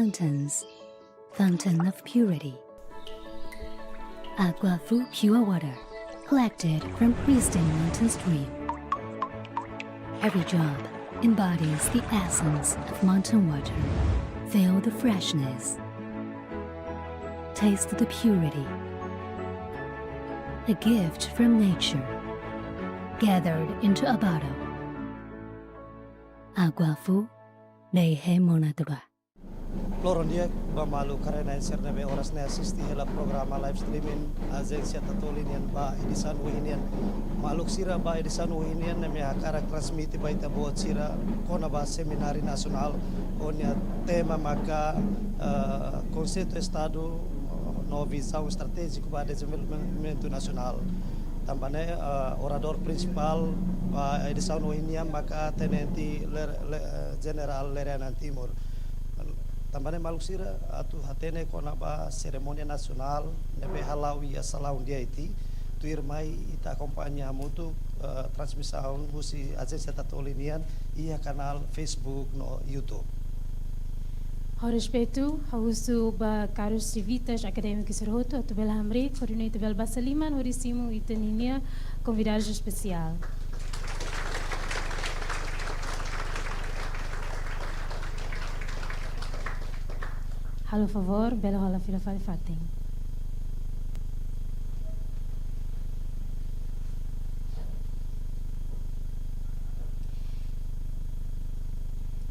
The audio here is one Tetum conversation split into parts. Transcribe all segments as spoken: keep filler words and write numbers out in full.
Mountains, fountain of purity. Aguafu pure water, collected from pristine mountain stream. Every drop embodies the essence of mountain water. Feel the freshness. Taste the purity. A gift from nature, gathered into a bottle. Aguafu, Beihe Monadura. Loron di'ak ba maluk karik na'in sira ne'ebé oras ne'e asiste hela programa live streaming Ajénsia Tatoli nian ba edisaun ohin nian. Maluk sira, ba edisaun ohin nian ne'e ami hakarak transmite ba ita-boot sira kona-ba semináriu nasionál ho nia tema maka, eh, konseitu Estadu, eh, no vizaun estratéjiku ba dezenvolvimentu nasionál. Tanba ne'e, eh, oradór prinsipál ba edisaun ohin nian maka Tenente Ler-, Le-, eh, Jenerál Lere Anan Timur. Tanba ne'e maluk sira atu hatene kona-ba serimónia nasionál ne'ebé hala'o iha salaun D I T, tuirmai ita akompaña hamutuk, eh, transmisaun husi Ajénsia Tatoli nian iha kanál Facebook no YouTube. Ho respeitu, ha'u husu ba karus sivitas akadémikus sira hotu atu bele hamriik, hodi nune'e ita bele basa liman hodi simu ita-nia konvidadu espesiál. Halo favór, bele hola fila fali fatin.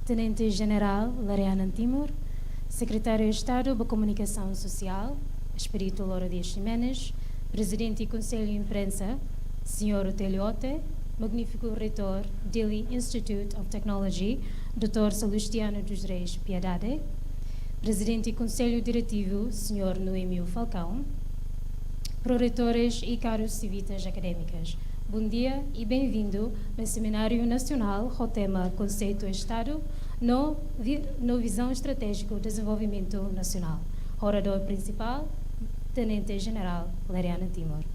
Tenente Jenerál Lere Anan Timur, Sekretáriu Estadu ba Komunikasaun Sosiál, Expedito Loro Dias Ximenes, Prezidente Konsellu Imprensa, señór Otélio Ote, magnífiku Reitór Dili Institute of Technology, doutór Salustiano dos Reis Piedade, Prezidente Konsellu Diretivu, señór Noémio Falcão, proreitores e karus sivitas akadémikas, bondia e bem-vindo ba semináriu nasionál ho tema Konseitu Estadu no vi-, no Vizaun Estratéjiku Dezenvolvimentu Nasionál. Oradór prinsipál, Tenente Jenerál Lere Anan Timur.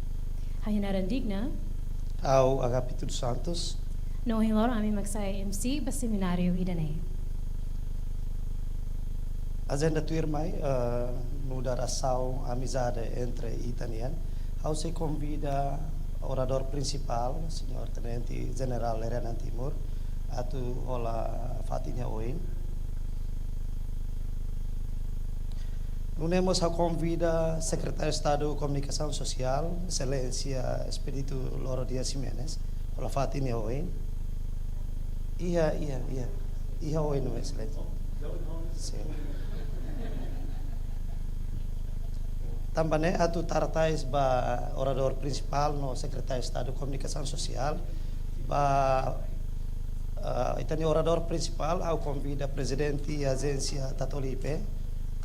Ha'u-nia naran digna. Ha'u Agapito dos Santos. No ohin loron ami mak sai M C ba semináriu ida-ne'e. Ajenda tuirmai, eh, nu'udar asaun amizade entre ita nian. Ha'u sei konvida oradór prinsipál, señór Tenente Jenerál Lere Anan Timur, atu hola fatin nia oin. Nune'e mós ha'u konvida Sekretáriu Estadu Komunikasaun Sosiál, Exelénsia Expedito Loro Dias Ximenes, hola fatin nia oin. Iha, iha, iha. Iha oin no, Exelénsia. Sin. Tanba ne'e atu tara tais ba oradór prinsipál no Sekretáriu Estadu Komunikasaun Sosiál, ba, eh, ita-nia oradór prinsipál, ha'u konvida Prezidente Ajénsia Tatoli I P,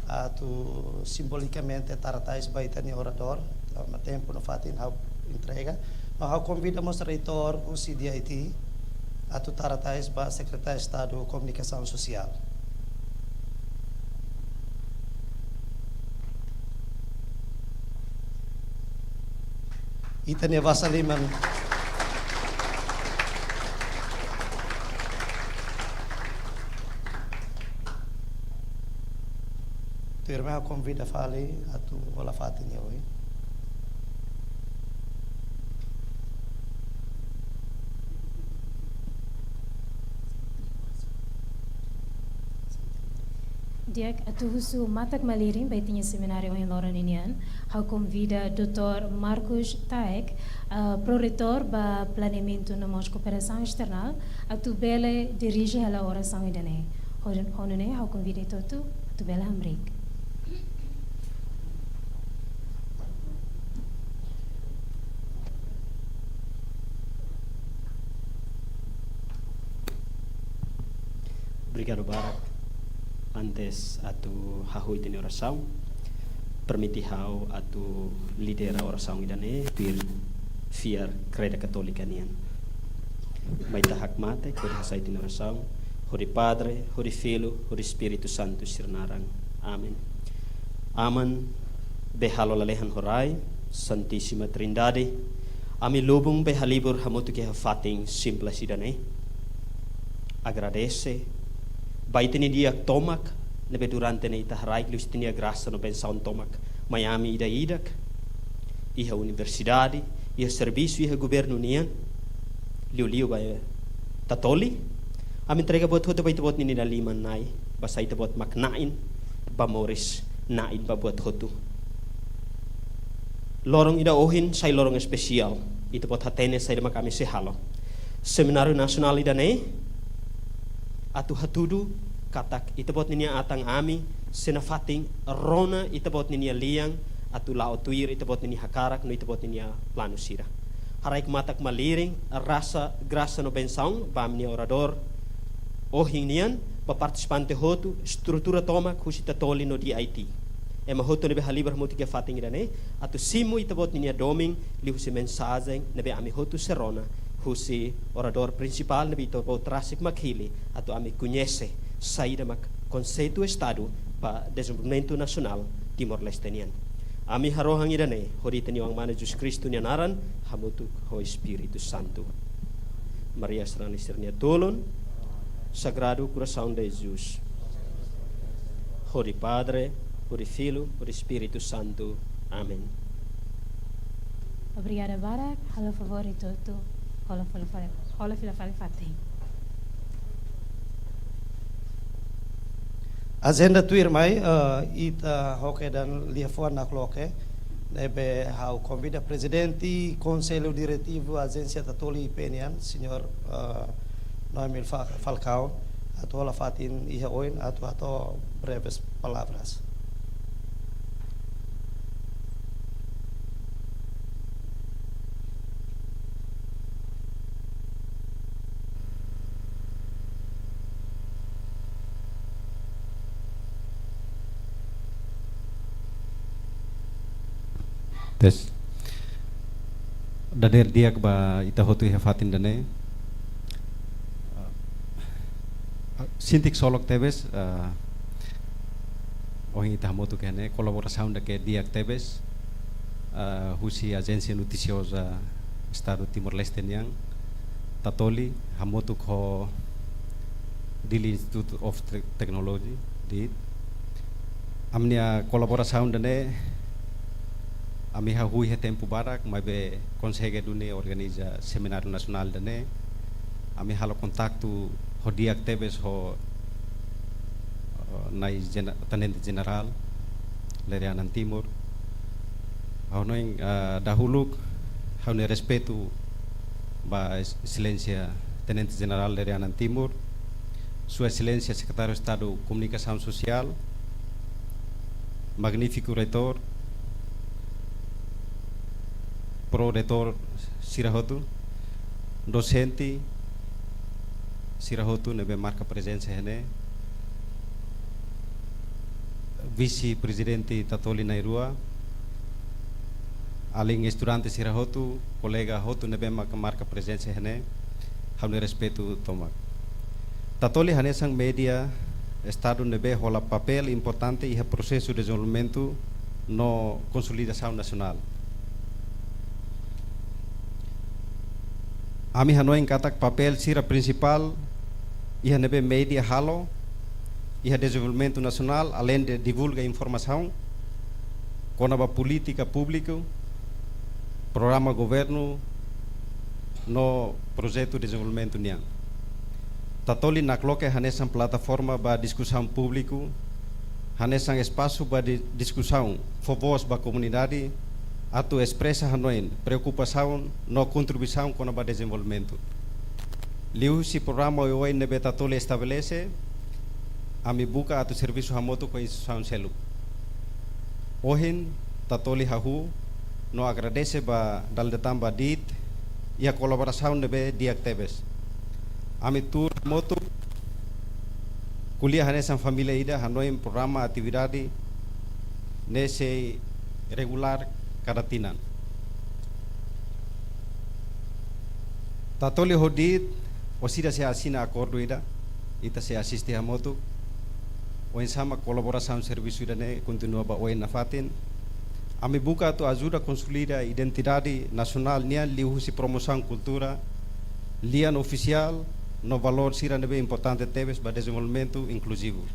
atu simbolikamente tara tais ba ita-nia oradór, tanba tempu no fatin ha'u entrega. No ha'u konvida mós Reitór husi D I T, atu tara tais ba Sekretáriu Estadu Komunikasaun Sosiál. Ita-nia basa liman. Tuirmai ha'u konvida fali atu hola fatin nia oin. Di'ak, atu husu matak-malirin ba ita-nia semináriu ohin loron ninian, ha'u konvida doutór Marcos Taek, ah, proreitór ba planeamentu no mós kooperasaun esternál, atu bele dirije hela orasaun ida-ne'e. Ho, ho nune'e ha'u konvida ita hotu atu bele hamriik. Obrigadu barak. Antes atu hahú ita-nia orasaun, permite ha'u atu lidera orasaun ida-ne'e, tuir fiar Kreda Katólika nian. Mai ita hakmatek, hodi hasai ita-nia orasaun, hodi Padre, hodi Filho, hodi Espíritu Santu sira naran. Amen. Aman, be halo lalehan ho rai, Santíssima Trindade, ami lubun be halibur hamutuk iha fatin simples ida-ne'e. Agradese ba ita-nia di'ak tomak, ne'ebé durante ne'e ita haraik liuhusi ita-nia grasa no bensaun tomak. Mai ami ida-idak, iha universidade, iha servisu, iha governu nian, liuliu ba Tatoli, ami entrega buat hotu ba ita-boot ninia liman-na'in, ba sai ita-boot mak na'in ba moris, na'in ba buat hotu. Loron ida ohin sai loron espesiál, ita-boot hatene saida mak ami sei halo. Semináriu nasionál ida-ne'e atu hatudu katak ita-boot ninia atan, ami sei nafatin rona ita-boot ninia lian atu la'o tuir ita-boot ninia hakarak no ita-boot ninia planu sira. Haraik matak-malirin, rasa, grasa no bensaun ba ami-nia oradór ohin nian, ba partisipante hotu, estrutura tomak husi Tatoli no D I T. Ema hotu ne'ebé halibur hamutuk iha fatin ida-ne'e, atu simu ita-boot ninia domin liuhusi mensajen ne'ebé ami hotu sei rona husi oradór prinsipál ne'ebé ita-boot rasik mak hili, atu ami koñese saida mak konseitu Estadu ba dezenvolvimentu nasionál Timor-Leste nian. Ami harohan ida-ne'e hodi ita-nia Oan-Mane Jesus Kristu nia naran, hamutuk ho Espíritu Santu. Maria sarani sira-nia tulun, Sagrado Coração de Jesus. Hodi Padre, hodi Filho, hodi Espíritu Santu. Amen. Obrigada barak, halo favór ita hotu hola fila fali, hola fila fali fatin. Ajenda tuirmai, eh, ita hoke tan liafuan nakloke, ne'ebé ha'u konvida Prezidente Konsellu Diretivu Ajénsia Tatoli I P nian, Señór, eh, Noemil Fa-, Falcao, atu hola fatin iha oin, atu hato'o breves palavras. Tes. Dadeer di'ak ba ita hotu iha fatin ida-ne'e. Sente ksolok tebes, eh, ohin ita hamutuk iha ne'e, kolaborasaun dake di'ak tebes, eh, husi Ajénsia Notisioza Estadu Timor-Leste nian, Tatoli, hamutuk ho Dili Institute of Te-, Technology, di Ami-nia kolaborasaun ida-ne'e, ami hahú iha tempu barak, maibé konsege duni organiza semináriu nasionál ida-ne'e. Ami halo kontaktu ho di'ak tebes ho, eh, Na'i Jene-, Tenente Jenerál Lere Anan Timur. Ha'u hanoin, eh, dahuluk, ha'u-nia respeitu ba Es-, Exelénsia Tenente Jenerál Lere Anan Timur, Sua Exelénsia Sekretáriu Estadu Komunikasaun Sosiál, magnífiku reitór, pró-reitór sira hotu, dosente sira hotu ne'ebé marka prezensa iha ne'e, Vise-Prezidente Tatoli na'in-rua, alin estudante sira hotu, kolega hotu ne'ebé mak-, marka prezensa iha ne'e, ha'u-nia respeitu tomak. Tatoli hanesan média Estadu ne'ebé hola papél importante iha prosesu dezenvolvimentu no konsolidasaun nasionál. Ami hanoin katak papél sira prinsipál iha ne'ebé média halo iha dezenvolvimentu nasionál, aleinde divulga informasaun kona-ba polítika públiku, programa governu no projetu dezenvolvimentu nian. Tatoli nakloke hanesan plataforma ba diskusaun públiku, hanesan espasu ba di-, diskusaun, fó vós ba komunidade, atu espresa hanoin, preokupasaun no kontribuisaun kona-ba dezenvolvimentu. Liuhusi programa oioin ne'ebé Tatoli estabelese, ami buka atu servisu hamutuk ho instituisaun seluk. Ohin, Tatoli hahú no agradese ba dala ida tan ba DIT iha kolaborasaun ne'ebé di'ak tebes. Ami tuur hamutuk ko'alia hanesan família ida, hanoin programa atividade ne'e sei regulár kada tinan. Tatoli ho DIT, orsida sei asina akordu ida, ita sei asiste hamutuk. Oinsá mak kolaborasaun servisu ida-ne'e kontinua ba oin nafatin. Ami buka atu ajuda konsolida identidade nasionál nian liuhusi promosaun kultura, lian ofisiál, no valór sira ne'ebé importante tebes ba dezenvolvimentu inkluzivu.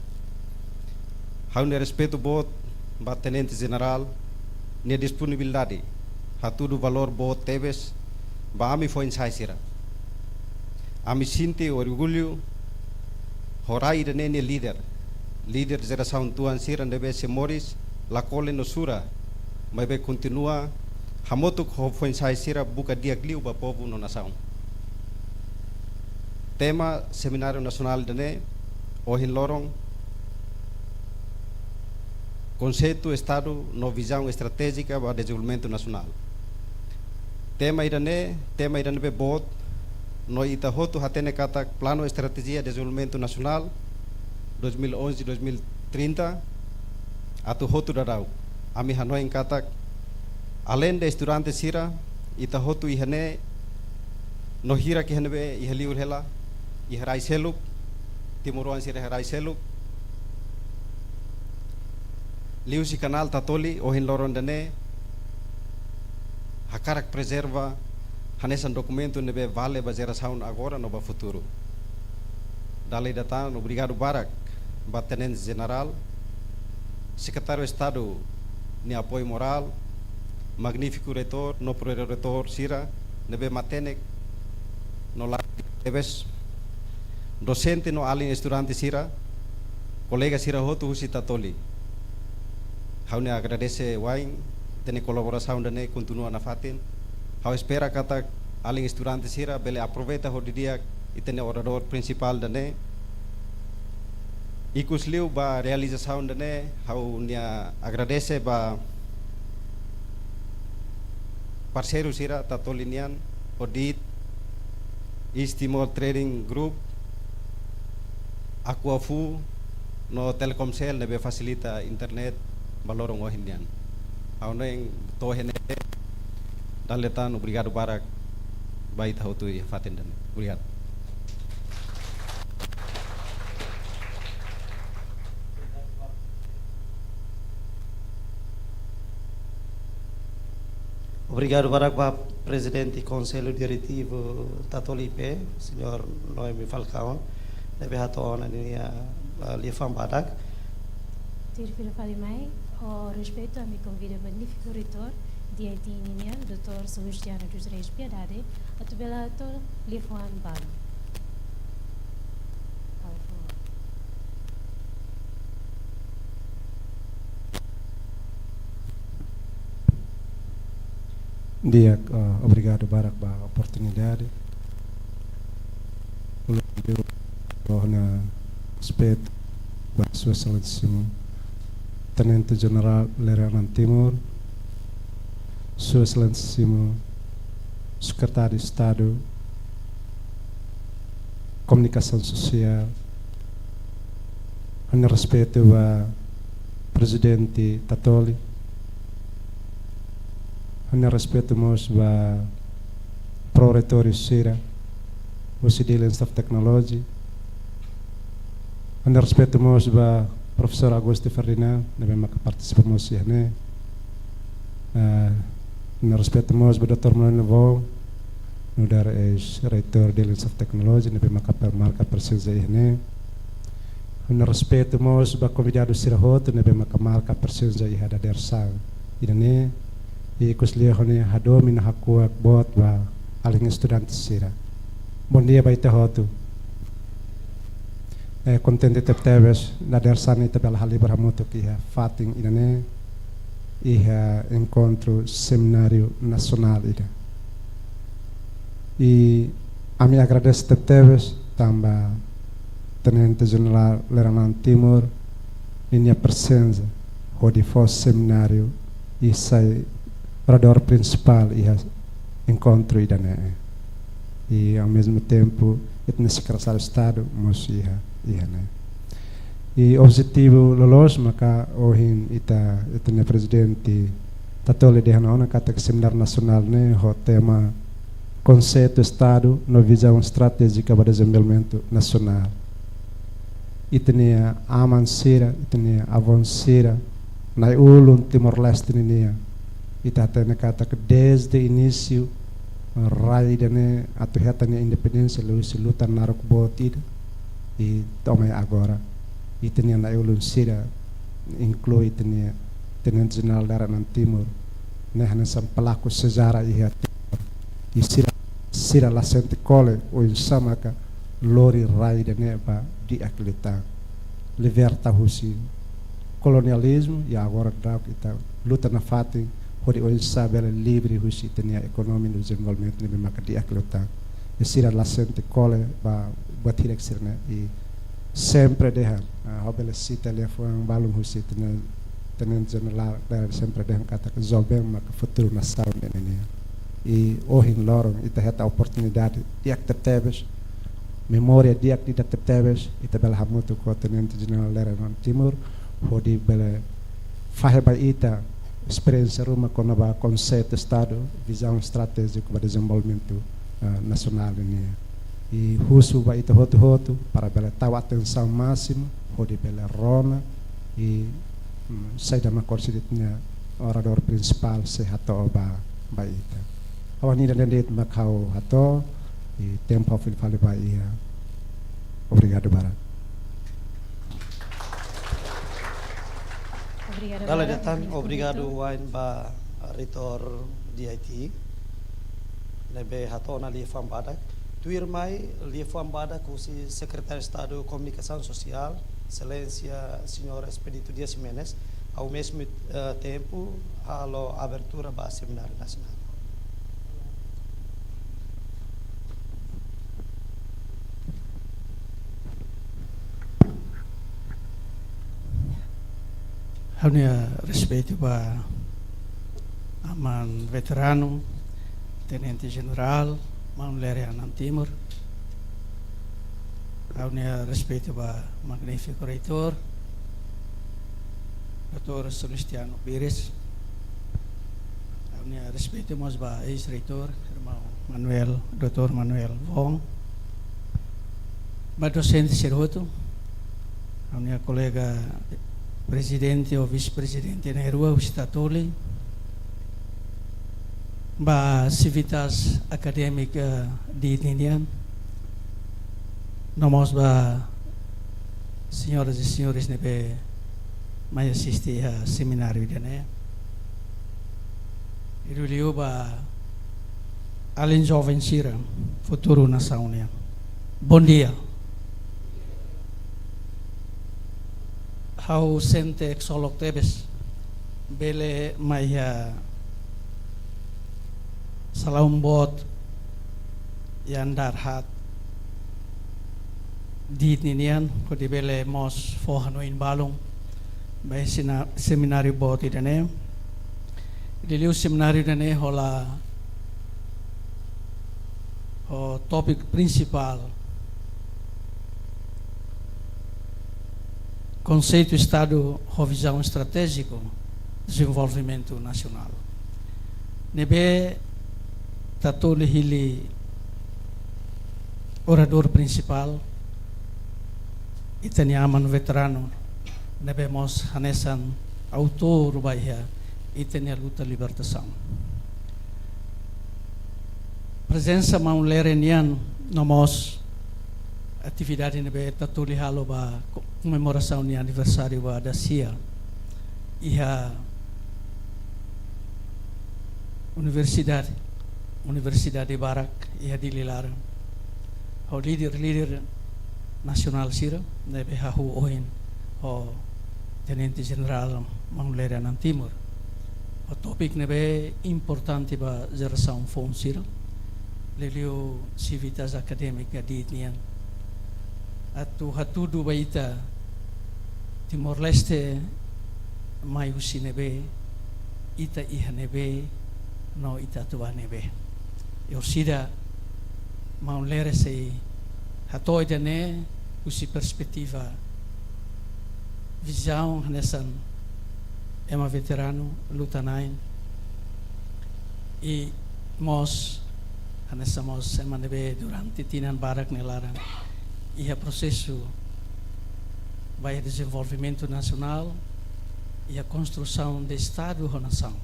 Ha'u-nia respeitu boot ba Tenente Jenerál nia disponibilidade hatudu valór boot tebes ba ami foin-sa'e sira. Ami sente orgullu ho rai ida-ne'e nia líder, líder jerasaun tuan sira ne'ebé sei moris la kole no sura, maibé kontinua hamutuk ho foin-sa'e sira buka di'ak liu ba povu no nasaun. Tema semináriu nasionál ida-ne'e ohin loron, konseitu Estadu no vizaun estratéjika ba dezenvolvimentu nasionál. Tema ida-ne'e, tema ida ne'ebé boot, no ita hotu hatene katak Planu Estratéjia Dezenvolvimentu Nasionál dois mil e onze, dois mil e trinta atu hotu daudaun. Ami hanoin katak, aleinde estudante sira, ita hotu iha ne'e, no hirak iha ne'ebé iha liur hela, iha rai seluk, timoroan sira iha rai seluk. Liuhusi kanál Tatoli, ohin loron ida-ne'e, hakarak prezerva hanesan dokumentu ne'ebé vale ba jerasaun agora no ba futuru. Dala ida tan, obrigadu barak ba Tenente Jenerál, Sekretáriu Estadu nia apoiu morál, magnífiku reitór no pró-reitór sira ne'ebé matenek no la tebes, dosente no alin estudante sira, kolega sira hotu husi Tatoli. Ha'u-nia agradese wa'in, ita-nia kolaborasaun ida-ne'e kontinua nafatin. Ha'u espera katak alin estudante sira bele aproveita ho didi'ak ita-nia oradór prinsipál ida-ne'e. Ikus liu ba realizasaun ida-ne'e, ha'u-nia agradese ba parseiru sira Tatoli nian, Odit, East Timor Trading Group, Aquafu, no Telkomcel ne'ebé fasilita internet ba loron ohin nian. Ha'u hanoin to'o iha ne'e, dala ida tan obrigadu barak ba ita hotu iha fatin ida-ne'e. Obrigadu. Obrigadu barak ba Prezidente Konsellu Diretivu Tatoli I P, Señór Noemi Falcão, ne'ebé hato'o ona ninia, ah, liafuan badak. Tuir fila fali mai, ho respeitu, ami konvida magnífiku reitór D I T ninian, doutór Salustiano dos Reis Piedade, atu bele hato'o liafuan balu. Por favór. Di'ak, ah, obrigadu barak ba oportunidade. Uluk liu ha'u-nia respeitu ba Sua Exelénsia Tenente Jenerál Lere Anan Timur, Sua Exelénsia Sekretáriu Estadu Komunikasaun Sosiál, ha'u-nia respeitu ba Prezidente Tatoli, ha'u-nia respeitu mós ba pró-reitór sira husi Dili Institute of Technology, ha'u-nia respeitu mós ba Profesór Augusto Ferdinand, ne'ebé maka partisipa mós iha ne'e. Eh, ha'u-nia respeitu mós ba doutór Manuel Nevo, nu'udar eis-reitór Dili Institute of Technology, ne'ebé maka per-, marka prezensa iha ne'e. Ha'u-nia respeitu mós ba konvidadu sira hotu ne'ebé maka marka prezensa iha dadeer-saan ida-ne'e. I ikus liu ha'u-nia hadomi no hakuak boot ba alin estudante sira. Bondia ba ita hotu. Eh, kontente tebetebes, dadeer-saan ita bele halibur hamutuk iha fatin ida-ne'e, iha enkontru semináriu nasionál ida. I ami agradese tebetebes tanba Tenente Jenerál Lere Anan Timur ninia prezensa hodi fó semináriu i sai oradór prinsipál iha enkontru ida-ne'e. I, ao mesmo tempo, ita-nia Sekretáriu Estadu mós iha, iha ne'e. I objetivu loloos maka ohin ita, ita-nia Prezidente Tatoli dehan ona katak semináriu nasionál ne'e ho tema Konseitu Estadu no Vizaun Estratéjika ba Dezenvolvimentu Nasionál. Ita-nia aman sira, ita-nia avó sira, na'i-ulun Timor-Leste ninian. Ita hatene katak dezde inísiu rai ida-ne'e atu hetan nia independénsia liuhusi luta naruk boot ida. I to'o mai agora, ita-nia na'i-ulun sira inklui ita-nia Tenente Jenerál Lere Anan Timur, ne'e hanesan pelaku sejarah iha Timor. I sira, sira la sente kole oinsá maka lori rai ida-ne'e ba di'ak liután. Liberta husi kolonializmu, i agora daudaun ita luta nafatin hodi oinsá bele livre husi ita-nia ekonomia no dezenvolvimentu ne'ebé maka di'ak liután. I sira la sente kole ba buat hirak sira-ne'e. I sempre dehan, ah, ha'u bele sita liafuan balun husi Tenente, Tenente Jenerál Lere, sempre dehan katak joven maka futuru nasaun ne'e nian. I ohin loron ita hetan oportunidade di'ak tebetebes, memória di'ak ida tebetebes, ita bele hamutuk ho Tenente Jenerál Lere Anan Timur, hodi bele fahe ba ita esperiénsia ruma kona-ba konseitu Estadu, vizaun estratéjika ba dezenvolvimentu, eh, nasionál nian. I husu ba ita hotu-hotu para bele tau atensaun másimu, hodi bele rona, i, mm, saida mak orsida ita-nia oradór prinsipál sei hato'o ba, ba ita. Ha'u hanoin ida-ne'e de'it mak ha'u hato'o, i tempu ha'u fila fali ba iha. Obrigadu barak. Obrigada Dala barak, datan, Ministru obrigadu Reitór. Wa'in ba Reitór D I T, ne'ebé hato'o ona liafuan badak. Tuirmai liafuan badak husi Sekretáriu Estadu Komunikasaun Sosiál, Exelénsia Señór Expedito Dias Ximenes, ao mesmo, eh, tempo, halo abertura ba semináriu nasionál. Ha'u-nia respeitu ba Aman Veteranu, Tenente Jenerál, Maun Lere Anan Timur. Ha'u-nia respeitu ba magnífiku Reitór, Doutór Celestino Pires. Ha'u-nia respeitu mós ba eis-reitór, Irmaun Manuel, Doutór Manuel Wong. Ba dosente sira hotu, ha'u-nia kolega prezidente ou vise-prezidente na'in-rua husi Tatoli, ba sivitas akadémika D I T nian, no mós ba señoras e señores ne'ebé mai asiste iha semináriu ida-ne'e. I liuliu ba alin joven sira, futuru nasaun nian. Bondia. Ha'u sente ksolok tebes bele mai iha salaun boot iha andár haat D I T nian, hodi bele mós fó hanoin balun ba iha sina-, semináriu boot ida-ne'e. Liuliu semináriu ida-ne'e hola ho tópiku prinsipál, konseitu Estadu ho vizaun estratéjiku dezenvolvimentu nasionál. Ne'ebé Tatoli hili oradór prinsipál, ita-nia aman veteranu, ne'ebé mós hanesan autór ba iha ita-nia luta libertasaun. Prezensa Maun Lere nian no mós atividade ne'ebé Tatoli halo ba ko-, komemorasaun nia aniversáriu ba dasia iha universidade, universidade barak iha Dili laran. Ho líder-líder nasionál sira ne'ebé hahú ohin ho Tenente Jenerál Maun Lere Anan Timur. Ho tópiku ne'ebé importante ba jerasaun foun sira, liuliu sivitas akadémika D I T nian. Atu hatudu ba ita, Timor-Leste mai husi ne'ebé, ita iha ne'ebé, no ita atu bá ne'ebé. I orsida Maun Lere sei hato'o ida-ne'e husi perspetiva, vizaun hanesan ema veteranu, luta-na'in, i mós hanesan mós ema ne'ebé durante tinan barak nia laran iha prosesu ba iha dezenvolvimentu nasionál, iha konstrusaun de Estadu ho nasaun,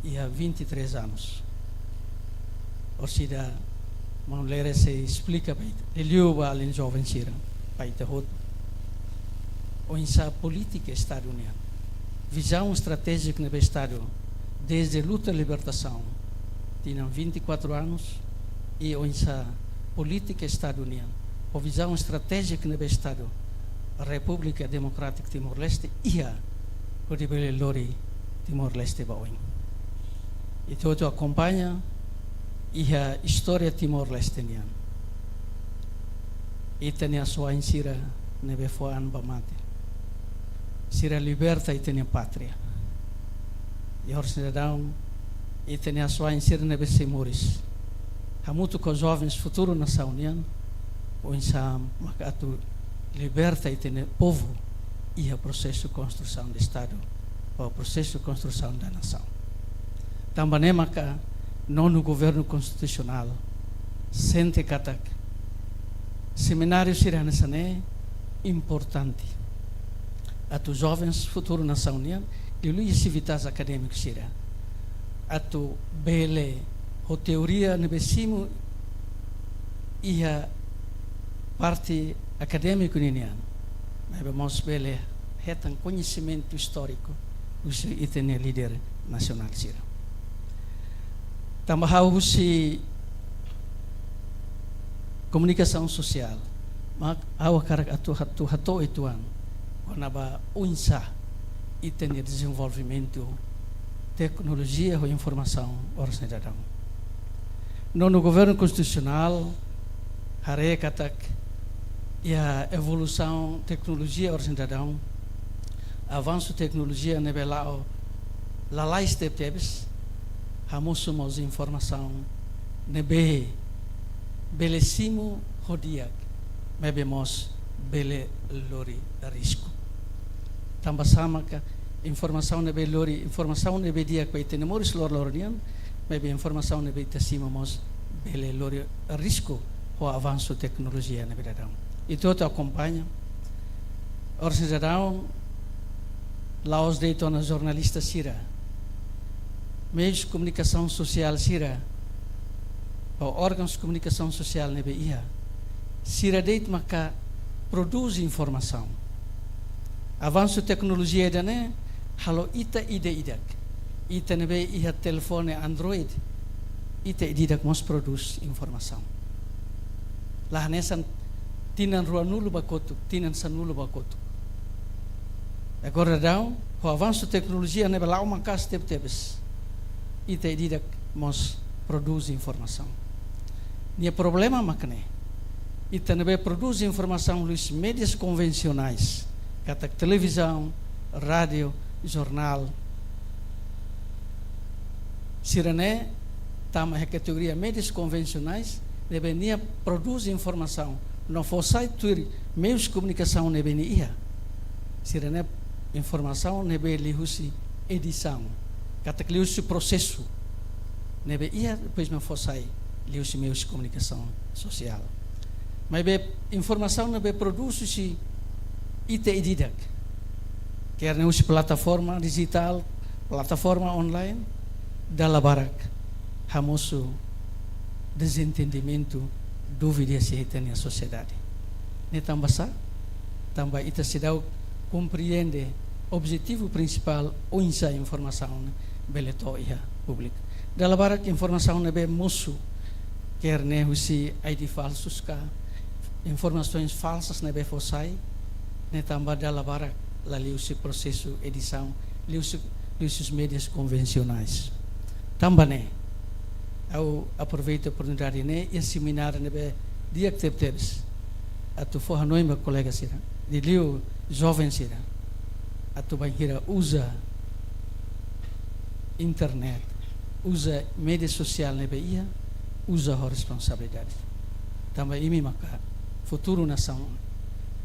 iha vinte e três anos. Orsida Maun Lere sei esplika ba ita, liuliu ba alin joven sira, ba ita hotu. oinsá polítika Estadu nian, vizaun estratéjika ne'ebé Estadu, desde luta libertasaun, tinan vinte e quatro anos, i oinsá polítika Estadu nian, ho vizaun estratéjika ne'ebé Estadu Repúblika Demokrátika Timor-Leste iha, hodi bele lori Timor-Leste ba oin. Ita hotu akompaña iha istória Timor-Leste nian. Ita-nia asuwa'in sira ne'ebé fó an ba mate. Sira liberta ita-nia pátria. I oras ne'e daudaun, ita-nia asuwa'in sira ne'ebé sei moris hamutuk ho jovens futuru nasaun nian, oinsá maka atu liberta ita-nia povu iha prosesu konstrusaun de Estadu, ou prosesu konstrusaun da nasaun. Tanba ne'e maka nonu governu konstitusionál sente katak semináriu sira hanesan ne'e importante. Atu jovens futuru nasaun nian, liuliu sivitas akadémiku sira, atu bele ho teoria ne'ebé simu iha parte akadémiku ninian, maibé mós bele hetan koñesimentu istóriku husi ita-nia líder nasionál sira. Tanba ha'u husi komunikasaun sosiál, mak ha'u hakarak atu, atu hato'o uitoan kona-ba oinsá ita-nia dezenvolvimentu teknolojia ho informasaun oras ne'e daudaun. Nonu governu konstitusionál haree katak iha evolusaun teknolojia oras ne'e daudaun, avansu teknolojia ne'ebé la'o lalais tebetebes, hamosu mós informasaun ne'ebé bele simu ho di'ak, maibé mós bele lori risku. Tanba sá maka informasaun ne'ebé lori, informasaun ne'ebé di'ak ba ita-nia moris loroloron nian, maibé informasaun ne'ebé ita simu mós bele lori risku ho avansu teknolojia ne'ebé daudaun. Ita hotu akompaña, oras ne'e daudaun, la'ós de'it ona jornalista sira, meius komunikasaun sosiál sira, ou órgauns komunikasaun sosiál ne'ebé iha, sira de'it maka prodús informasaun. Avansu teknolojia ida-ne'e halo ita ida-idak, ita ne'ebé iha telefone Android, ita ida-idak mós prodús informasaun. La hanesan tinan ruanulu ba kotuk, tinan sanulu ba kotuk. Agora daudaun, ho avansu teknolojia ne'ebé la'o maka'as tebetebes, ita ida-idak mós prodús informasaun. Nia problema maka ne'e, ita ne'ebé prodús informasaun liuhusi médias konvensionais, katak televizaun, rádiu, jornál, sira-ne'e tama iha kategoria médias konvensionais, ne'ebé nia prodús informasaun no fó sai tuir meius komunikasaun ne'ebé nia iha. Sira-ne'e informasaun ne'ebé liuhusi edisaun, katak liuhusi prosesu ne'ebé iha, depois mak fó sai liuhusi meius komunikasaun sosiál. Maibé informasaun ne'ebé prodús husi ita ida-idak, ker ne'e husi plataforma dijitál, plataforma online, dala barak hamosu dezentendimentu, dúvidas iha ita-nia sosiedade. Ne'e tanba sá? Tanba ita seidauk komprende objetivu prinsipál oinsá informasaun bele to'o iha públiku. Dala barak informasaun ne'ebé mosu, ker ne'e husi I D falsus ka, informasoens falsas ne'ebé fó sai, ne'e tanba dala barak la liuhusi prosesu edisaun, liuhusi, liuhusi médias konvensionais. Tanba ne'e, ha'u aproveita oportunidade ne'e, iha semináriu ne'ebé di'ak tebetebes, atu fó hanoin ba kolega sira, liuliu joven sira, atu bainhira uza internet, uza média sosiál ne'ebé iha, uza ho responsabilidade. Tanba imi maka futuru nasaun.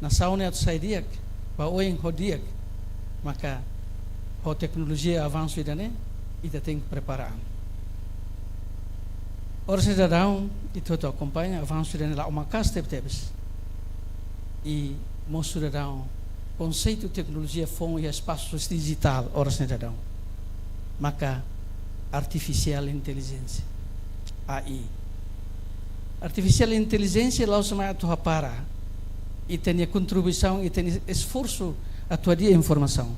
Nasaun ne'e atu sai di'ak, ba oin ho di'ak, maka ho teknolojia avansu ida-ne'e, ita tenke prepara an. Oras ne'e daudaun, ita hotu akompaña avansu ida-ne'e la'o maka'as tebetebes. I mosu daudaun konseitu teknolojia foun iha espasu dijitál oras ne'e daudaun, maka artifisiál intelijénsia, A I. Artifisiál intelijénsia la'ós mai atu hapara ita-nia kontribuisaun, ita-nia esforsu atu hadi'a informasaun.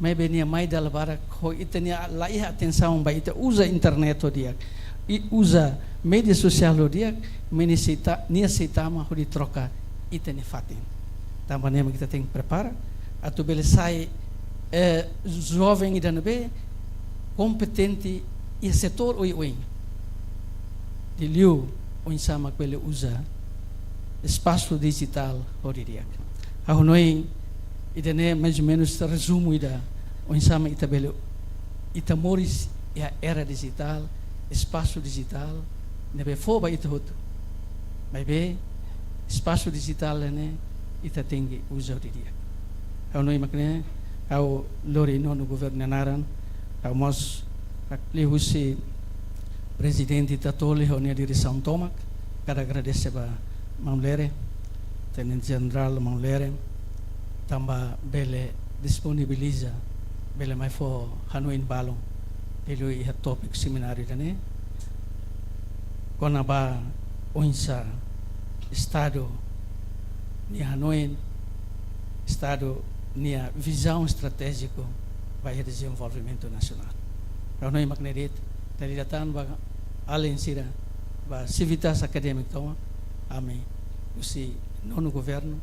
Maibé nia mai dala barak ho ita-nia la iha atensaun ba ita uza internet ho di'ak, i uza média sosiál ho di'ak, mak nia sei ta-, nia sei tama hodi troka ita-nia fatin. Tanba ne'e mak ita tenke prepara atu bele sai, eh, joven ida ne'ebé kompetente iha setór oioin. Liuliu oinsá mak bele uza espasu dijitál ho di'ak. Ha'u hanoin ida-ne'e mais ou menus rezumu ida oinsá mak ita bele, ita moris iha era dijitál, espasu dijitál ne'ebé fó ba ita hotu. Maibé espasu dijitál ne'e ita tenke uza ho di'ak. Ha'u hanoin mak ne'e, ha'u lori nonu governu nia naran, ha'u mós hakliu husi Prezidente Tatoli ho nia diresaun tomak, hakarak agradese ba Maun Lere, Tenente Jenerál Maun Lere, tanba bele disponibiliza, bele mai fó hanoin balun, liuliu iha tópiku semináriu ida-ne'e, kona-ba oinsá Estadu nia hanoin, Estadu nia vizaun estratéjiku ba iha dezenvolvimentu nasionál. Ha'u hanoin mak ne'e de'it, dala ida tan ba alin sira, ba sivitas akadémiku tomak, ami husi nonu governu,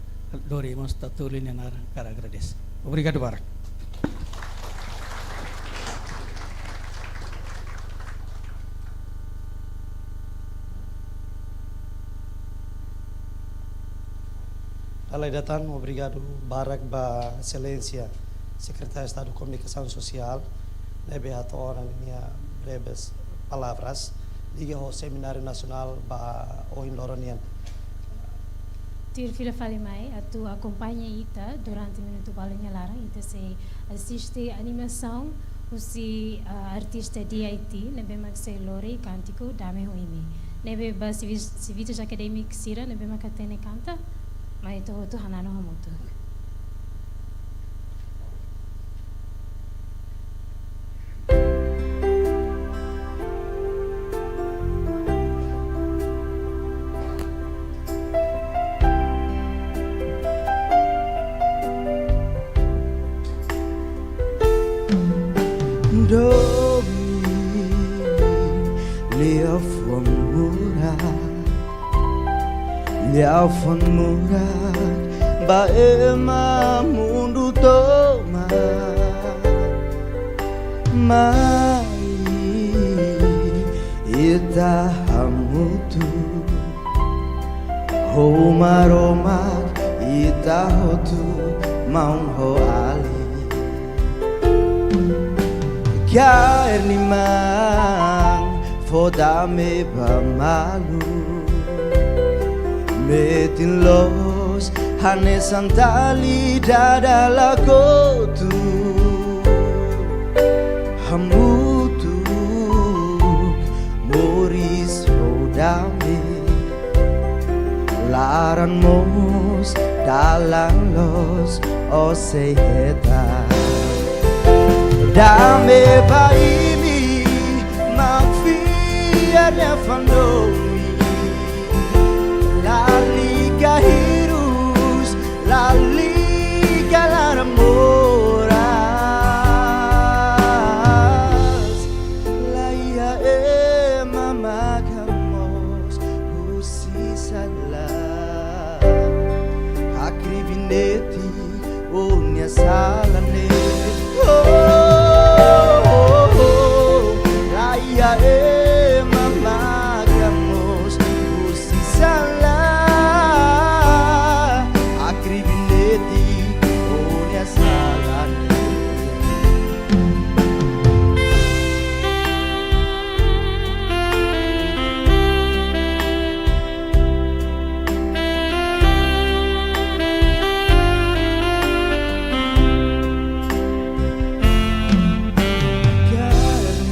lori mós Tatoli nia naran hakarak agradese. Obrigadu barak. Dala ida tan, obrigadu barak ba Exelénsia Sekretáriu Estadu Komunikasaun Sosiál, ne'ebé hato'o ona nia breves palavras liga ho semináriu nasionál ba ohin loron nian. Tuir fila fali mai, atu akompaña ita durante minutu balu nia laran, ita sei asiste animasaun husi, ah, artista D I T, ne'ebé mak sei lori kántiku Dame ho Imi. Ne'ebé ba sivi-, sivitas akadémiku sira ne'ebé mak hatene kanta, mai ita hotu hananu hamutuk. Domin liafuan murak, liafuan murak ba ema mundu tomak. Mai ita hamutuk ho Maromak, ita hotu maun ho alin. Kaer-liman fó dame ba malu, metin loos hanesan tali dada la kotu. Hamutuk moris ho dame, laran moos, dalan loos, ó sei hetan. Dame ba imi mak fiar nia fandoi, lalika hirus, lalika laran moras. La iha ema mak hamoos husi sala. Hakribi netik ó-nia sala ne'e. Oh, oh, oh, oh. La iha ema mak hamoos husi sala. Hakribi netik ó-nia sala ne'e.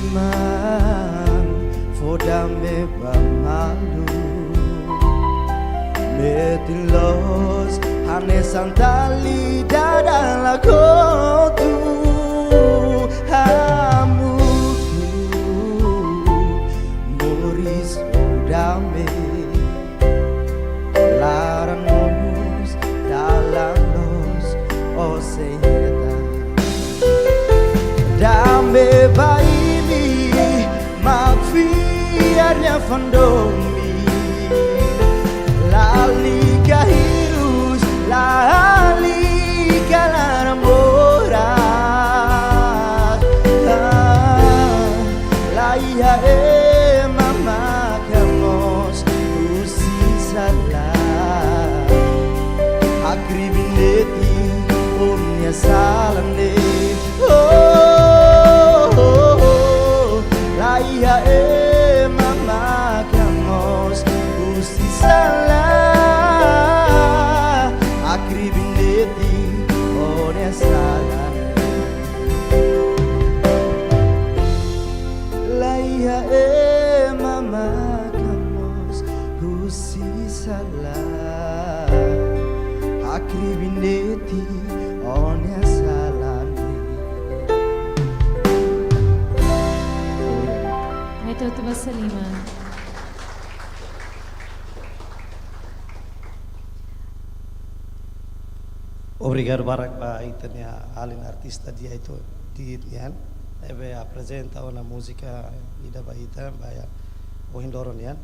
Kaer-liman fó dame ba malu, metin loos hanesan tali dada la kotu. Hamutuk moris ho dame, laran moos, dalan loos, ó sei Sala ne'e, oh, oh, oh, la iha ema mak hamoos husi sala. Hakribi netik ó-nia sala ne'e. La iha ema mak hamoos husi sala. Hakribi netik ó-nia sala ne'e. Obrigadu. Mai totu basa liman. Obrigadu barak ba ita-nia alin artista di'ak uitoan, di'ak nian, ne'ebé aprezenta ona múzika ida ba ita, ba iha ohin loron nian.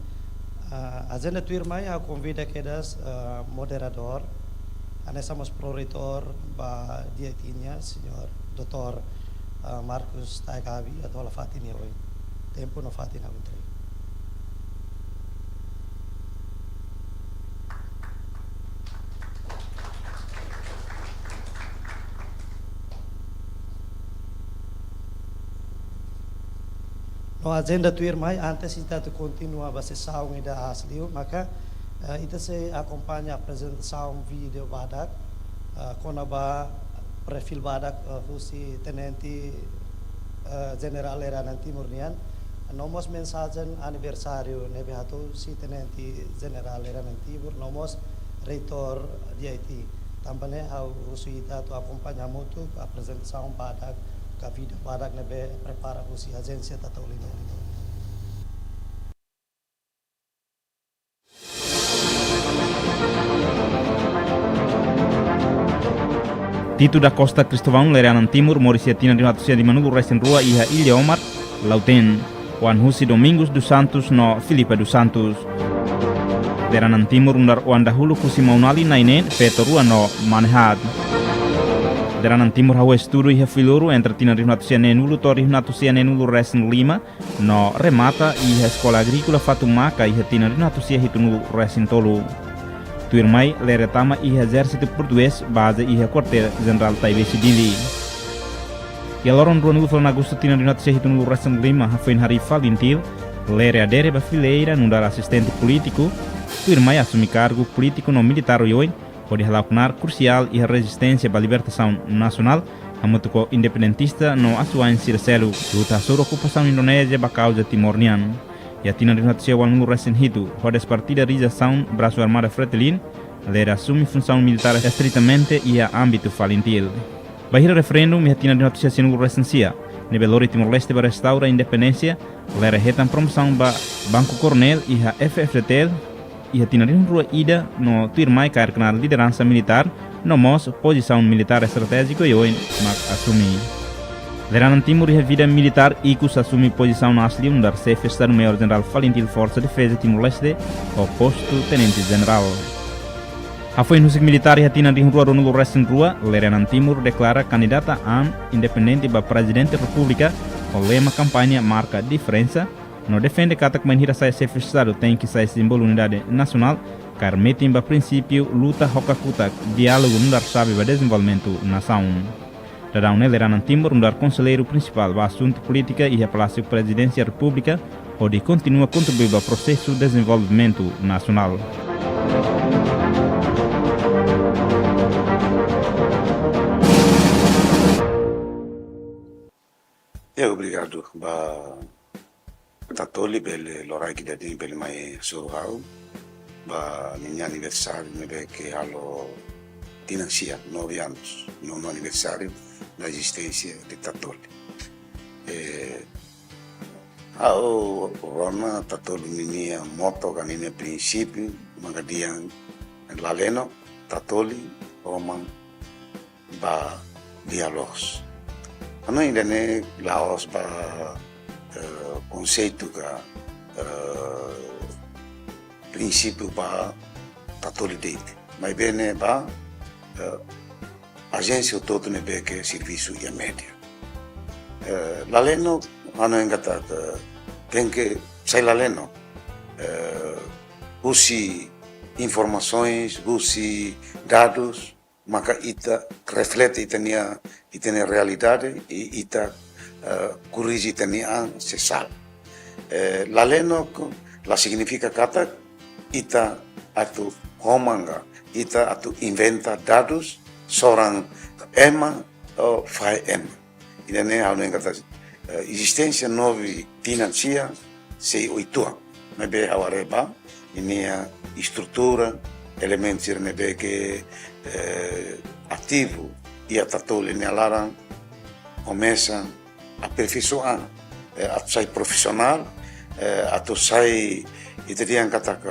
Ah, ajenda tuirmai ha'u konvida kedas, ah, moderadór, hanesan mós proreitór ba di'ak ita nian, señór doutór, ah, Marcos Taekabi, atu halo fatin iha oin. Tempu no fatin ha'u entrega. No ajenda tuirmai, antes ita atu kontinua ba sesaun ida aas liu, maka, eh, ita sei akompaña aprezentasaun vídeo badak, eh, kona-ba perfíl badak, eh, husi Tenente, eh, Jenerál Lere Anan Timur nian, no mós mensajen aniversáriu ne'ebé hato'o husi Tenente Jenerál Lere Anan Timur, no mós Reitór D I T. Tanba ne'e ha'u husu ita atu akompaña hamutuk aprezentasaun badak, ka vídeo badak ne'ebé prepara husi ajénsia Tatoli. Tito da Costa Cristóvão, Lere Anan Timur, moris iha tinan rihun atus sia limanulu resin rua iha Ilha Omar, Lautém, oan husi Domingos dos Santos no Filipa dos Santos. Lere Anan Timur nu'udar oan dahuluk husi maun-alin na'in-neen, feto rua no mane haat. Lere Anan Timur hahú estudu iha Filuru entre tinan rihun atus sia neenulu to'o rihun atus sia neenulu resin lima, no remata iha Eskola Agríkola Fatumaca iha tinan rihun atus sia hitunulu resin tolu. Tuirmai, Lere tama iha Ezérsitu Portugés, baze iha Kuartél Jenerál Taibesi, Dili. Iha loron ruanulu fulan Agostu tinan rihun atus sia hitunulu resin lima, hafoin harii FALINTIL, Lere adere ba fileira nu'udar asistente polítiku, tuirmai asume kargu polítiku no militár oioin, hodi hala'o knaar krusiál iha rezisténsia ba libertasaun nasionál, hamutuk ho independentista no asuwa'in sira seluk, luta hasoru okupasaun Indonézia ba kauza Timor nian. Iha tinan rihun atus sia ualunulu resin hitu, ho despartida rizaisaun Brasu Armada Fretilin, Lere asume funsaun militár estritamente iha ámbitu FALINTIL. Bainhira referendum iha tinan rihun atus sia sianulu resin sia, ne'ebé lori Timor-Leste ba restaura independénsia, Lere hetan promosaun ba Banku Koronél iha F-FDTL, iha tinan rihun rua ida no tuirmai kaer knaar lideransa militár, no mós pozisaun militár estratéjiku oioin mak asume. Lere Anan Timur iha vida militár ikus asume pozisaun aas liu nu'udar Xefe Estadu-Maiór Jenerál FALINTIL Forsa Defeza Timor-Leste, ho postu Tenente Jenerál. Hafoin husik militár iha tinan rihun rua ruanulu resin rua, Lere Anan Timur deklara kandidata an independente ba Prezidente Repúblika, ho lema kampaña Marka Diferensa, no defende katak bainhira sai Xefe Estadu tenke sai símbolu unidade nasionál, kaer metin ba prinsípiu luta ho kakutak, diálogu nu'udar xave ba dezenvolvimentu nasaun. Daudaun ne'e Lere Anan Timur nu'udar konselleiru prinsipál ba asuntu polítika iha Palásiu Prezidénsia Repúblika, hodi kontinua kontribui ba prosesu dezenvolvimentu nasionál. E obrigadu ba Tatoli bele loraik ida-ne'e bele mai hasoru ha'u ba ninia aniversáriu ne'ebé ke halo tinan sia, nove anos, nono aniversário da existência de Tatoli. Eh, ha'u rona Tatoli ninia moto ka ninia prinsípiu, maka dehan laleno, Tatoli, oman, ba diálogu. Hanoin ida-ne'e la'ós ba, eh, konseitu ka, eh, prinsípiu ba Tatoli de'it. Maibé ne'e ba, eh, ajénsia hotu-hotu ne'ebé ke servisu iha média. Eh, laleno, hanoin katak, eh, tenke sai laleno. Eh, husi informasoens, husi dadus, maka ita reflete ita-nia, ita-nia realidade, i ita, eh, korrije ita-nia an se sala. Eh, laleno ko la signifika katak ita atu ho manga, ita atu inventa dadus, soran ema, ou fahe ema. Ida-ne'e ha'u hanoin katak, eh, ezisténsia nove tinan sia sei oituan. Maibé ha'u haree ba ninia estrutura, elementu sira ne'ebé ke, eh, ativu iha Tatoli nia laran, komesa aperfeisoa, eh, atu sai profisionál, eh, atu sai ita dehan katak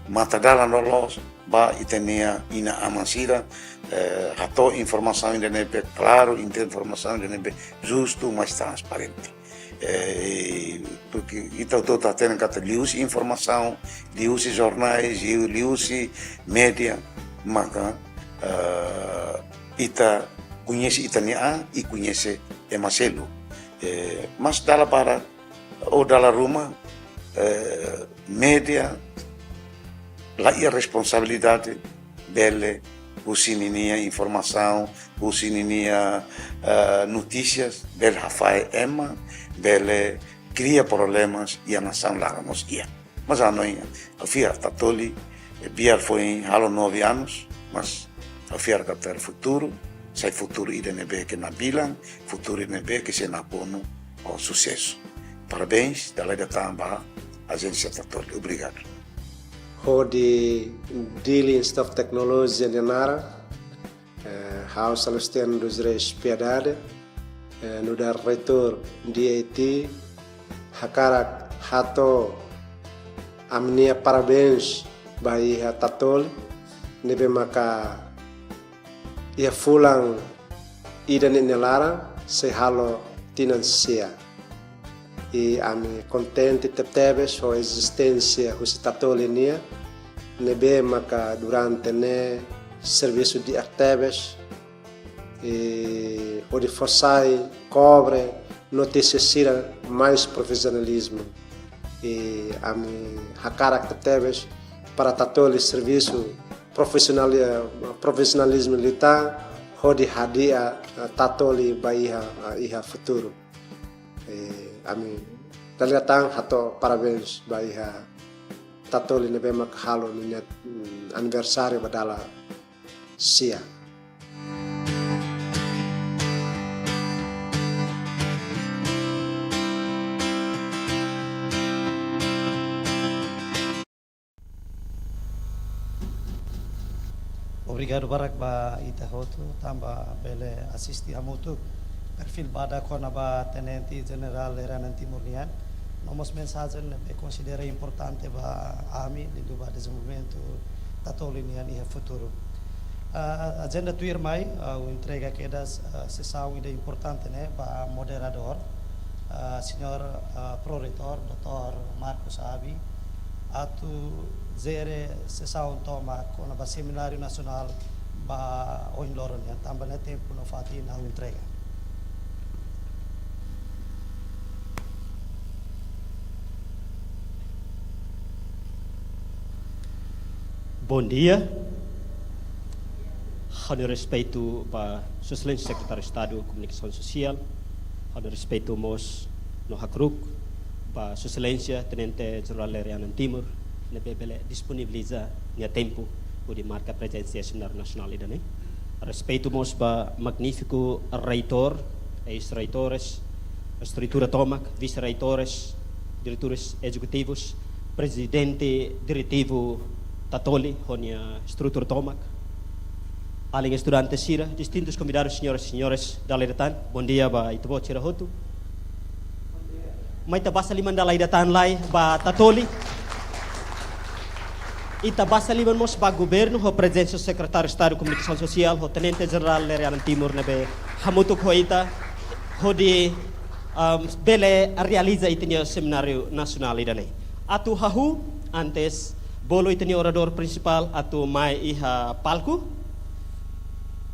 mata-dalan loloos ba ita-nia inan-aman sira, eh, hato'o informasaun ida ne'ebé klaru, ita informasaun ida ne'ebé justu, mais transparente. Eh, porke ita hotu hatene katak liuhusi informasaun, liuhusi jornais, liu-, liuhusi média, maka, eh, ita koñese ita-nia an i koñese ema seluk. Eh, mas dala barak ou dala ruma, eh, média la iha responsabilidade bele husi ninia informasaun, husi ninia, eh, notísias, bele hafahe ema, bele kria problemas iha nasaun laran mós iha. Mas ha'u hanoin, ha'u fiar Tatoli, eh, biar foin halo nove anos, mas ha'u fiar katak futuru, sai futuru ida ne'ebé ke nabilan, futuru ida ne'ebé ke sei nakonu ho susesu. Parabéns, dala ida tan ba Ajénsia Tatoli. Obrigadu. Hodi Dili Institute of Technology nia naran, eh, ha'u Celestino dos Reis Piedade, eh, nu'udar reitór D I T, hakarak hato'o ami-nia parabéns ba iha Tatoli, ne'ebé maka iha fulan ida-ne'e nia laran sei halo tinan sia. I ami kontente tebetebes ho ezisténsia husi Tatoli nian, ne'ebé maka durante ne'e servisu di'ak tebes, i hodi fó sai, kobre notísia sira mais profisionalizmu. I ami hakarak tebetebes para Tatoli servisu profisionál, eh, profisionalizmu liután hodi hadi'a, eh, Tatoli ba iha, eh, iha futuru. Eh, ami dala ida tan hato'o parabéns ba iha Tatoli ne'ebé maka halo ninia, mm, aniversáriu ba dala sia. Obrigadu barak ba ita hotu, tanba bele asiste hamutuk perfíl badak kona-ba Tenente Jenerál Lere Anan Timur nian. No mós mensajen ne'ebé konsidera importante ba ami, liuliu ba dezenvolvimentu Tatoli nian iha futuru. Ah, ajenda tuirmai, ah, ha'u entrega kedas, ah, sesaun ida importante ne'e ba moderadór, ah, señór, ah, Pró-Reitór, doutór Marcos Abi, atu jere sesaun tomak kona-ba semináriu nasionál ba ohin loron nian, tanba ne'e tempu no fatin ha'u entrega. Bondia. Ha'u-nia respeitu ba Sua Exelénsia Sekretáriu Estadu Komunikasaun Sosiál. Ha'u-nia respeitu mós no hakru'uk ba Sua Exelénsia Tenente Jenerál Lere Anan Timur, ne'ebé bele disponibiliza nia tempu hodi marka prezensa iha semináriu nasionál ida-ne'e. Respeitu mós ba magnífiku reitór, eis-reitores, estrutura tomak, vise-reitores, diretores ezekitivus, prezidente diretivu Tatoli ho nia estrutura tomak, alin estudante sira, distintus konvidadus, señoras e señores, dala ida tan, bondia ba ita-boot sira hotu. Mai ita basa liman dala ida tan lai ba Tatoli. Ita basa liman mós ba governu ho prezensa Sekretáriu Estadu Komunikasaun Sosiál ho Tenente Jenerál Lere Anan Timur ne'ebé hamutuk ho ita hodi, um, bele realiza ita-nia semináriu nasionál ida-ne'e. Atu hahú, antes bolu ita-nia oradór prinsipál atu mai iha palku,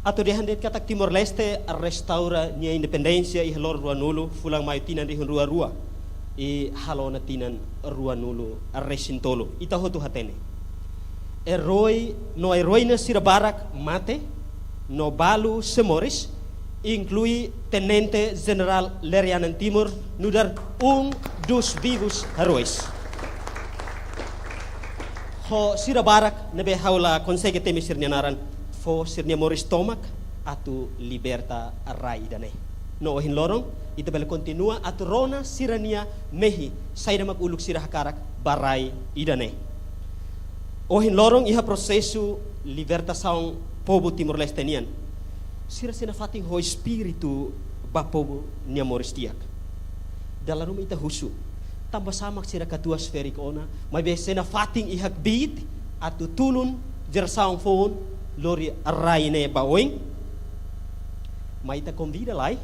atu dehan de'it katak Timor-Leste restaura nia independénsia iha loron ruanulu fulan Maiu tinan rihun rua rua, i halo ona tinan ruanulu resin tolu. Ita hotu hatene, erói no eroína sira barak mate, no balu sei moris, inklui Tenente Jenerál Lere Anan Timur, nu'udar um dos vivos heróis. Ho sira barak ne'ebé ha'u la konsege temi sira-nia naran, fó sira-nia moris tomak atu liberta rai ida-ne'e. No ohin loron, ita bele kontinua atu rona sira-nia mehi, saida mak uluk sira hakarak ba rai ida-ne'e. Ohin loron iha prosesu libertasaun povu Timor-Leste nian, sira sei nafatin ho espíritu ba povu nia moris di'ak. Dala ruma ita husu, tanbasá mak sira katuas ferik ona, maibé sei nafatin iha kbiit atu tulun jerasaun foun lori rai ne'e ba oin? Mai ita konvida lai.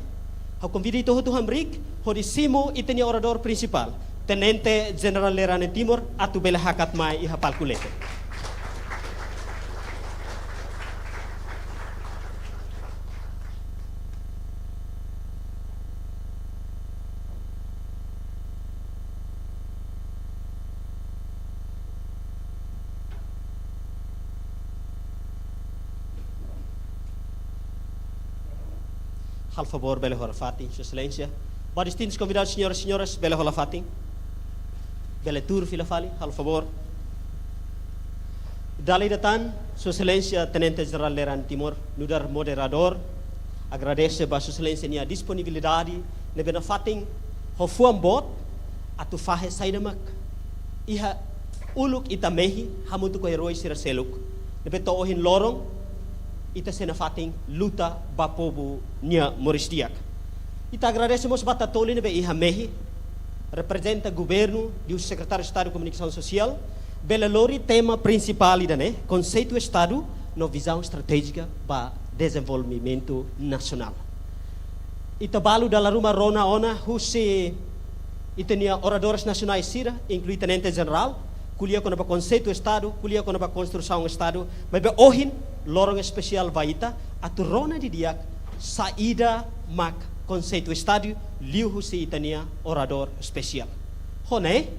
Ha'u konvida ita hotu hamriik, hodi simu ita-nia oradór prinsipál, Tenente Jenerál Lere Anan Timur, atu bele hakat mai iha palku leten. Halo favór, bele hola fatin, Sua Exelénsia. Ba distintus konvidadus, señoras, señores, bele hola fatin. Bele tuur fila fali, halo favór. Dala ida tan, Sua Exelénsia Tenente Jenerál Lere Anan Timur, nu'udar moderadór, agradese ba Sua Exelénsia nia disponibilidade, ne'ebé nafatin ho fuan boot atu fahe saida mak iha uluk ita mehi hamutuk ho erói sira seluk, ne'ebé to'o ohin loron ita sei nafatin luta ba povu nia moris di'ak. Ita agradese mós ba Tatoli ne'ebé iha mehi, reprezenta governu, liuhusi Sekretáriu Estadu Komunikasaun Sosiál, bele lori tema prinsipál ida-ne'e, konseitu Estadu no vizaun estratéjika ba dezenvolvimentu nasionál. Ita balu dala ruma rona ona husi ita-nia oradores nasionais sira, inklui Tenente Jenerál, ko'alia kona-ba konseitu Estadu, ko'alia kona-ba konstrusaun Estadu, maibé ohin loron espesiál ba ita, atu rona didi'ak saida mak konseitu Estadu, liuhusi ita-nia oradór espesiál. Ho ne'e,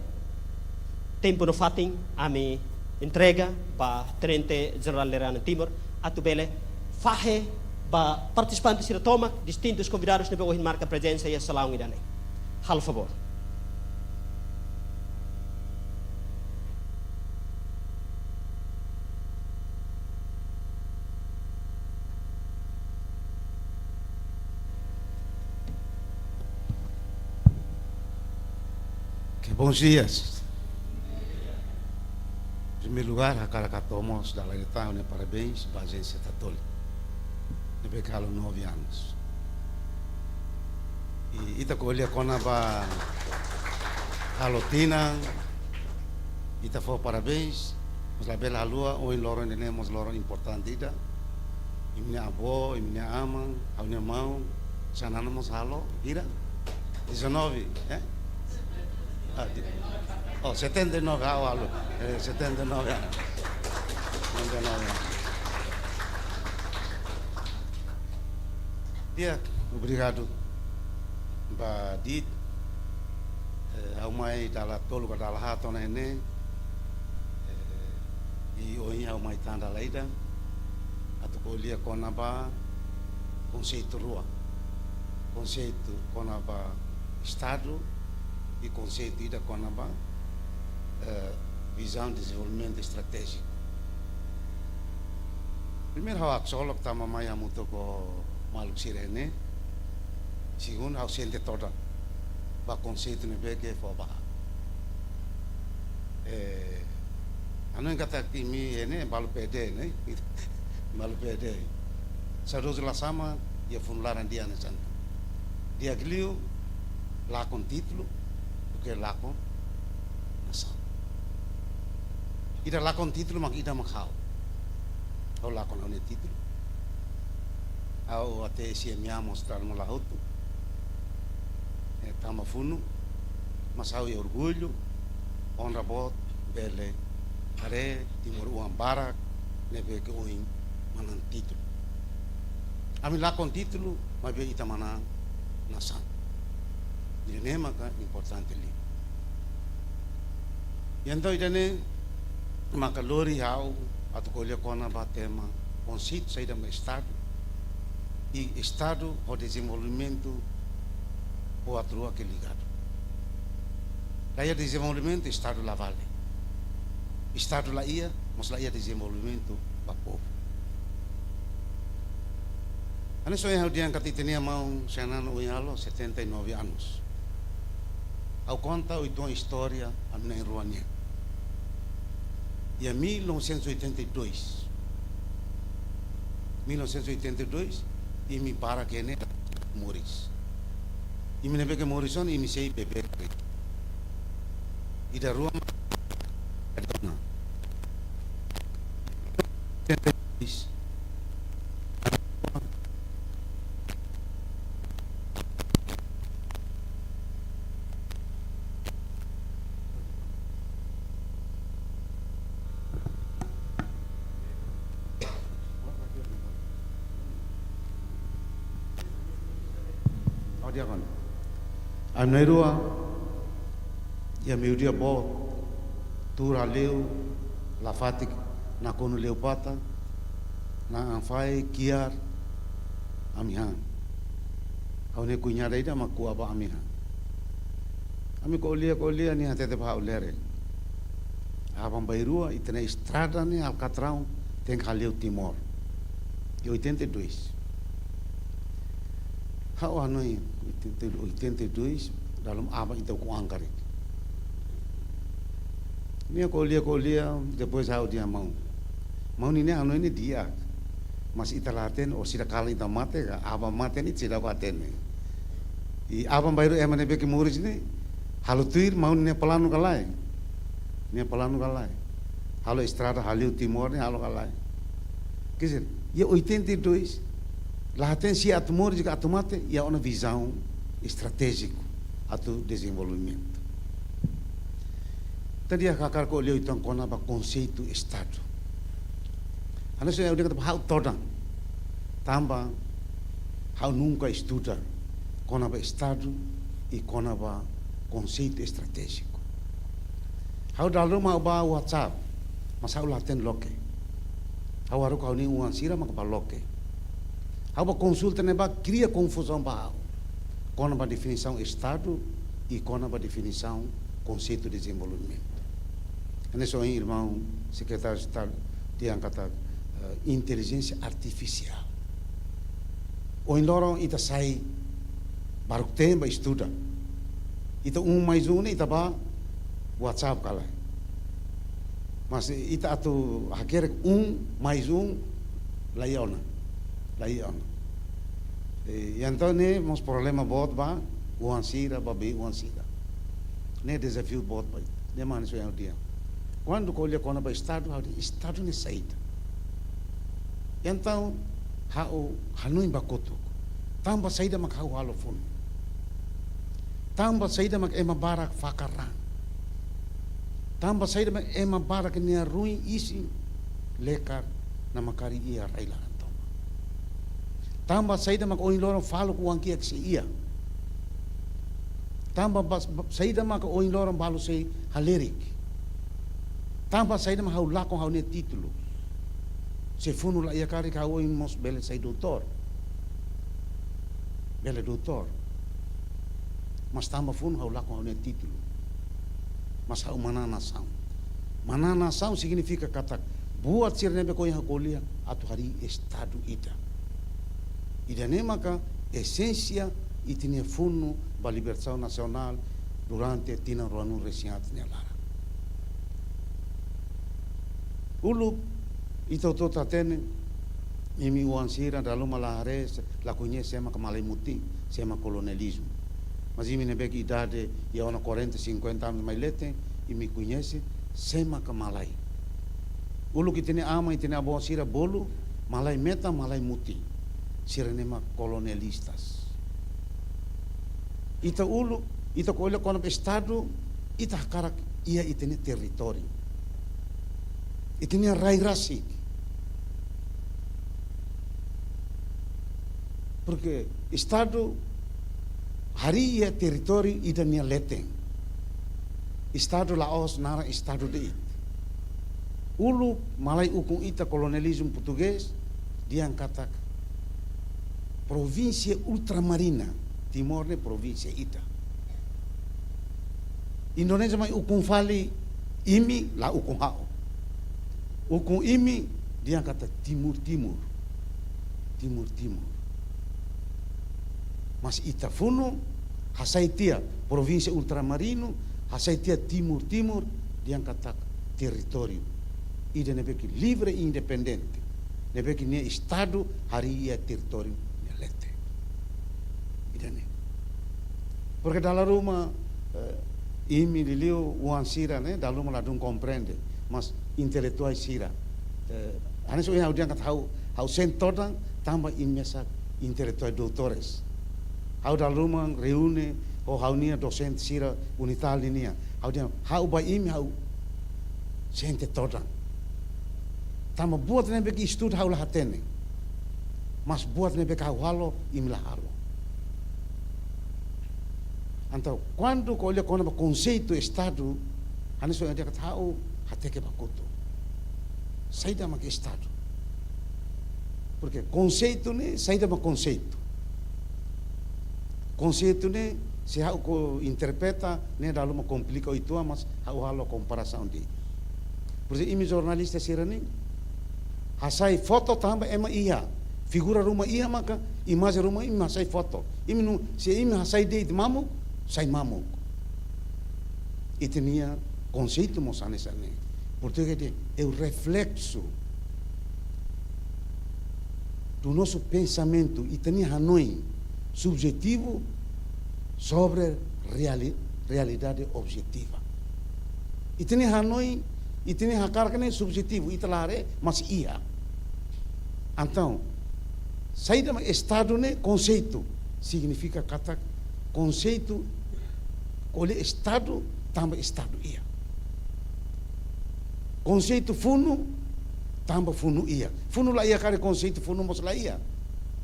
tempu no fatin ami entrega ba Tenente Jenerál Lere Anan Timur, atu bele fahe ba partisipante sira tomak, distintus konvidadus ne'ebé ohin marka prezensa iha salaun ida-ne'e. Halo favór. Oke, bons dias. Primeiru lugar, hakarak hato'o mós dala ida tan ha'u-nia parabéns ba ajénsia Tatoli, ne'ebé halo nove anos. I ita ko'alia kona-ba halo tinan, ita fó parabéns, mas labele haluha, ohin loron ida-ne'e mós loron importante ida. Imi-nia avó, imi-nia aman, ha'u-nia maun, Xanana mós halo, hira? Dezanove, eh? Ah, di-, oh, setenta e nove, ah, halo. Eh, setenta e nove anos. Setenta e nove anos. Di'ak, obrigadu ba Dit. Eh, ha'u mai dala tolu ka dala haat ona iha ne'e. Eh, i ohin ha'u mai tan dala ida atu ko'alia kona-ba konseitu rua. Konseitu kona-ba Estadu i konseitu ida kona-ba, eh, vizaun dezenvolvimentu estratéjiku. Primeiru, ha'u haksolok tanba mai hamutuk ho maluk sira iha ne'e. Segundu, ha'u sente todan ba konseitu ne'ebé ke fó ba ha'u. Eh, hanoin katak imi iha ne'e balu P D ne'e. Balu P D. Saudozu Lasama, iha funu laran Diana Santu. Di'ak liu lakon títulu duké lakon nasaun. Ida lakon títulu mak ida mak ha'u. Ha'u lakon ha'u-nia títulu. Ha'u até S M A mós dala ruma la hotu. Eh, tanba funu, mas ha'u iha orgullu, onra boot, bele haree timoroan barak ne'ebé ke ohin manán títulu. Ami lakon títulu, maibé ita manán nasaun. Ida-ne'e maka importante liu. I entaun ida-ne'e maka lori ha'u atu ko'alia kona-ba tema konseitu saida mak Estadu, i Estadu ho dezenvolvimentu buat rua ke ligadu. La iha dezenvolvimentu, Estadu la vale. Estadu la iha, mós la iha dezenvolvimentu ba povu. Hanesan ohin ha'u dehan katak ita-nia maun Xanana Ohinhalo, setenta e nove anos. Ha'u konta uitoan istória ami na'in-rua nian. Iha mil novecentos e oitenta e dois. Mil novecentos e oitenta e dois, imi barak iha ne'e moris. Imi ne'ebé ke moris ona, imi sei bebé. Ida rua mak dona. Oitenta e dois. Ó di'ak ona. Ami na'in-rua, iha meiudia boot, tuur hale'u, lafatik, nakonu Leupata, na'an-fahi, kiar, ami han. Ha'u-nia kuñada ida mak ko'a ba ami han. Ami ko'alia, ko'alia, nia hatete ba ha'u: Lere, aban-bainrua ita-nia estrada ne'e alkatraun tenke hale'u Timor. Iha oitenta e dois. Ha'u hanoin, oitenta, oitenta e dois, dalam aban ita ukun an karik. Nia ko'alia, ko'alia, depois ha'u dehan: Maun, maun, nia hanoin ne'e di'ak. Mas ita la hatene, orsida kalan ita mate ka, aban mate ne'e seidauk hatene. I aban-bainrua ema ne'ebé ke moris ne'e halo tuir maun nia planu ka lae. Nia planu ka lae. Halo estrada hale'u Timor ne'e halo ka lae. Quer dizer, iha oitenta e dois, la hatene se atu moris ka atu mate, iha ona vizaun estratéjiku atu dezenvolvimentu. Entaun ha'u hakarak ko'alia uitoan kona-ba konseitu Estadu. Hanesan ohin ha'u dehan katak ha'u todan. Tanba ha'u nunka estuda kona-ba Estadu i kona-ba konseitu estratéjiku. Ha'u dala ruma ha'u bá WhatsApp, mas ha'u la hatene loke. Ha'u haruka ha'u-nia oan sira mak bá loke. Ha'u bá konsulta ne'ebá kria konfuzaun ba ha'u kona-ba definisaun Estadu i kona-ba definisaun konseitu dezenvolvimentu. Hanesan ohin irmaun sekretáriu Estadu dehan katak, eh, intelijénsia artifisiál. Ohin loron ita sai baruk-teen bá estuda. Ita um mais um ne'e ita bá WhatsApp ka lae. Mas ita atu hakerek um mais um, la iha ona. La iha ona. E, entaun ne'e mós problema boot ba oan sira, ba bei-oan sira. Ne'e dezafiu boot ba ita. Ne'e mak hanesan ohin ha'u dehan. Kuandu ko'alia kona-ba Estadu, ha'u dehan Estadu ne'e saida. Entaun ha'u hanoin ba kotuk. Tanba saida mak ha'u halo funu? Tanba saida mak ema barak fakar raan? Tanba saida mak ema barak nia ruin isin lekar, namkari iha rai-laran tomak? Tanba saida mak ohin loron faluk oan kiak sei iha? Tanba bas-, ba-, saida mak ohin loron balu sei halerik? Tanba saida mak ha'u lakon ha'u-nia títulu? Se funu la iha karik ha'u ohin mós bele sai doutór. Bele doutór. Mas tanba funu ha'u lakon ha'u-nia títulu. Mas ha'u manán nasaun. Manán nasaun signifika katak buat sira ne'ebé ke ohin ha'u ko'alia atu harii Estadu ida. Ida-ne'e maka esénsia ita-nia funu ba libertasaun nasionál durante tinan ruanulu-resin-haat nia laran. Uluk ita hotu-hotu hatene, imi oan sira dala ruma la haree, la koñese sé maka malae mutin, sé maka kolonializmu. Mas imi ne'ebé ke idade iha ona quarenta, cinquenta anos mai leten, imi koñese sé maka malae. Uluk ita-nia aman, ita-nia avó sira bolu malae metan, malae mutin. Sira-ne'e mak kolonialistas. Ita uluk, ita ko'alia kona-ba Estadu, ita hakarak iha ita-nia territóriu, ita-nia rai rasik. Porque Estadu harii iha territóriu ida nia leten. Estadu la'ós naran Estadu de'it. Uluk malae ukun ita, kolonializmu portugés, dehan katak provínsia ultramarina. Timor ne'e provínsia ida. Indonézia mai ukun fali imi, la ukun ha'u. Ukun imi, dehan katak Timur Timur. Timur Timur. Mas ita funu, hasai tiha provínsia ultramarinu, hasai tiha Timur Timur, dehan katak territóriu ida ne'ebé ke livre i independente, ne'ebé ke nia estadu harii iha territóriu nia leten. Ida-ne'e. Porque dala ruma, eh, imi liuliu oan sira ne'e, dala ruma ladún komprende, mas intelektuál sira, eh, hanesan ohin ha'u dehan katak ha'u, ha'u sente todan, tanba imi mesak intelektuál doutores. Ha'u dala ruma reúne ho ha'u-nia dosente sira UNITAL nian. Ha'u dehan, ha'u ba imi ha'u sente todan. Tanba buat ne'ebé ke estuda ha'u la hatene. Mas buat ne'ebé ke ha'u halo, imi la halo. Entaun, kuandu ko'alia kona-ba konseitu estadu, hanesan ohin ha'u dehan katak ha'u hateke ba kotuk. Saida mak estadu? Porque konseitu ne'e, saida mak konseitu? Konseitu ne'e, se ha'u ko interpreta, ne'e dala ruma komplika uitoan, mas ha'u halo komparasaun de'it. Por ezemplu, imi jornalista sira-ne'e hasai foto tanba ema iha, figura ruma iha maka, imajen ruma imi hasai foto. Imi nu, se imi hasai de'it mamuk, sai mamuk. Ita-nia konseitu mós hanesan ne'e. Portugés dehan, é o reflexo do nosso pensamento, ita-nia hanoin subjetivu sobre reali-, realidade objetiva. Ita-nia hanoin, ita-nia hakarak ne'e subjetivu, ita la haree, mas iha. Entaun, saida mak estadu ne'e? Konseitu. Signifika katak konseitu, ko'alia estadu, tanba estadu iha. Konseitu funu, tanba funu iha. Funu la iha karik konseitu funu mós la iha.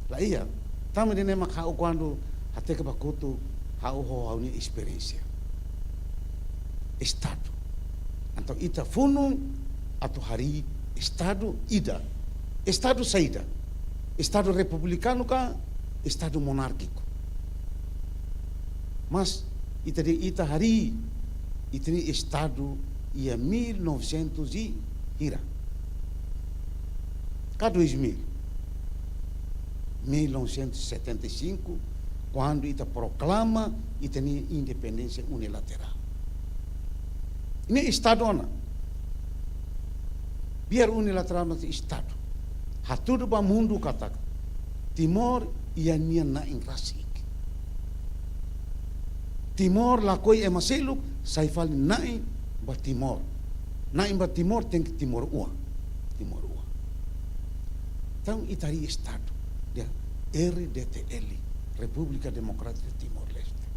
La iha. Tanba ida-ne'e mak ha'u kuandu hateke ba kotuk, ha'u ho ha'u-nia esperiénsia. Estadu. Entaun ita funu atu harii estadu ida. Estadu saida? Estadu republikanu ka estadu monárkiku? Mas ita dehan ita harii ita-nia estadu iha mil novecentos e hira? Ka dois mil? Mil novecentos e setenta e cinco, kuandu ita proklama ita-nia independénsia unilaterál. Ne'e estadu ona. Biar unilaterál, mas estadu. Hatudu ba mundu katak Timor iha nia na'in rasik. Timor lakohi ema seluk, sai fali na'in ba Timor. Na'in ba Timor tenke timoroan. Timoroan. Entaun ita harii estadu, dehan R D T L, República Democrática de Timor-Leste.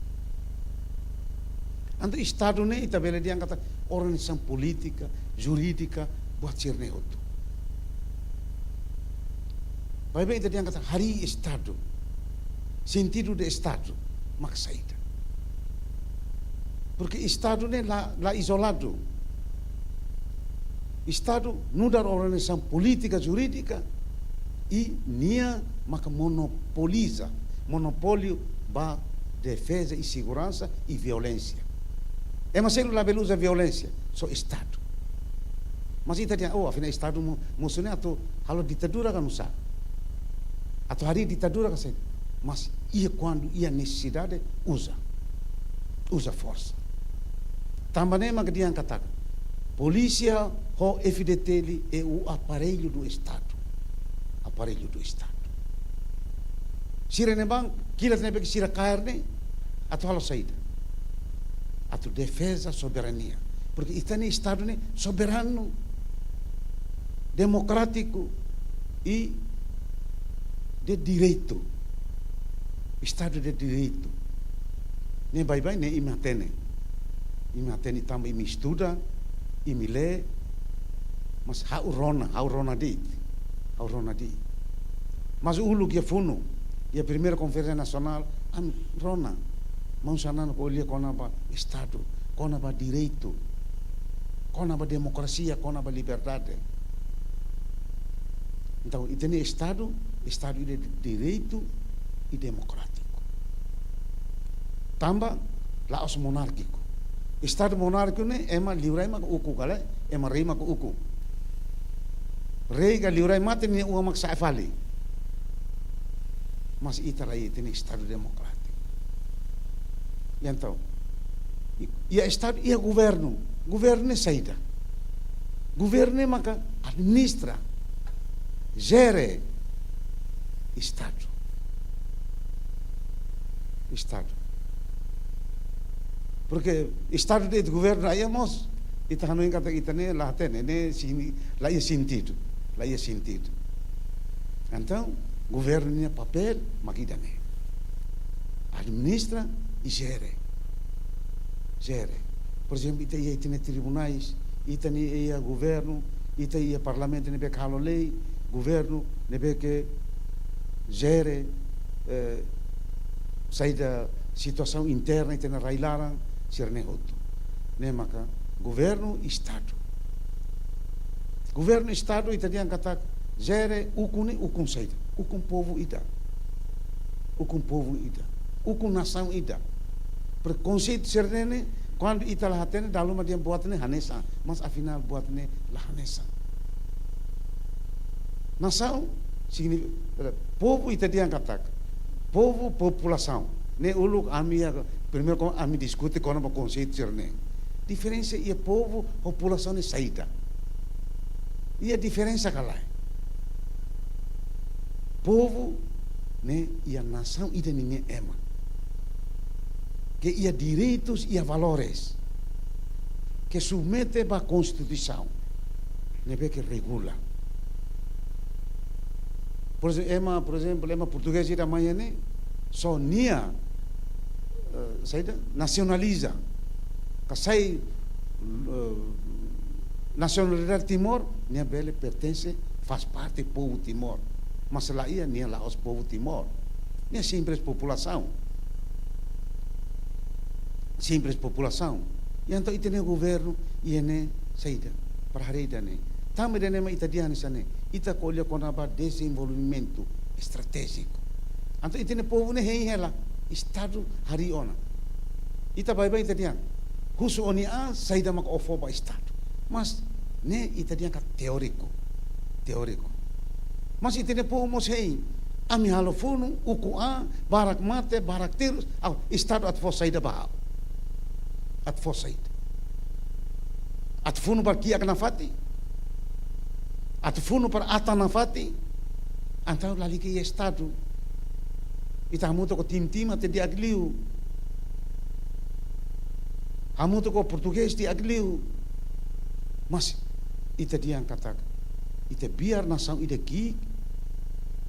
Entaun estadu ne'e ita bele dehan katak organizasaun polítika, jurídika, buat sira-ne'e hotu. Baibain ita dehan katak harii estadu. Sentidu de estadu mak saida? Porque estadu ne'e la, la izoladu. Estadu nu'udar organizasaun polítika jurídika i nia maka monopoliza, monopóliu ba defeza i seguransa i violénsia. Ema seluk labele uza violénsia, só estadu. Mas ita dehan, oh, afinál estadu mo-, mosu ne'e atu halo ditadura ka nusá? Atu harii ditadura ka saida? Mas iha kuandu iha nesesidade uza. Uza forsa. Tanba ne'e mak dehan katak polísia ho F D T L é o aparelho do Estado. Aparelho do Estado. Sira-ne'ebá, kilat ne'ebé ke sira kaer ne'e, atu halo saida? Atu defeza soberania. Porque ita-nia estadu ne'e soberanu, demokrátiku i de direitu. Estadu de direitu. Ne'e baibain ne'e imi hatene. Imi hatene tanba imi estuda, imi lee, mas ha'u rona, ha'u rona de'it. Ha'u rona de'it. Mas uluk iha funu, iha primeira konferénsia nasionál, ami rona. Maun Xanana ko'alia kona-ba estadu, kona-ba direitu, kona-ba demokrasia, kona-ba liberdade. Entaun, ita-nia estadu, estadu ida de direitu, i demokrátiku. Tanba la'ós monárkiku. Estadu monárkiku ne'e ema liurai maka ukun ka lae, ema rei maka ukun. Rei ka liurai mate nia oan mak sa'e fali. Mas ita la iha, ita-nia estadu demokrátiku. Entaun, i-, iha estadu iha governu. Governu ne'e saida? Governu ne'e maka administra, jere estadu. Estadu. Porque estadu de'it governu la iha mós, ita hanoin katak ita ne'e la hatene, ne'e sini-, la iha sentidu, la iha sentidu. Entaun, governu nia papél mak ida-ne'e. Administra i jere. Jere. Por ezemplu, ita iha, ita-nia tribunais, ita-nia iha governu, ita iha parlamentu ne'ebé ke halo lei, governu ne'ebé ke jere, eh, saida situasaun interna ita-nia rai-laran, sira-ne'e hotu. Ne'e maka governu estadu. Governu estadu ita dehan katak jere ukun ne'e ukun saida? Ukun povu ida. Ukun povu ida. Ukun nasaun ida. Prekonseitu sira-ne'e, kuandu ita la hatene, dala ruma dehan buat ne'e hanesan, mas afinál buat ne'e la hanesan. Nasaun signifika, povu ita dehan katak, povu, populasaun. Ne'e uluk ami iha, primeiru kona-ba ami diskute kona-ba konseitu sira-ne'e. Diferensa iha povu ho populasaun ne'e saida? Iha diferensa ka lae? Povu ne'e iha nasaun ida ninia ema, ke iha direitus, iha valores, ke submete ba konstituisaun ne'ebé ke regula. Por ezemplu, ema, por ezemplu, ema portugés ida mai iha ne'e, só nia, eh, saida, nasionaliza, ka sai, eh, nasionalidade Timor, nia bele pertense, faz parte povu Timor. Mas la iha, nia la'ós povu Timor. Nia simples populasaun. Simples populasaun. I entaun ita-nia governu, iha ne'e saida? Para haree ida-ne'e. Tanba ida-ne'e mak ita dehan hanesan ne'e, ita ko'alia kona-ba dezenvolvimentu estratéjiku. Entaun ita-nia povu ne'e hein hela, estadu harii ona. Ita baibain ita dehan, husu ó-nia an, saida mak ó fó ba estadu. Mas ne'e ita dehan katak teóriku. Teóriku. Mas ita-nia povu mós hein. Ami halo funu, ukun an, barak mate, barak tirus, ha'u, estadu atu fó saida ba ha'u? Atu fó saida? Atu funu para kiak nafatin? Atu funu para atan nafatin? Entaun lalika iha estadu. Ita hamutuk ho tim-tim até di'ak liu. Hamutuk ho portugés di'ak liu. Mas ita dehan katak, ita biar nasaun ida ki'ik,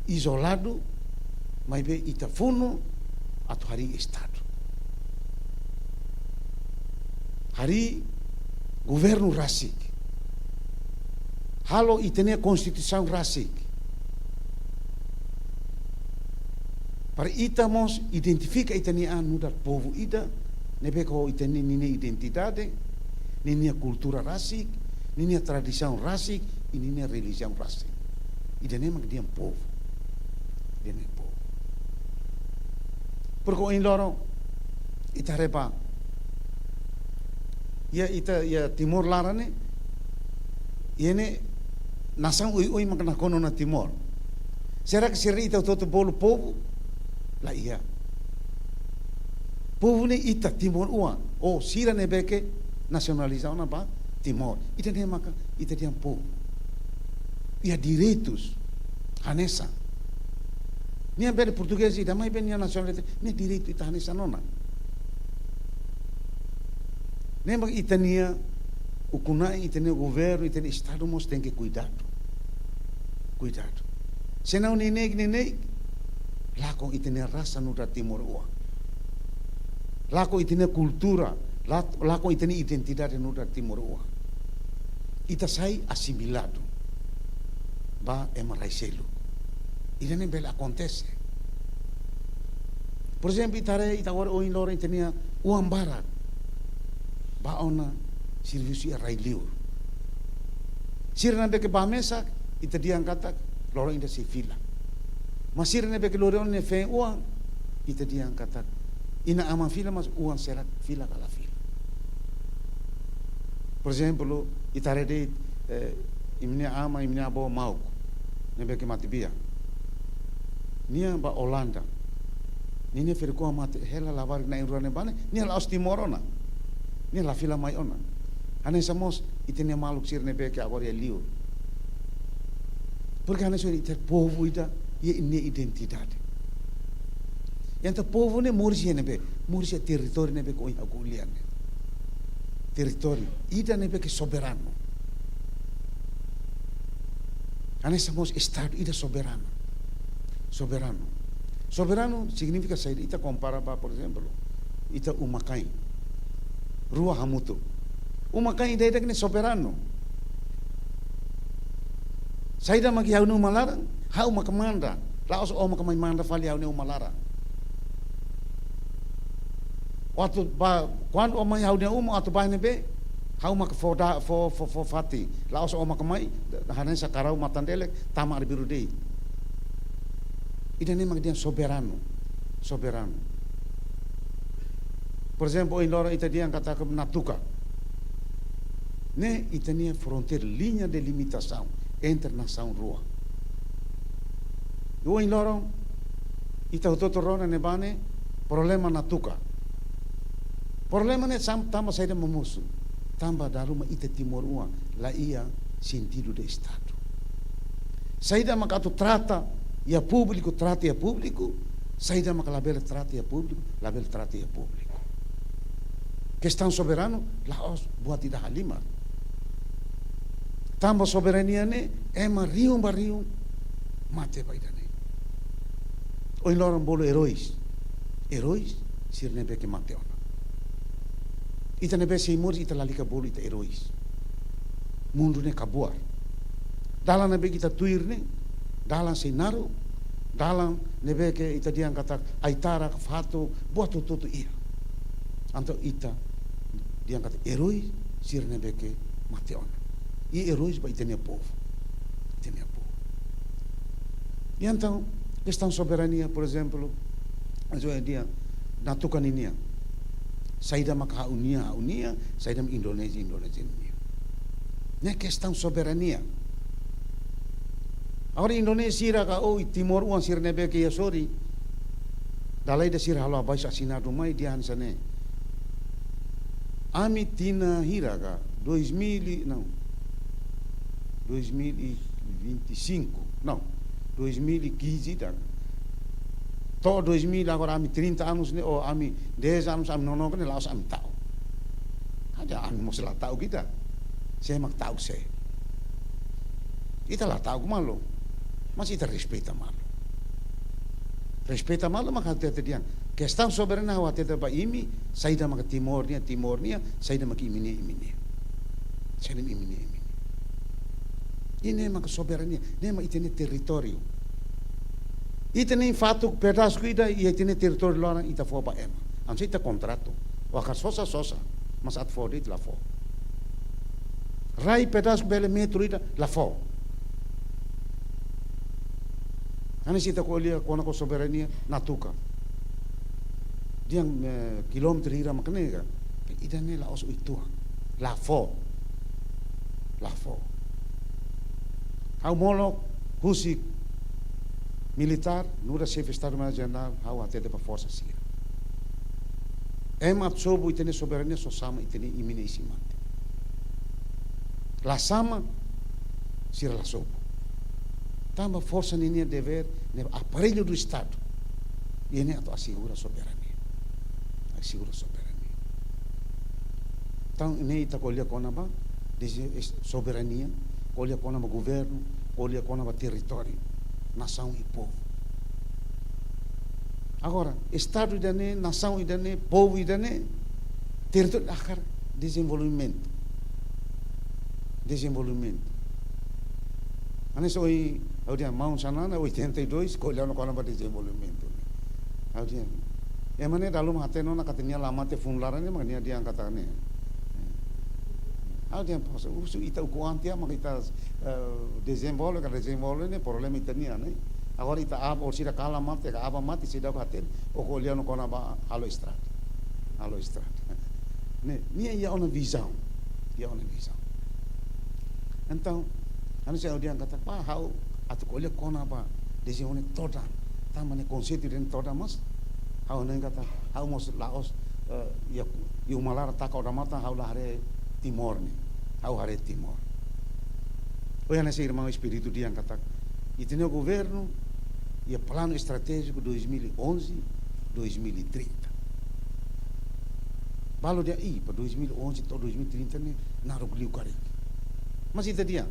izoladu, maibé ita funu atu harii estadu. Harii governu rasik. Halo ita-nia konstituisaun rasik. Para ita mós identifika ita-nia an nu'udar povu ida, ne'ebé ho ita-nia, ninia identidade, ninia kultura rasik, ninia tradisaun rasik, i ninia relijiaun rasik. Ida-ne'e mak dehan povu. Ida-ne'e povu. Porque ohin loron, ita haree ba, iha ita, iha Timor laran ne'e, iha ne'e nasaun oioin mak nakonu ona Timor. Será que sira ita hotu-hotu bolu povu? La iha. Povu ne'e ita timoroan, ou sira ne'ebé ke nasionaliza ona ba Timor. Ita-nia maka, ita dehan povu. Iha direitus hanesan. Nia bele portugés ida, maibé nia nasionalidade, nia direitu ita hanesan ona. Ne'e mak ita-nia ukun-na'in, ita-nia governu, ita-nia estadu mós tenke kuidadu. Kuidadu. Senão neineik-neineik lakon ita-nia rasa nu'udar timoroan. Lakon ita-nia kultura, la-, lakon ita-nia identidade nu'udar timoroan. Ita sai asimiladu ba ema rai seluk. Ida-ne'e bele akontese. Por ezemplu, ita haree, ita agora ohin loron ita-nia oan barak bá ona servisu iha rai-liur. Sira ne'ebé ke bá mesak, ita dehan katak, loron ida sei fila. Mas sira ne'ebé ke lori ona nia feen-oan, ita dehan katak inan-aman fila, mas oan sira fila ka la fila. Por ezemplu, ita haree de'it, eh, imi-nia aman, imi-nia avó Mauk, ne'ebé ke matebian. Nia ba Olanda. Ninia ferik-oan mate hela labarik na'in-rua ne'ebá ne'e, nia la'ós Timor ona. Nia la fila mai ona. Hanesan mós ita-nia maluk sira ne'ebé ke agora iha liur. Porque hanesan ita povu ida iha nia identidade. Entaun povu ne'e moris iha ne'ebé? Moris iha territóriu ne'ebé ke ohin ha'u ko'alia ne'e. Territóriu ida ne'ebé ke soberanu. Hanesan mós Estadu ida soberanu. Soberanu. Soberanu signifika saida? Ita kompara ba, por ezemplu, ita uma-kain rua hamutuk. Uma-kain ida-idak ne'e soberanu. Saida mak iha ha'u-nia uma laran, ha'u maka manda. La'ós ó maka mai manda fali ha'u-nia uma laran. Atu ba, kuandu ó mai ha'u-nia uma, atu ba ne'ebé, ha'u maka fó da, fó, fó, fó fatin. La'ós ó maka mai, hanesan karau matan-delek, tama arbiru de'it. Ida-ne'e mak dehan soberanu. Soberanu. Por ezemplu, ohin loron ita dehan katak Natuka. Ne'e ita-nia fronteira, liña delimitasaun entre nasaun rua. Ohin loron, ita hotu-hotu rona ne'ebá ne'e problema Natuka. Problema ne'e sam-, tanba saida mak mosu? Tanba dala ruma ita timoroan la iha sentidu de Estadu. Saida mak atu trata iha públiku, trata iha públiku. Saida mak labele trata iha públiku, labele trata iha públiku. Kestaun soberanu la'ós buat ida halimar. Tanba soberania ne'e, ema rihun ba rihun mate ba ida-ne'e. Ohin loron bolu eróis. Eróis sira ne'ebé ke mate ona. Ita ne'ebé sei moris, ita lalika bolu ita eróis. Mundu ne'e kabuar. Dalan ne'ebé ke ita tuir ne'e, dalan sei naruk, dalan ne'ebé ke ita dehan katak aitarak, fatuk, buat hotu-hotu iha. Entaun ita dehan katak eróis sira ne'ebé ke mate ona. I eróis ba ita-nia povu. Ita-nia povu. I entaun, kestaun soberania, por ezemplu, hanesan ohin dehan, Natuka ninian. Saida mak ha'u-nia, ha'u-nia, saida mak Indonézia, Indonézia ninian. Ne'e kestaun soberania. Agora Indonézia sira ka, ou timoroan sira ne'ebé ke iha sorin, dala ida sira halo abaixo-asinadu mai dehan hanesan ne'e: Ami tinan hira ka, dois mil e, não, dois mil e vinte e cinco, não, dois mil e quinze ida. To'o dois mil, agora ami trinta anos ne'e, ou ami dez anos, ami nonook ne'e, la'ós ami ta'uk. Ha'u dehan ami mós la ta'uk ita. Sé mak ta'uk sé? Ita la ta'uk malu. Mas ita respeita malu. Respeita malu mak hatete dehan. Kestaun soberania ha'u hatete ba imi, saida mak Timor nian, Timor nian, saida mak imi-nian, imi-nian. Saida mak imi-nian, imi-nian. Ida-ne'e mak soberania, ne'e mak ita-nia territóriu. Ita-nia fatuk pedasku ida iha ita-nia territóriu loron ita fó ba ema. Hanesan ita kontratu. Ou hakarak sosa, sosa. Mas atu fó de'it la fó. Rai pedasku bele metru ida la fó. Hanesan ita ko'alia kona-ba soberania Natuka. Dehan, eh, kilómetru hira mak ne'e ka. Ida-ne'e la'ós uitoan. La fó. La fó. Ha'u molok husi militár, nu'udar xefe Estadu Maiór Jenerál, ha'u hatete ba forsa sira. Ema atu sobu ita-nia soberania só sama ita-nia imi-nia isin-mate. La sama, sira la sobu. Tanba forsa ninia devér, ne'e aparellu do Estadu. Ida-ne'e atu asegura soberania. Asegura soberania. Entaun, ne'e ita ko'alia kona-ba, desi-, es-, soberania, ko'alia kona-ba governu, ko'alia kona-ba territóriu, nasaun i povu. Agora, Estadu ida-ne'e, nasaun ida-ne'e, povu ida-ne'e, territóriu hakarak dezenvolvimentu. Dezenvolvimentu. Hanesan ohin, ha'u dehan maun Xanana, oitenta e dois, ko'alia ona kona-ba dezenvolvimentu. Ha'u dehan, ema ne'e dala ruma hatene ona katak nia la mate funu laran ne'e, mak nia dehan katak ne'e. Ha'u dehan, poxa, husu ita ukun an tiha, mak ita, eh, dezenvolve, ka dezenvolve ne'e, problema ita-nian, ne'e. Agora ita aban, orsida kalan mate, ka aban mate, seidauk hatene, o ko'alia ona kona-ba halo estrada. Halo estrada. Ne'e, nia iha ona vizaun. Iha ona vizaun. Entaun, anu se audian kata, pa, ha'u atu ko'alia kona-ba dezeñu ne'e todan. Tanba ne'e konseitu ida-ne'e todan mós. Ha'u ne'e kata, ha'u mós la'ós, eh, iha, iha uma laran taka odamatan, ha'u la haree Timor ne'e. Ha'u haree Timor. Ohin ne'e sei irmaun espíritu dehan katak, ita-nia governu iha planu estratéjiku dois mil e onze, dois mil e trinta. Balu dehan, ih, para dois mil e onze to'o dois mil e trinta ne'e naruk liu karik. Mas ita dehan,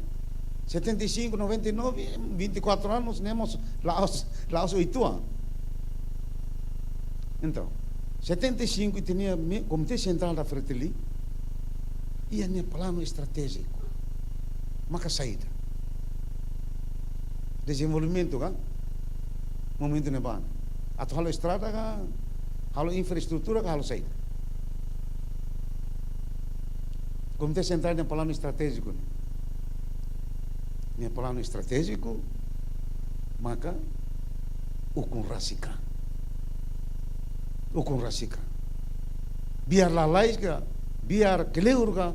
setenta e cinco, noventa e nove, vinte e quatro anos, ne'e mós la'ós, la'ós oituan. Entaun, setenta e cinco ita-nia me-, Komité Sentrál da Fretilin iha nia planu estratéjiku. Maka saida? Dezenvolvimentu ka? Momentu ne'ebá. Atu halo estrada ka? Halo infraestrutura ka? Halo saida? Komité Sentrál nia planu estratéjiku ne'e. Nia planu estratéjiku, maka ukun rasik an. Ukun rasik an. Biar lalais ka, biar kleur ka,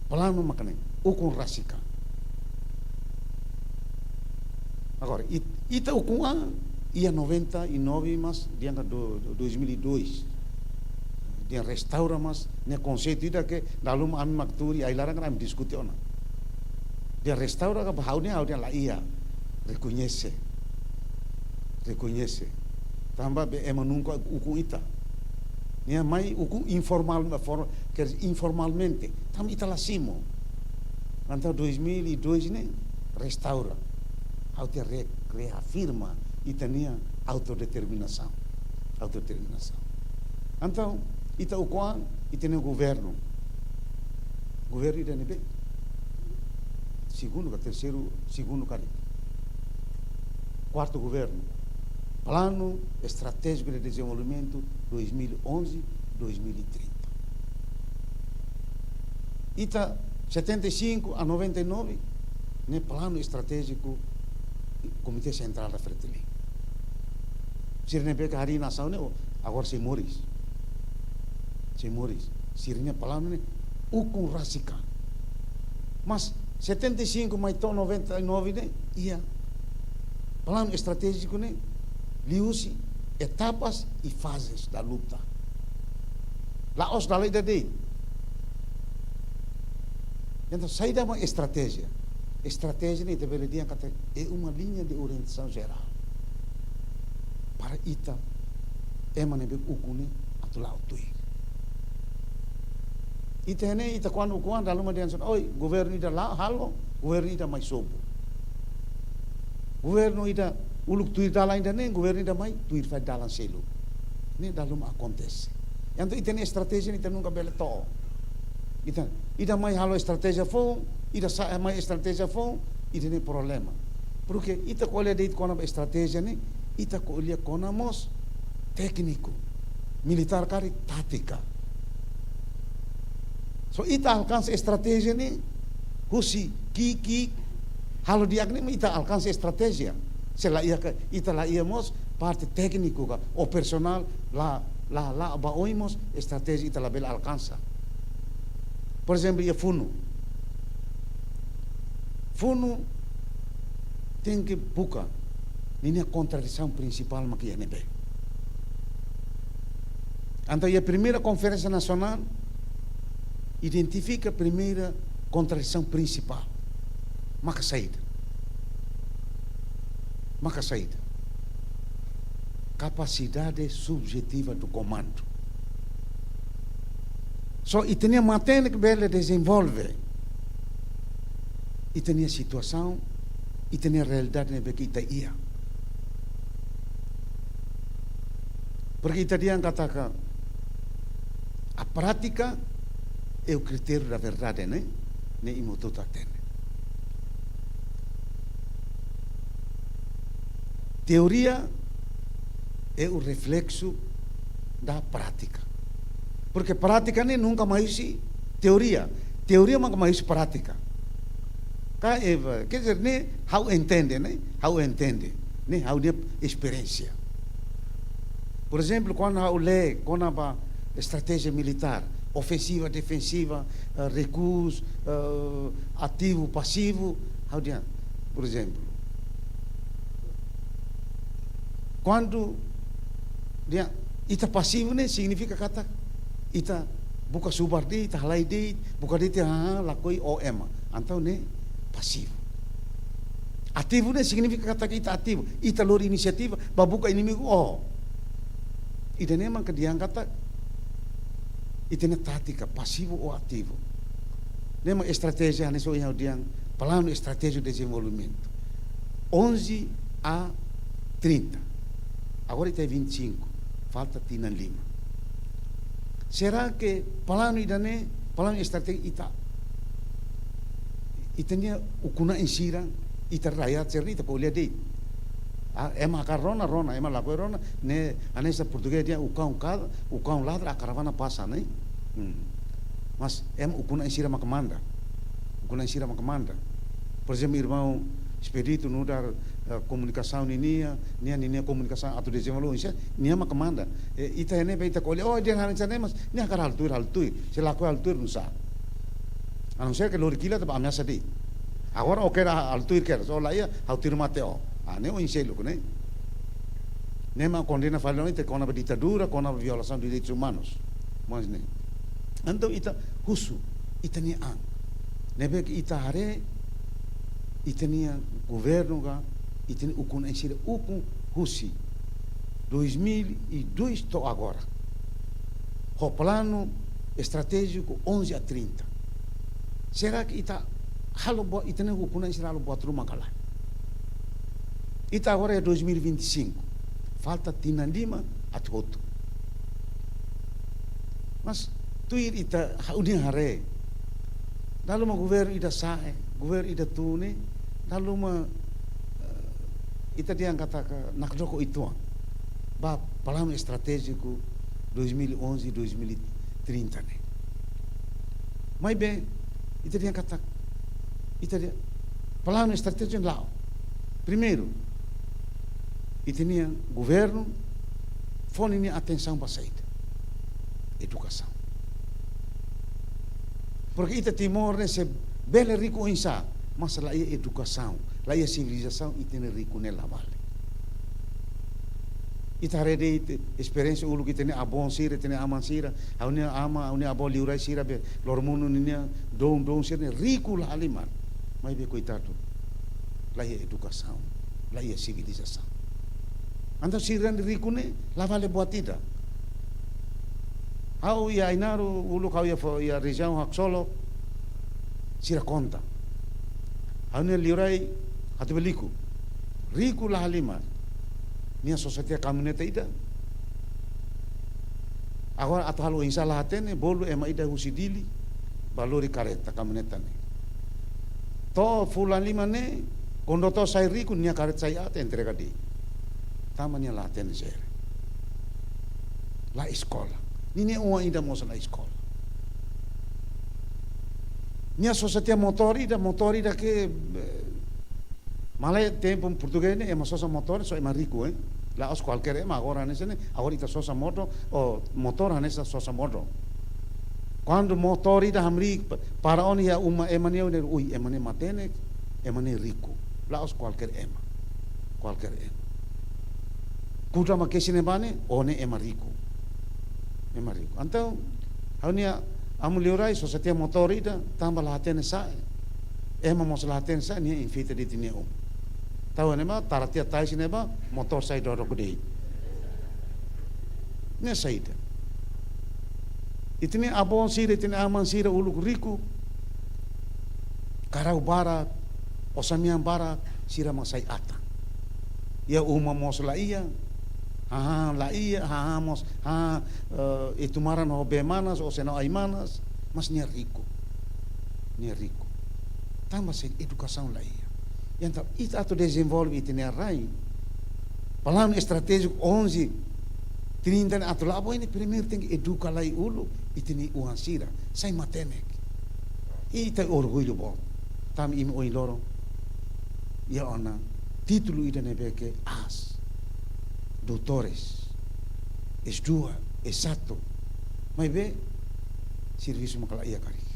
planu maka ne'e, ukun rasik an. Agora, it-, ita ukun an, iha noventa e nove, mas dehan ka do, do dois mil e dois. Dehan restaura, mas ne'e konseitu ida ke dala ruma ami mak tuur iha ai-laran karik ami diskute ona. Dehan restaura ka ba ha'u ne'e, ha'u dehan la iha. Rekoñese. Rekoñese. Tanba be ema nunka ukun ita. Nia mai ukun informal, for-, quer dizer, informalmente. Tanba ita la simu. Entaun dois mil e dois ne'e restaura. Ha'u dehan re-, reafirma ita-nia autodeterminasaun. Autodeterminasaun. Entaun, ita ukun an, ita-nia governu. Governu ida ne'ebé? Segundu ka terseiru, segundu karik. Kuartu governu. Planu Estratéjiku de Dezenvolvimentu dois mil e onze, dois mil e trinta. Ita setenta e cinco a noventa e nove, ne'e planu estratéjiku Komité Sentrál da Fretilin. Sira ne'ebé ke harii nasaun ne'e, o, agora sei moris. Sei moris. Sira-nia planu ne'e ukun rasik an. Mas setenta e cinco mai to'o noventa e nove ne'e, iha planu estratéjiku ne'e, liuhusi etapas e fases da luta. La'ós dala ida de'it. Entaun, saida mak estratéjia? Estratéjia ne'e ita bele dehan katak é uma linha de orientação geral para ita ema ne'ebé ukun ne'e atu la'o tuir. Ita ne'e, ita kuandu ukun an dala ruma dehan hanesan, oi, governu ida la halo, governu ida mai sobu. Governu ida uluk tuir dalan ida-ne'e, governu ida mai tuir fali dalan seluk. Ne'e dala ruma akontese. Entaun ita-nia estratéjia ne'e ita nunka bele to'o. Ita, ida mai halo estratéjia foun, ida sa'e mai estratéjia foun, ida-ne'e problema. Porke ita ko'alia de'it kona-ba estratéjia ne'e, ita ko'alia kona mós tékniku, militár karik tátika. So ita alkansa estratéjia ne'e husi ki'ik-ki'ik, halo di'ak ne'e mak ita alkansa estratéjia. Se la iha ka, ita la iha mós parte tékniku ka, operasionál la, la, la ba oin mós estratéjia ita labele alkansa. Por ezemplu, iha funu. Funu tenke buka ninia kontradisaun prinsipál mak iha ne'ebé. Entaun, iha primeira konferénsia nasionál, identifika primeira kontradisaun prinsipál. Maka saida? Maka saida? Kapasidade subjetiva do komandu. So ita-nia matenek bele dezenvolve ita-nia situasaun, ita-nia realidade ne'ebé ke ita iha. Porke ita dehan katak a prática é o critério da verdade, ne'e? Ne'e imi hotu hatene. Teoria é o reflexo da prática. Porke prátika ne'e nunka mai husi teoria. Teoria maka mai husi prátika. Ka, eh, quer dizer, ne'e ha'u entende, ne'e? Ha'u entende. Ne'e ha'u-nia esperiénsia. Por ezemplu, kuandu ha'u lee kona-ba estratéjia militár, ofensiva, defensiva, eh, recuo, eh, ativu, pasivu, ha'u dehan, por ezemplu, kuandu dehan ita pasivu ne'e signifika katak ita buka subar de'it, ita halai de'it, buka de'it, ha, ha, lakohi, ó ema. Entaun ne'e pasivu. Ativu ne'e signifika katak ita ativu, ita lori inisiativa, bá buka inimigu, ó. Ida-ne'e mak dehan katak ita-nia tátika pasivu ou ativu. Ne'e mak estratéjia, hanesan ohin ha'u dehan, planu estratéjiku dezenvolvimentu. Onze a trinta. Agora ita vinte e cinco, falta tinan lima. Será que planu ida-ne'e, planu estratéjiku ita, ita-nia ukun-na'in sira, ita rakyat sira-ne'e ita ko'alia de'it? Ah, ema hakarak rona, rona, ema lakohi rona, ne'e hanesan portugés dehan o cão cada, o cão ladra, a caravana passa, ne'e? Hmm. Mas ema ukun-na'in sira maka manda. Ukun-na'in sira maka manda. Por ezemplu, irmaun Expedito nu'udar, eh, komunikasaun ninia, nia, ninia komunikasaun atu dezenvolve, nia maka manda. Eh, ita ne'ebé ita ko'alia, ó, dehan hanesan ne'e, mas nia hakarak halo tuir, halo tuir. Se lakohi halo tuir, nusá? A não ser que lori kilat, tanba ameasa de'it. Agora ó hakarak halo tuir, hakarak, só la iha, ha'u tuir mate ó. Ah, ne'e oin seluk ne'e. Ne'e mak kondena fali ona ita kona-ba ditadura, kona-ba violasaun de direitus umanus. Mas ne'e. Entaun ita husu ita-nia an. Ne'ebé ke ita haree ita-nia governu ka, ita-nia ukun-na'in sira ukun husi dois mil e dois to'o agora, ho planu estratéjiku onze a trinta. Será que ita halo buat, ita-nia ukun-na'in sira halo buat ruma ka lae? Ita agora é dois mil e vinte e cinco. Falta tinan lima atu hotu. Mas tuir ita, ha'u-nia haree, dala ruma governu ida sa'e, governu ida tun ne'e, dala ruma, eh, ita dehan katak nakdoko uitoan ba planu estratéjiku dois mil e onze, dois mil e trinta ne'e. Maibé, ita dehan katak, ita dehan, planu estratéjiku la'o. Primeiru, ita-nia governu fó ninia atensaun ba saida? Edukasaun. Porque ita Timor ne'e sei bele riku oinsá, mas la iha edukasaun, la iha sivilizasaun, ita-nia riku ne'e la vale. Ita haree de'it esperiénsia uluk ita-nia avó sira, ita-nia aman sira, ha'u-nia aman, ha'u-nia avó liurai sira be, loromonu ninia doun-doun sira ne'e riku la halimar. Maibé koitadu, la iha edukasaun, la iha sivilizasaun. Entaun sira-nia riku ne'e la vale buat ida. Ha'u iha Ainaro, uluk ha'u iha fo-, iha rejiaun Haksolok, sira konta. Ha'u-nia liurai Hatubeliku, riku la halimar. Nia sosa tiha kamioneta ida. Agora atu halo oinsá la hatene, bolu ema ida husi Dili bá lori kareta, kamioneta ne'e. To'o fulan lima ne'e, kondutór sai riku, nia kareta sai aat, entrega de'it. Tanba nia la hatene jere. La eskola. Ninia oan ida mós la eskola. Nia sosa tiha motór ida, motór ida ke, eh, maibé tempu portugés ne'e, ema sosa motór, só ema riku, eh. La'ós kualkér ema, agora hanesan ne'e, agora ita sosa motór, ou motór hanesan sosa motór. Kuandu motór ida hamriik, pa-, para ona iha uma ema ne'e, ne'e, ui, ema ne'e matenek, ema ne'e riku. La'ós kualkér ema. Kualkér ema. Kuda mak kesin ne'ebá ne'e, ó ne'e ema riku. Ema riku. Entaun, ha'u-nia amu liurai sosa tiha motór ida, tanba la hatene sa'e. Ema mós la hatene sa'e, nia enfeita de'it nia uma. Tau ne'ebá, tara tiha tais ne'ebá, motór sai dodok de'it. Ne'e saida? Ita-nia avó sira, ita-nia aman sira uluk riku, karau barak, osan-mean barak, sira mak sai atan. Iha uma mós la iha, hahán la iha, hahán mós, hahán, eh, iha tun-maran ho bee manas, ou senão ai-manas, mas nia riku. Nia riku. Tanba saida? Edukasaun la iha. Entaun, ita atu dezenvolve ita-nia rai, planu estratéjiku onze trinta ne'e atu la'o ba oin ne'e, primeiru tenke eduka lai uluk ita-nia oan sira, sai matenek. Ita orgullu boot. Tanba imi ohin loron iha ona títulu ida ne'ebé ke aas, doutores, S dua, S satu, maibé servisu maka la iha karik.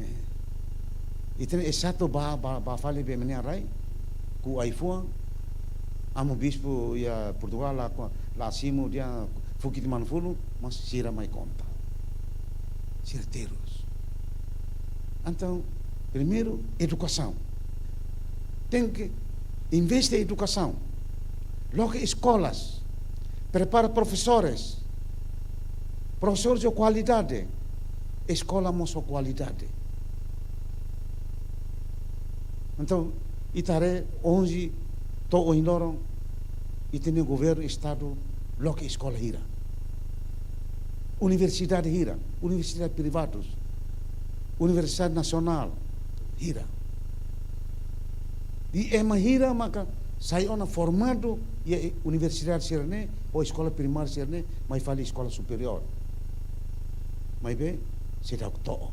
Eh. Ita-nia S satu ba, ba, ba fali ba ema nia rai, ku'u ai-fuan, amu bispu iha Portugal la, la simu dehan fukitimanu fulu, mas sira mai konta. Sira terus. Entaun, primeiru, edukasaun. Tenke investe edukasaun. Loke eskolas. Prepara profesores. Profesores ho kualidade. Eskola mós ho kualidade. Entaun, ita haree onze to'o ohin loron, ita-nia governu estadu loke eskola hira. Universidade hira, universidade privadus, universidade nasionál hira. I ema hira maka sai ona formadu iha universidade sira-ne'e, ou eskola primária sira-ne'e, mai fali eskola superiór. Maibé, seidauk to'o.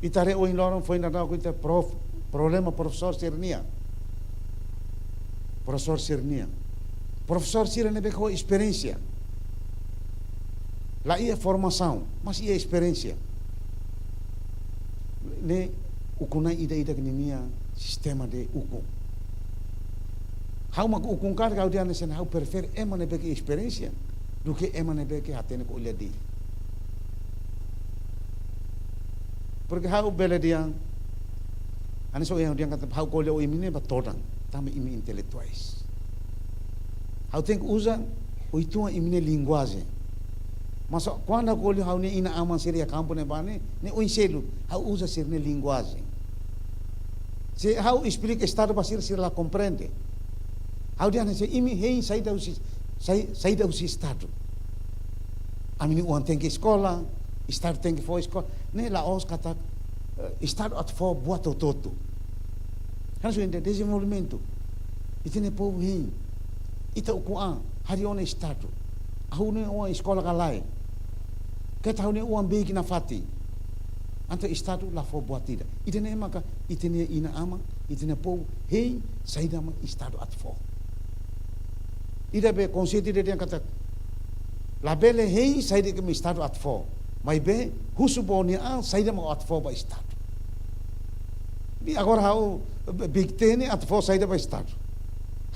Ita haree ohin loron foin daudauk ita prof, problema profesór sira-nian. Profesór sira-nian. Profesór sira ne'ebé ho esperiénsia. La iha formasaun, mas iha esperiénsia. Ne'e ukun-na'in ida-idak ninia sistema de ukun. Ha'u mak ukun karik ha'u dehan hanesan ne'e, ha'u prefere ema ne'ebé ke esperiénsia duké ema ne'ebé ke hatene ko'alia de'it. Porke ha'u bele dehan, hanesan ohin ha'u dehan katak ha'u ko'alia ho imi ne'e ba todan, tanba imi intelektuais. Ha'u tenke uza uitoan imi-nia linguajen. Mas kuandu ha'u ko'alia ho ha'u-nia inan-aman sira iha kampu ne'ebá ne'e, ne'e oin seluk, ha'u uza sira-nia linguajen. Se ha'u esplika estadu ba sira, sira la komprende. Ha'u dehan hanesan ne'e, imi hein saida husi, sai, saida husi estadu. Ami-nia oan tenke eskola, estadu tenke fó eskola. Ne'e la'ós katak, eh, estadu atu fó buat hotu-hotu. Hanesan dezenvolvimentu. Ita-nia povu hein. Ita ukun an, harii ona estadu. Ha'u-nia oan eskola ka lae. Keta ha'u-nia oan beik nafatin. Entaun estadu la fó buat ida. Ida-ne'e maka ita-nia inan-aman, ita-nia povu hein saida mak estadu atu fó. Ida be konseitu ida dehan katak labele hein saida mak estadu atu fó. Maibé husu ba ó-nia an saida mak atu fó ba estadu. Be agora ha'u beik-teen atu fó saida ba estadu.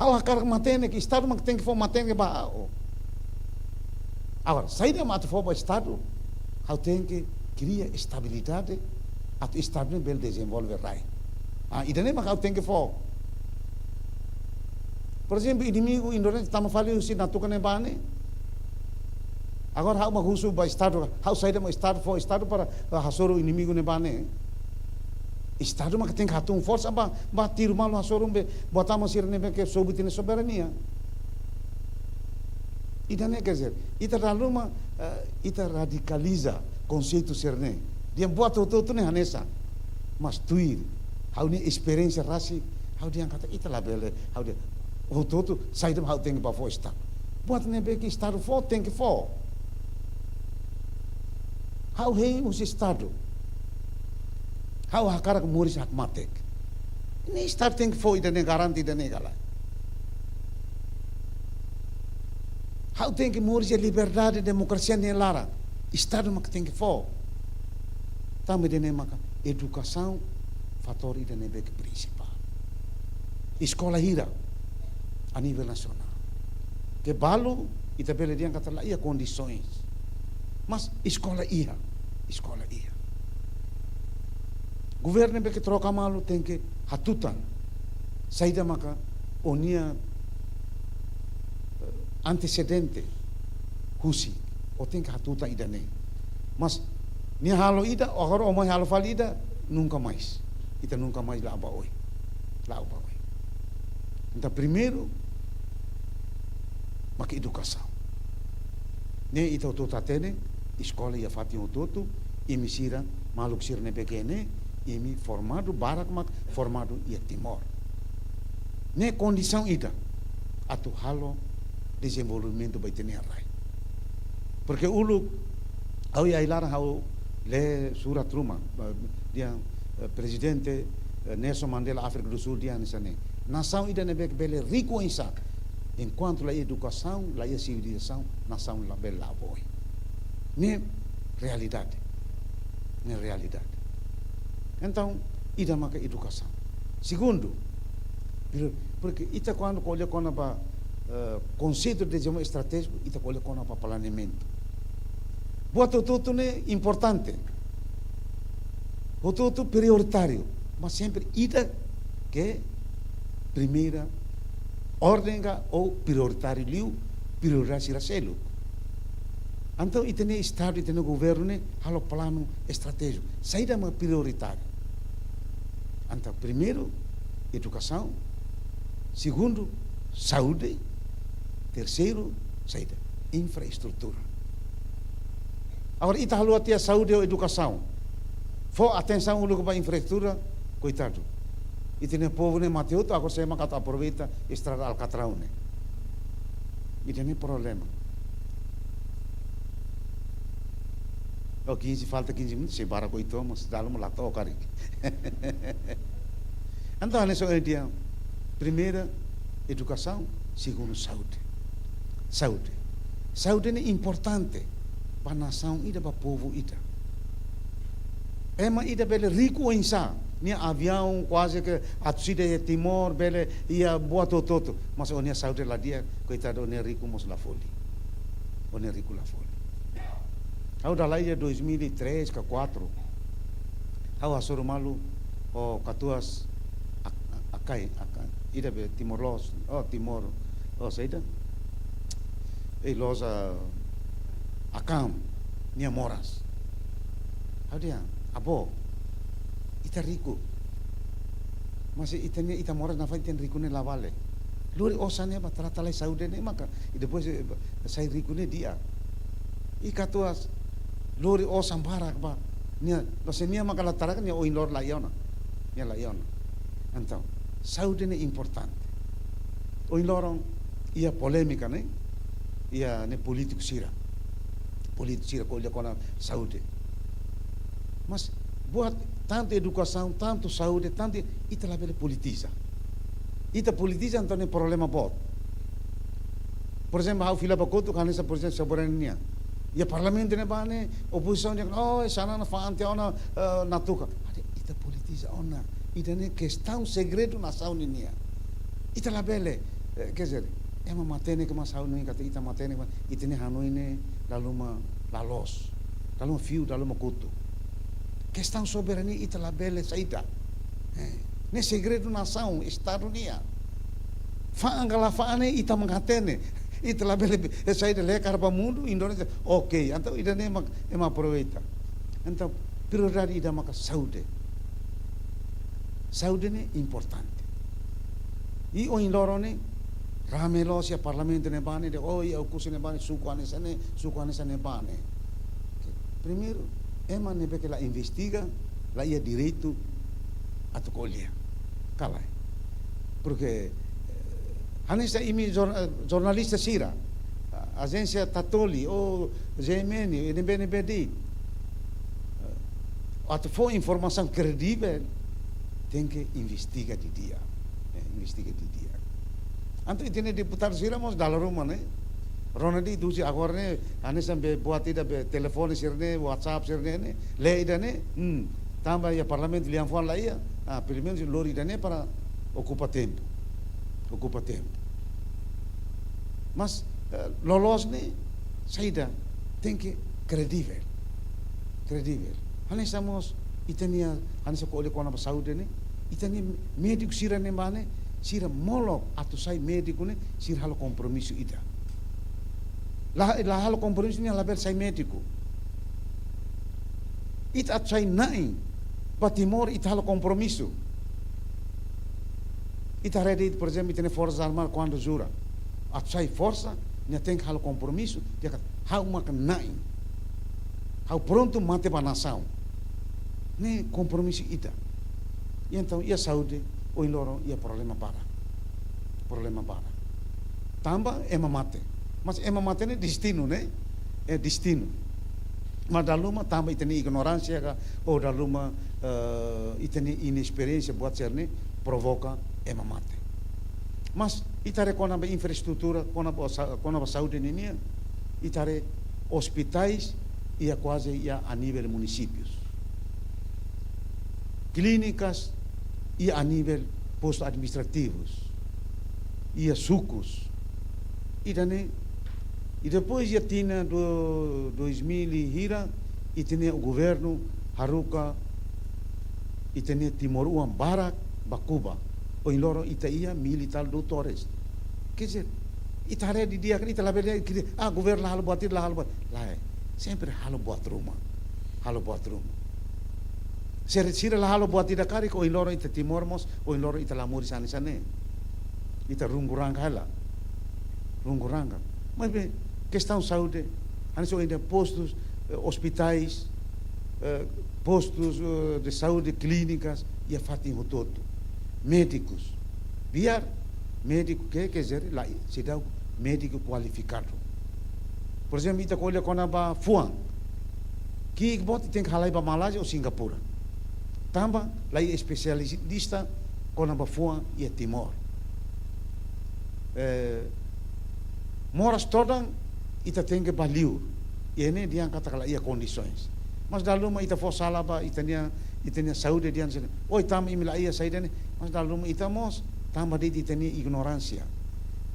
Ha'u hakarak matenek, estadu mak tenke fó matenek ba ha'u. Agora, saida mak atu fó ba estadu, ha'u tenke kria estabilidade, atu estadu ne'e bele dezenvolve rai. Ah, ida-ne'e mak ha'u tenke fó. Por ezemplu, inimigu Indonézia tama fali husi Natuna ne'ebá ne'e. Agora ha'u mak husu ba estadu, ha'u saida mak estadu fó, estadu para, para hasoru inimigu ne'ebá ne'e. Estadu mak tenke hatún forsa ba, ba tiru malu hasoru be, buat tama sira ne'ebé ke sobu ita-nia soberania. Ida-ne'e quer dizer, ita dala ruma, eh, ita radikaliza konseitu sira-ne'e. Dehan buat hotu-hotu ne'e hanesan. Mas tuir ha'u-nia esperiénsia rasik, ha'u dehan katak ita labele, ha'u dehan hotu-hotu saida mak ha'u tenke ba fó estadu. Buat ne'ebé ke estadu fó, tenke fó. Ha'u hein husi estadu. Ha'u hakarak moris hakmatek. Ne'e estadu tenke fó ida-ne'e, garante ida-ne'e ka lae. Ha'u tenke moris iha liberdade, demokrasia nia laran. Estadu mak tenke fó. Tanba ida-ne'e maka edukasaun fatór ida ne'ebé ke prinsipál. Eskola hira a nivel nasionál. Ke balu, ita bele dehan katak la iha kondisoens. Mas eskola iha, eskola iha. Governu ne'ebé ke troka malu tenke hatutan saida maka ó-nia, eh, antesedente husi, ó tenke hatutan ida-ne'e. Mas nia halo ida, agora ó mai halo fali ida, nunka mais. Ita nunka mais la'o ba oin. La'o ba oin. Entaun, primeiru, maka edukasaun. Ne'e ita hotu-hotu hatene, eskola iha fatin hotu-hotu, imi sira, maluk sira ne'ebé ke ne'e, imi formadu, barak mak formadu iha Timor. Ne'e kondisaun ida atu halo dezenvolvimentu ba ita-nia rai. Porke uluk, ha'u iha ai-laran ha'u lee surat ruma, ba, dehan, eh, prezidente, eh, Nelson Mandela, Áfrika do Sul, dehan hanesan ne'e: nasaun ida ne'ebé bele riku oinsá, enkuantu la iha edukasaun, la iha sivilizasaun, nasaun labele la'o ba oin. Ne'e realidade. Ne'e realidade. Entaun, ida maka edukasaun. Segundu, pir-, porke ita kuandu ko'alia kona-ba, eh, konseitu de dezenvolvimentu estratéjiku, ita ko'alia kona-ba planeamentu. Buat hotu-hotu ne'e importante. Hotu-hotu prioritáriu. Mas sempre ida ke primeira orden ka ou prioritáriu liu, prioridade sira seluk. Entaun, ita-nia Estadu, ita-nia governu ne'e halo planu estratéjiku. Saida mak prioritáriu? Entaun, primeiru, edukasaun. Segundu, saúde. Terseiru, saida? Infraestrutura. Agora, ita haluha tiha saúde ou edukasaun, fó atensaun uluk ba infraestrutura, koitadu. Ita-nia povu ne'e mate hotu, agora sé mak atu aproveita estrada Alcatrão ne'e? Ida-ne'e problema. Oh, quinze, falta quinze minutos, sei barak oitu, mas dala ruma la to'o karik. Entaun, hanesan ohin dehan, primeira, edukasaun, segundu, saúde. Saúde. Saúde ne'e importante ba nasaun ida, ba povu ida. Ema ida bele riku oinsá, nia aviaun kuaze ke atu sida iha Timor, bele iha buat hotu-hotu. Mas ó-nia saúde la di'ak, koitadu, ó-nia riku mós la fó liu. Ó-nia riku la fó liu. Ha'u dala iha dois mil e três ka quatro. Ha'u hasoru malu ho katuas Ak-, Akai, Akai. Ida be Timor Loos, oh, Timor, oh, saida? Eh, loos, ah, Akam nia moras. Ha'u dehan: "Avó, ita riku. Mas ita-nia, ita moras nafatin, ita-nia riku ne'e la vale. Lori osan ne'e ba trata lai saúde ne'e maka, i depois, eh, ba, sai riku ne'e di'ak." I katuas lori osan barak ba nia, no se nia maka la tara, nia oin loron la iha ona. Nia la iha ona. Entaun, saúde ne'e importante. Ohin loron iha polémika ne'e, iha ne'e polítiku sira. Polítiku sira ko'alia kona saúde. Mas buat tantu edukasaun, tantu saúde, tantu, ita labele politiza. Ita politiza, entaun ne'e problema boot. Por ezemplu, ha'u fila ba kotuk hanesan, por ezemplu, soberania. Iha parlamentu ne'ebá ne'e, opozisaun dehan, "Oh, esa-nia fa'an tiha ona, eh, Natuka." Ade, ita politiza ona. Ida-ne'e kestaun segredu nasaun ninian. Ita labele, eh, quer dizer, ema matenek, mas ha'u hanoin katak ita matenek, mas ita-nia hanoin ne'e dala ruma la loos. Dala ruma fiu, dala ruma kotu. Kestaun soberania ita labele saida. Eh, ne'e segredu nasaun, Estadu nian. Fa'an ka la fa'an ne'e ita mak hatene. Ita labele be-, eh, saida, lekar ba mundu, Indonézia. Oke, entaun ida-ne'e mak ema aproveita. Entaun, prioridade ida maka saúde. Saúde ne'e importante. I ohin loron ne'e, rame loos iha parlamentu ne'ebá ne'e, dehan, "Oh, iha Oekusi ne'ebá ne'e, suku hanesan ne'e, suku hanesan ne'ebá ne'e." Primeiru, ema ne'ebé ke la investiga, la iha direitu atu ko'alia. Ka lae. Porke, eh, hanesan imi jor-, eh, jornalista sira, a-, ajénsia Tatoli, ou G M N, N B N B D, eh, atu fó informasaun kredivel, tenke investiga didi'ak. Eh, investiga didi'ak. Entaun, ita-nia deputadu sira mós dala ruma ne'e, rona de'it, husi agora ne'e, hanesan be buat ida be telefone sira-ne'e, WhatsApp sira-ne'e, ne'e, lee ida-ne'e, hmm, tanba iha parlamentu lian-fuan la iha, ah, pelumenus lori ida-ne'e para okupa tempu. Okupa tempu. Mas, eh, loloos ne'e, saida, tenke kredivel. Kredivel. Hanesan mós, ita-nia, hanesan ko'alia kona-ba saúde ne'e, ita-nia médiku sira ne'ebá ne'e, sira molok atu sai médiku ne'e, sira halo kompromisu ida. La, la halo kompromisu ne'e labele sai médiku. Ita atu sai na'in ba Timor, ita halo kompromisu. Ita haree de'it, por ezemplu, ita-nia Forsas Armadas kuandu jura atu sai forsa, nia tenke halo kompromisu, dehan katak ha'u maka na'in. Ha'u prontu mate ba nasaun. Ne'e kompromisu ida. I entaun, iha saúde, ohin loron, iha problema barak. Problema barak. Tanba ema mate. Mas ema mate ne'e destinu, ne'e? É destinu. Mas dala ruma tanba ita-nia ignoránsia ka, ou dala ruma, eh, ita-nia inesperiénsia buat sira-ne'e provoka ema mate. Mas ita haree kona-ba infraestrutura, kona-ba sa-, kona-ba saúde ninian, ita haree ospitais iha kuaze iha a nivel munisípius. Klínikas iha a nivel postu administrativus, iha sukus. Ida-ne'e, i depois iha tinan do, dois mil e hira, ita-nia governu haruka ita-nia timoroan barak ba Kuba. Ohin loron ita iha mil e tal doutores. Quer dizer, ita haree didi'ak, ita labele, ah, governu la halo buat ida, la halo buat. Lae, sempre halo buat ruma. Halo buat ruma. Se sira la halo buat ida karik, ohin loron ita Timor mós, ohin loron ita la moris hanesan ne'e. Ita runguranga hela. Runguranga. Maibé, kestaun saúde, hanesan ohin dehan postus, eh, ospitais, eh, postus, eh, de saúde, klínikas, iha fatin hotu-hotu. Médikus. Biar médiku ke, quer dizer, la, seidauk médiku kualifikadu. Por ezemplu, ita ko'alia kona-ba fuan. Ki'ik boot tenke halai ba Malázia ou Singapura. Tanba la iha espesialista kona-ba fuan iha Timor. Eh, moras todan ita tenke bá liur. Iha ne'e dehan katak la iha kondisoens. Mas dala ruma ita fó sala ba ita-nia, ita-nia saúde dehan sira. Oi, tanba imi la iha saida ne'e. Mas dala ruma ita mós, tanba de'it ita-nia ignoránsia.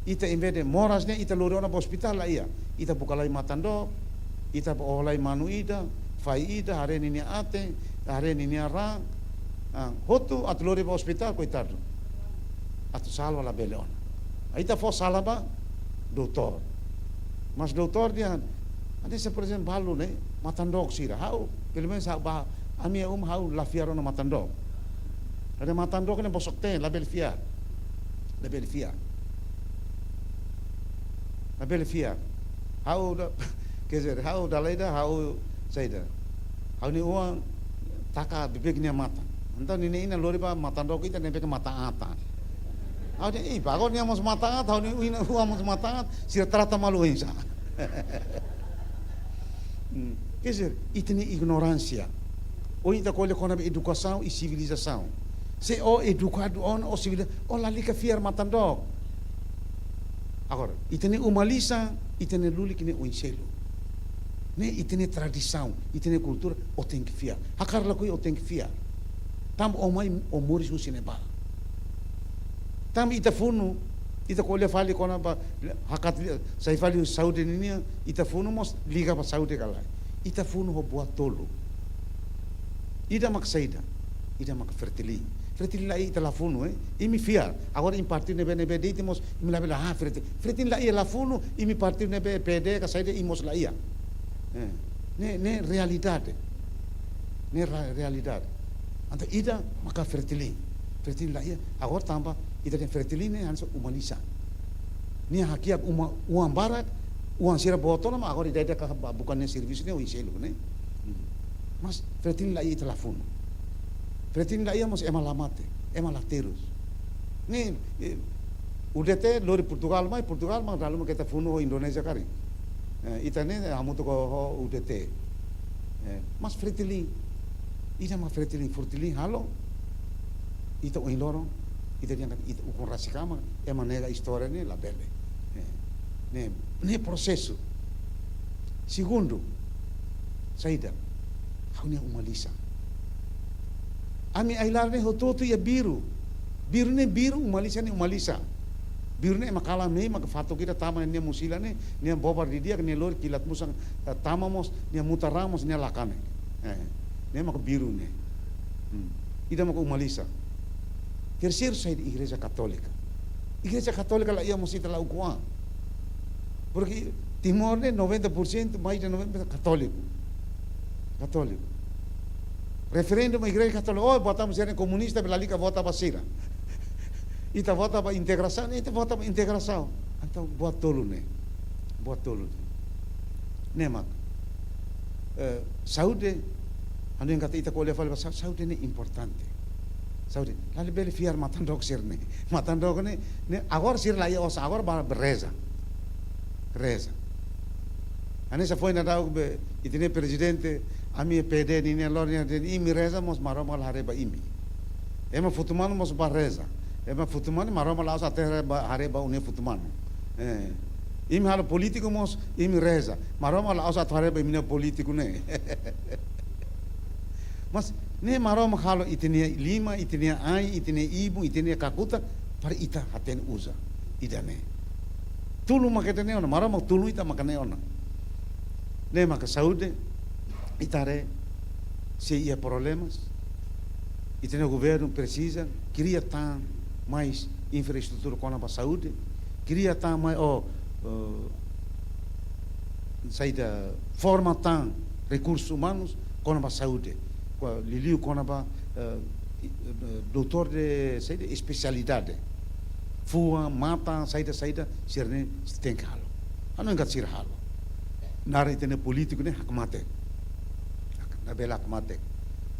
Ita, em vez de moras ne'e, ita lori ona ba ospitál, la iha. Ita buka lai matan-dook, ita bá oho lai manu ida, fai ida, haree ninia aten, haree ninia raan. Ah, hotu atu lori ba ospitál, koitadu. Atu salva labele ona. Ita fó sala ba doutór. Mas doutór dehan, hanesan, por ezemplu, balu ne'e, matan-dook sira. Ha'u, pelumenus ha'u ba, ami-nia uma ha'u la fiar ona matan-dook. Karena matan-dook ne'e bosok-teen, labele fiar. Labele fiar. Labele fiar. Ha'u da, quer dizer, ha'u dala ida, ha'u saida. Ha'u-nia oan taka beibeik nia matan. Entaun ninia inan lori ba matan-dook ida ne'ebé ke matan-aat. Ha'u dehan, ih, agora nia mós matan-aat, ha'u-nia inan, oan mós matan-aat, sira trata malu oinsá. Hmm. Quer dizer, ita-nia ignoránsia. Ohin ita ko'alia kona-ba edukasaun i sivilizasaun. Se ó edukadu ona, ó sivilizadu, ó lalika fiar matan-dook. Agora, ita-nia uma-lisan, ita-nia lulik ne'e oin seluk. Ne'e ita-nia tradisaun, ita-nia kultura, ó tenke fiar. Hakarak lakohi ó tenke fiar. Tanba ó mai, ó moris husi ne'ebá. Tanba ita funu, ita ko'alia fali kona-ba, hakat li-, sai fali saúde ninian, ita funu mós liga ba saúde ka lae. Ita funu ho buat tolu. Ida mak saida, ida mak Fretilin. Fretilin la'ós ita la funu, eh. Imi fiar. Agora imi partidu ne'ebé-ne'ebé de'it mós, imi labele, ah, Fretilin. Fretilin la'ós la funu, imi partidu ne'ebé P D ka saida imi mós la'ós. Eh. Ne'e, ne'e realidade. Ne'e ra-, realidade. Entaun ida maka Fretilin. Fretilin la'ós, agora tanba, ita dehan Fretilin ne'e hanesan uma-lisan. Nia hakiak uma, oan barak, oan sira boot ona, mas agora ida-idak bá buka nia servisu ne'e oin seluk ne'e. Hmm. Mas Fretilin la'ós ita la funu. Fretilin la'ós mós ema la mate, ema la terus. Ne'e, eh, U D T lori Portugal mai, Portugal mak dala ruma keta funu ho Indonézia karik. Eh, ita ne'e hamutuk ho, ho U D T. Eh, mas Fretilin, ida mak Fretilin, Fretilin halo, ita ohin loron, ita dehan katak ita ukun rasik an mak, ema nega istória ne'e labele. Eh, ne'e, ne'e prosesu. Segundu, saida, ha'u-nia uma-lisan. Ami ai-laran ne'e hotu-hotu iha biru. Biru ne'e biru, uma-lisan ne'e uma-lisan. Biru ne'e ema kalan mai, maka fatuk ida tama nia mosila ne'e, nia bobar didi'ak, nia lori kilat musan, eh, tama mós, nia muta raan mós, nia lakane. Eh, ne'e maka biru ne'e. Hmm. Ida maka uma-lisan. Terseiru saida, Igreja Katólika. Igreja Katólika la'ós ita mós ita la ukun an. Porque Timor ne'e noventa por cento, mais de noventa por cento katóliku. Katóliku. Referendu ba Igreja Katólika, oh, vota ba sira komunista, lalika vota ba sira. Ita vota ba integrasaun, ita vota ba integrasaun. Entaun, buat tolu ne'e. Buat tolu ne'e. Ne'e mak. Eh, saúde, hanoin katak ita ko'alia fali ba sa-, saúde ne'e importante. Saúde, labele fiar matan-dook sira-ne'e. Matan-dook ne'e, ne'e, agora sira laiha osan, agora bá reza. Reza. Hanesan foin daudauk be, ita-nia prezidente, ami P D nian, lori nian, imi reza mós Maromak la haree ba imi. Ema futumanu mós bá reza. Ema futumanu Maromak la'ós atu haree ba, haree ba ó-nia futumanu. Eh. Imi halo polítiku mós, imi reza. Maromak la'ós atu haree ba imi-nia polítiku ne'e. Mas, ne'e Maromak halo ita-nia liman, ita-nia ain, ita-nia ibun, ita-nia kakutak, para ita hatene uza ida-ne'e. Tulun maka ita-nia ona, Maromak tulun ita maka nia ona. Ne'e maka saúde, ita haree sei iha problemas, ita-nia governu presiza kria tan mais infraestrutura kona-ba saúde, kria tan mai, oh, eh, saida, forma tan rekursus umanus kona-ba saúde. Kua liuliu kona-ba, eh, i-, eh, doutór de, saida, espesialidade. Fuan, matan, saida, saida, sira-ne'e tenke halo. Ha'u hanoin katak sira halo. Naran ita-nia polítiku ne'e hakmatek. Labele hakmatek.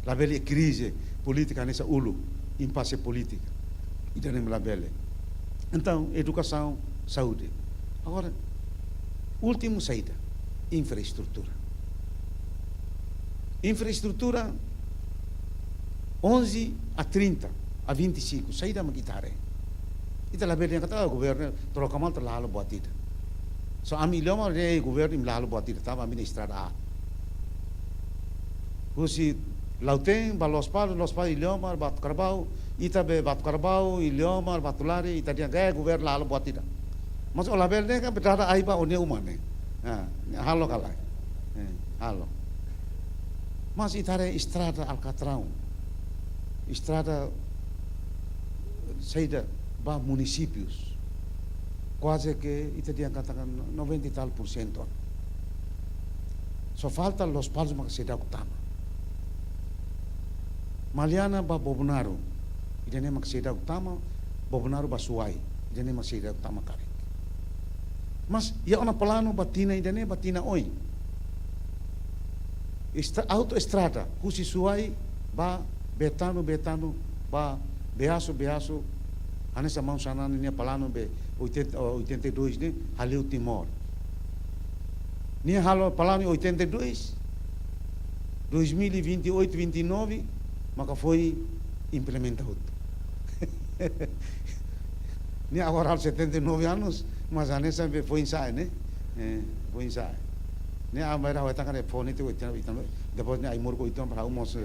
Labele krize polítika hanesan uluk, impase polítika. Ida-ne'e labele. Entaun, edukasaun, saúde. Agora, últimu saida, infraestrutura. Infraestrutura, onze a trinta, a vinte e cinco, saida mak ita haree. Ita labele dehan katak, ah, governu troka malu, ita la halo buat ida. Só ami Iliomar haree governu imi la halo buat ida, tanba ami-nia estrada aat. Husi Lautém ba Lospalos, Lospalos Iliomar, Batu Karabau, ita be Batu Karabau, Iliomar, Batu Lari, ita dehan katak governu la halo buat ida. Mas ó labele dehan katak be dada ai ba ó-nia uma ne'e. Ah, halo ka lae. Eh, halo. Mas ita haree estrada Alcatrão. Estrada saida ba munisípius. Kuaze ke ita dehan katak noventa e tal por cento. Só falta Lospalos maka seidauk tama. Maliana ba Bobonaro, ida-ne'e maka seidauk tama, Bobonaro ba Suai, ida-ne'e maka seidauk tama karik. Mas, iha ona planu ba tinan ida-ne'e, ba tinan oin. Estra-, autoestrada, husi Suai ba Betano, Betano ba Beaço, Beaço, hanesan maun Xanana nia planu be oitenta, oitenta e dois ne'e, hale'u Timor. Nia halo planu oitenta e dois, dois mil e vinte e oito, vinte e nove, maka foin implementa hotu. Nia agora halo setenta e nove anos, mas hanesan be foin-sa'e, ne'e? Eh, foin-sa'e. Ne'e a maira hoitanga de fone te oitenta, oitenta, depois ne'e ai-moruk oitenta para almoço.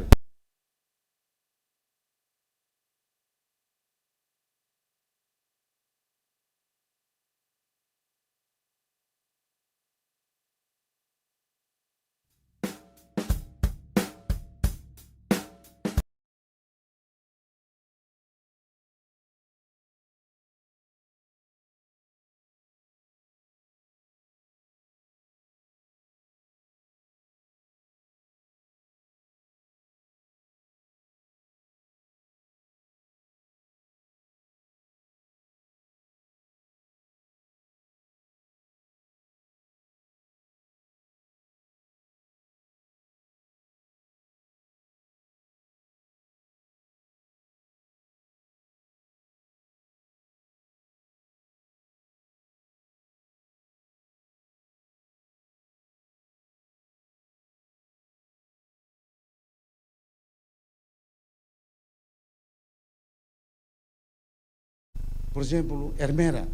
Por ezemplu, Ermera,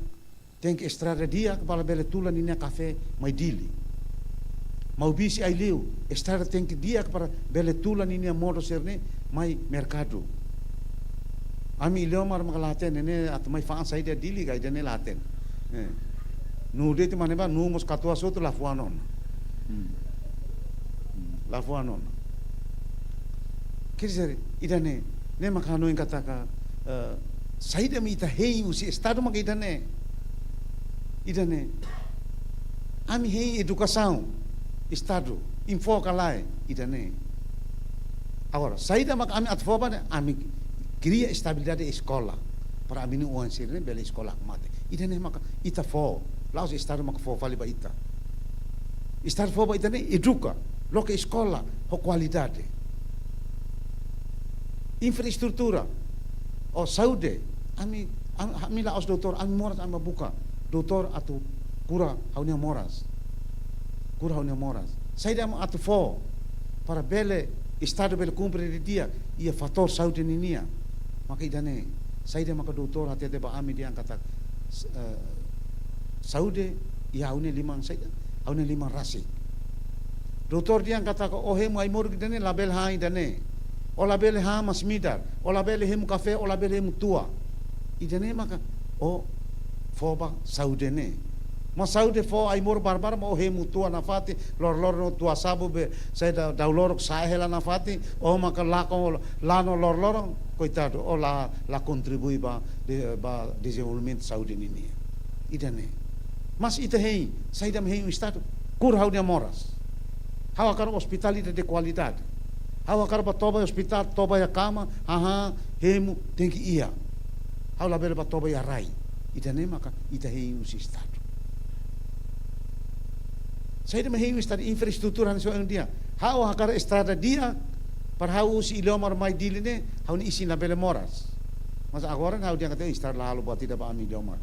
tenke estrada di'ak para bele tula ninia kafé mai Dili. Maubisse, Aileu, estrada tenke di'ak para bele tula ninia modo sira-ne'e mai merkadu. Ami Iliomar maka la hatene, ne'e atu mai fa'an saida Dili ka ida-ne'e la hatene. Eh. Nuu de'it mak ne'ebá, nuu mós katuas hotu la fuan ona. Hmm. Hmm. La fuan ona. Quer dizer, ida-ne'e, ne'e maka hanoin katak, eh, saida mak ita hein husi Estadu maka ida-ne'e. Ida-ne'e. Ami hein edukasaun, Estadu, imi fó ka lae, ida-ne'e. Agora, saida mak ami atu fó ba ne'e, ami kria estabilidade eskola. Para ami-nia oan sira-ne'e bele eskola mate. Ida-ne'e maka ita fó, la'ós Estadu maka fó fali ba ita. Estadu fó ba ita ne'e eduka, loke eskola ho kualidade. Infraestrutura, ou saúde, ami, ami, ami la'ós doutór, ami moras, ami buka doutór atu kura ha'u-nia moras. Kura ha'u-nia moras. Saida mak atu fó para bele, Estadu bele kumpre didi'ak iha fatór saúde ninian. Maka ida-ne'e, saida maka doutór hatete ba ami dehan katak, eh, saúde iha ha'u-nia liman saida, ha'u-nia liman rasik. Doutór dehan katak ó hemu ai-moruk ida-ne'e labele han ida-ne'e. Ó labele han masin-midar, ó labele hemu kafé, ó labele hemu tua. Ida-ne'e maka ó fó ba saúde ne'e. Mas saúde fó ai-moruk barbarak, mas ó hemu tua nafatin, loroloron tua sabu be, saida daulorok sa'e hela nafatin, ó maka lakon lano loroloron, koitadu, ó la, la kontribui ba, de, ba dezenvolvimentu saúde ninian. Ida-ne'e. Mas ita hein, saida mak hein Estadu? Kura ha'u-nia moras. Ha'u hakarak ospitál ida de kualidade. Ha'u hakarak bá toba ospitál, toba iha kama, hahán, hemu, tenke iha. Ha'u labele bá toba iha rai. Ida-ne'e maka ita hein husi Estadu. Saida mak hein Estadu? Infraestrutura hanesan ohin dehan. Ha'u hakarak estrada di'ak, para ha'u husi Iliomar mai Dili ne'e, ha'u-nia isin labele moras. Mas agora ha'u dehan katak Estadu la halo buat ida ba ami Iliomar.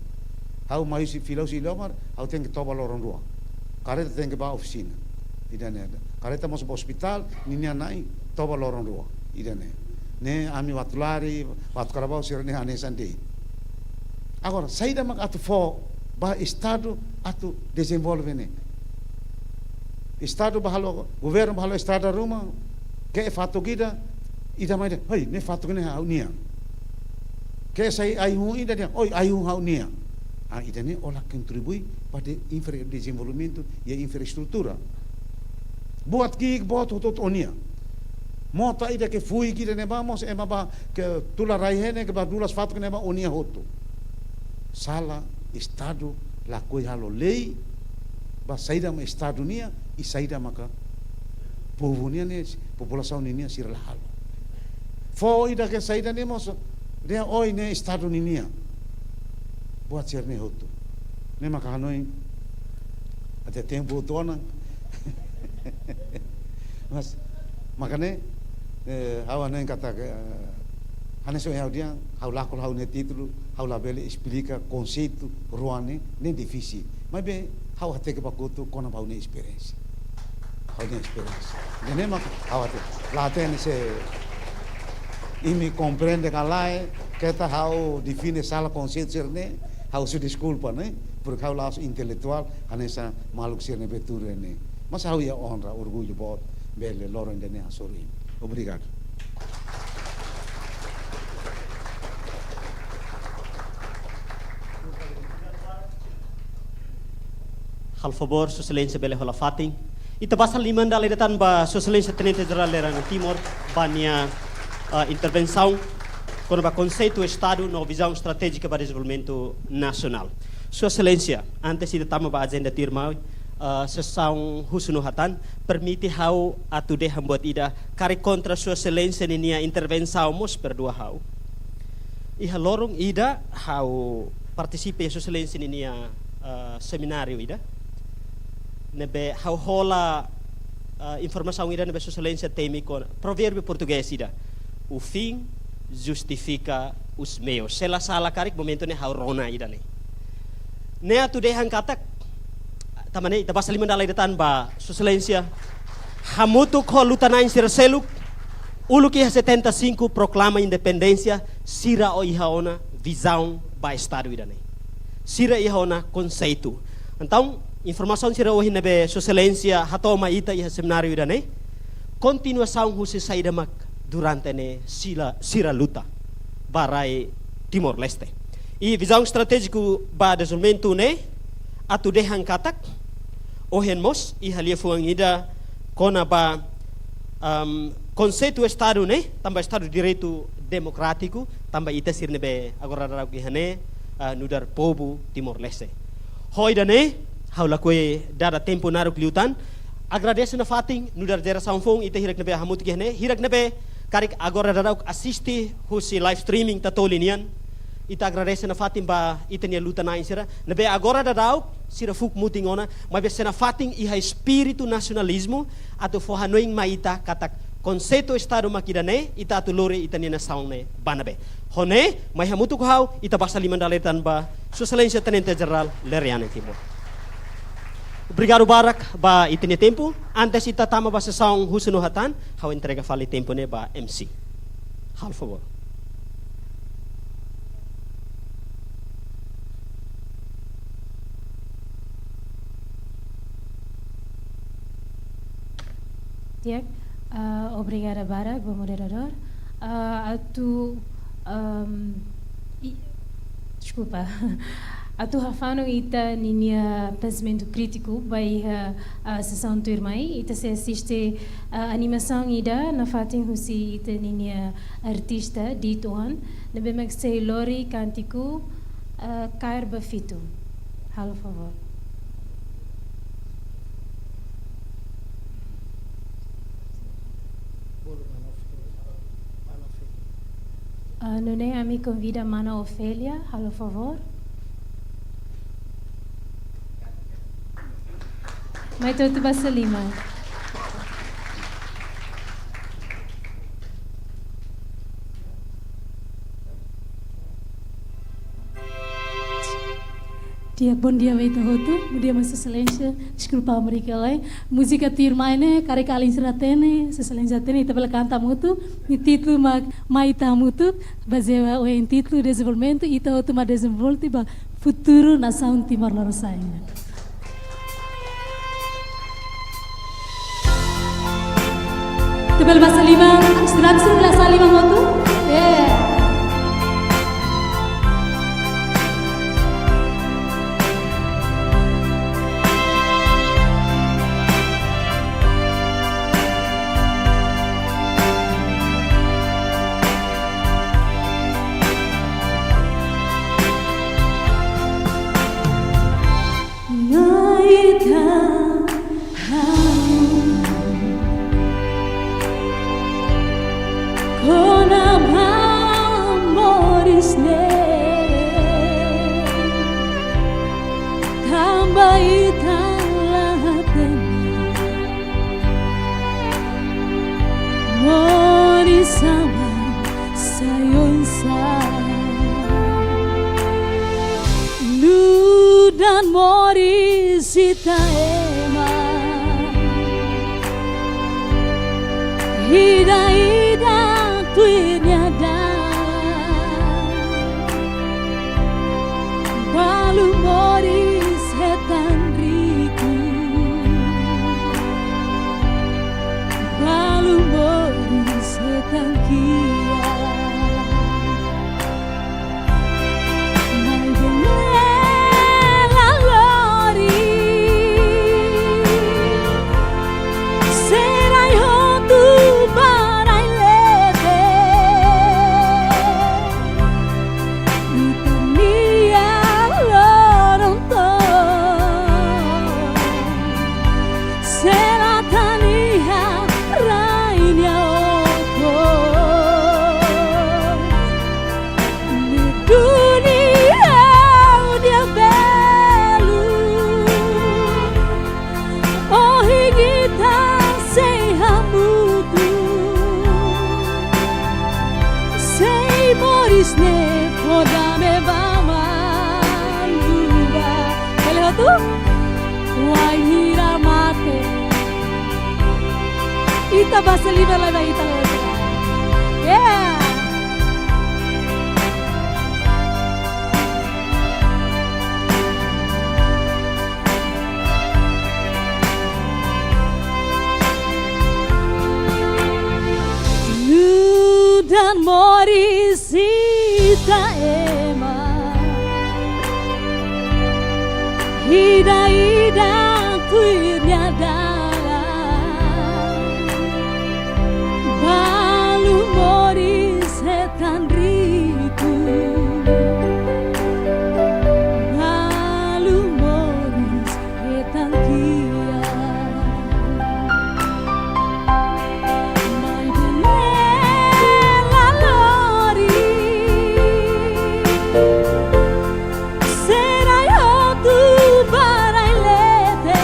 Ha'u mai husi, fila husi Iliomar, ha'u tenke toba loron rua. Karreta tenke bá ofisina. Ida-ne'e. Karreta mós bá ospitál, ninian na'in, toba loron rua. Ida-ne'e. Ne'e ami Uatulari, Uatucarabaú sira-ne'e hanesan de'it. Agora, saida mak atu fó ba Estadu atu dezenvolve ne'e? Estadu bá halo, governu bá halo estrada ruma, ke'e fatuk ida, ida mai dehan, "Hoi, ne'e fatuk ne'e ha'u-nian." Ke'e sai ai-hun ida dehan, "Oi, ai-hun ha'u-nian." Ah, ida-ne'e ó la kontribui ba de infra-, dezenvolvimentu iha infraestrutura. Buat ki'ik boot hotu-hotu ó-nian. Mota ida ke fuik ida ne'ebá mós ema bá ke tula rai iha ne'e ke bá dulas fatuk ne'ebá ó-nian hotu. Sala Estadu lakohi halo lei ba saida mak Estadu nian i saida maka povu nian ne'e, populasaun ninian sira la halo. Fó ida ke saida ne'e mós dehan, "Oi, ne'e Estadu ninian." Buat sira-ne'e hotu. Ne'e maka hanoin até tempu hotu ona. Mas, maka ne'e, eh, ha'u hanoin katak, eh, hanesan ohin ha'u dehan, ha'u lakon ha'u-nia títulu, ha'u labele esplika konseitu rua ne'e, ne'e difisil. Maibé, ha'u hateke ba kotuk kona-ba ha'u-nia esperiénsia. Ha'u-nia esperiénsia. Ida-ne'e mak ha'u hateke. La hatene se imi komprende ka lae, keta ha'u define sala konseitu sira-ne'e, ha'u husu deskulpa, ne'e? Porke ha'u la'ós intelektuál, hanesan maluk sira ne'ebé tuur ne'e. Mas ha'u iha onra, orgullu boot, bele loron ida-ne'e hasoru imi. Obrigadu. Halo favór, Sua Exelénsia bele hola fatin. Ita basa liman dala ida tan ba Sua Exelénsia Tenente Jerál Lere Ana Timor, ba nia, ah, intervensaun kona-ba konseitu Estadu no vizaun estratéjika ba dezenvolvimentu nasionál. Sua Exelénsia, antes ita tama ba ajenda tuirmai, ah, sesaun husu no hatán, permite ha'u atu dehan buat ida, karik kontra Sua Exelénsia ninia intervensaun mós perdua ha'u. Iha loron ida ha'u partisipa iha Sua Exelénsia ninia, eh, semináriu ida. Ne'ebé ha'u hola, eh, informasaun ida ne'ebé Sua Exelénsia temi kona-ba provérbiu portugés ida. O fim justifica os meios. Se la sala karik momentu ne'e ha'u rona ida-ne'e. Ne'e atu dehan katak, tanba ne'e, ita basa liman dala ida tan ba Sua Exelénsia. Hamutuk ho luta-na'in sira seluk, uluk iha setenta e cinco proklama independénsia, sira iha ona vizaun ba Estadu ida-ne'e. Sira iha ona konseitu. Entaun, informasaun sira ohin ne'ebé Sua Exelénsia hato'o mai ita iha semináriu ida-ne'e, kontinuasaun husi saida mak durante ne'e sila, sira luta ba rai Timor-Leste. I vizaun estratéjiku ba dezenvolvimentu ne'e atu dehan katak, ohin mós iha liafuan ida kona-ba, am, konseitu Estadu ne'e, tanba Estadu direitu demokrátiku, tanba ita sira ne'ebé agora daudaun iha ne'e, ah, nu'udar povu Timor-Leste. Ho ida-ne'e, ha'u lakohi dada tempu naruk liután. Agradese nafatin, nu'udar jerasaun foun, ita hirak ne'ebé hamutuk iha ne'e, hirak ne'ebé karik agora daudaun asiste husi live streaming Tatoli nian. Ita agradese nafatin ba ita-nia luta-na'in sira. Ne'ebé agora daudaun, sira fuk mutin ona, maibé sei nafatin iha espíritu nasionalizmu, atu fó hanoin mai ita katak konseitu Estadu mak ida-ne'e, ita atu lori ita-nia nasaun ne'e ba ne'ebé. Ho ne'e, mai hamutuk ho ha'u, ita basa liman dala ida tan ba Sua Exelénsia Tenente Jerál Lere Ana Timor. Obrigadu barak ba ita-nia tempu. Antes ita tama ba sesaun husu no hatán, ha'u entrega fali tempu ne'e ba M C. Halo favór. Di'ak, ah, obrigada barak ba moderadór. Ah, atu, ahm, i-, deskulpa. Atu hafanu ita ninia pensamentu krítiku ba iha, ah, sesaun tuirmai, ita sei asiste, ah, animasaun ida nafatin husi ita ninia artista Dit One, ne'ebé mak sei lori kántiku, ah, Kaer ba Fitu. Halo favór. Ah, nune'e ami konvida mana Ofélia, halo favór. Mai ita hotu basa liman. Di'ak, bondia ba ita hotu, bondia mai Sua Exelénsia, deskulpa, Amérika lai. Múzika tuirmai ne'e, karik alin sira hatene, Sua Exelénsia hatene, ita bele kanta hamutuk, nia títulu mak Mai Ita Hamutuk, bazeia ba ohin títulu dezenvolvimentu, ita hotu mak dezenvolve ba futuru nasaun Timor Lorosa'e. Ita bele basa liman, estudante suruh bele basa liman hotu. Yeah. Naita hamu kona-ba moris ne'e, tanba ita la hatene moris aban sai oinsá. Nu'udar moris ita ema, ida-idak tuir nia dalan. Balu moris hetan riku, balu moris hetan kiak. Maibé ne'e la lori, se rai hotu ba rai leten. Ita-nia loron to'o sei la taniha rai nia okos. Ne'e duni ha'u-nia belun, ohin ita sei hamutuk. Sei moris ne'e fó dame ba malu ba. Bele hotu? Wainhira mate, ita basa liman lai ba ita letra. Yeah. Nu'udar moris ita ema, ida-idak tuir nia dalan. Balu moris hetan riku, balu moris hetan kiak. Maibé ne'e la lori, se rai hotu ba rai leten.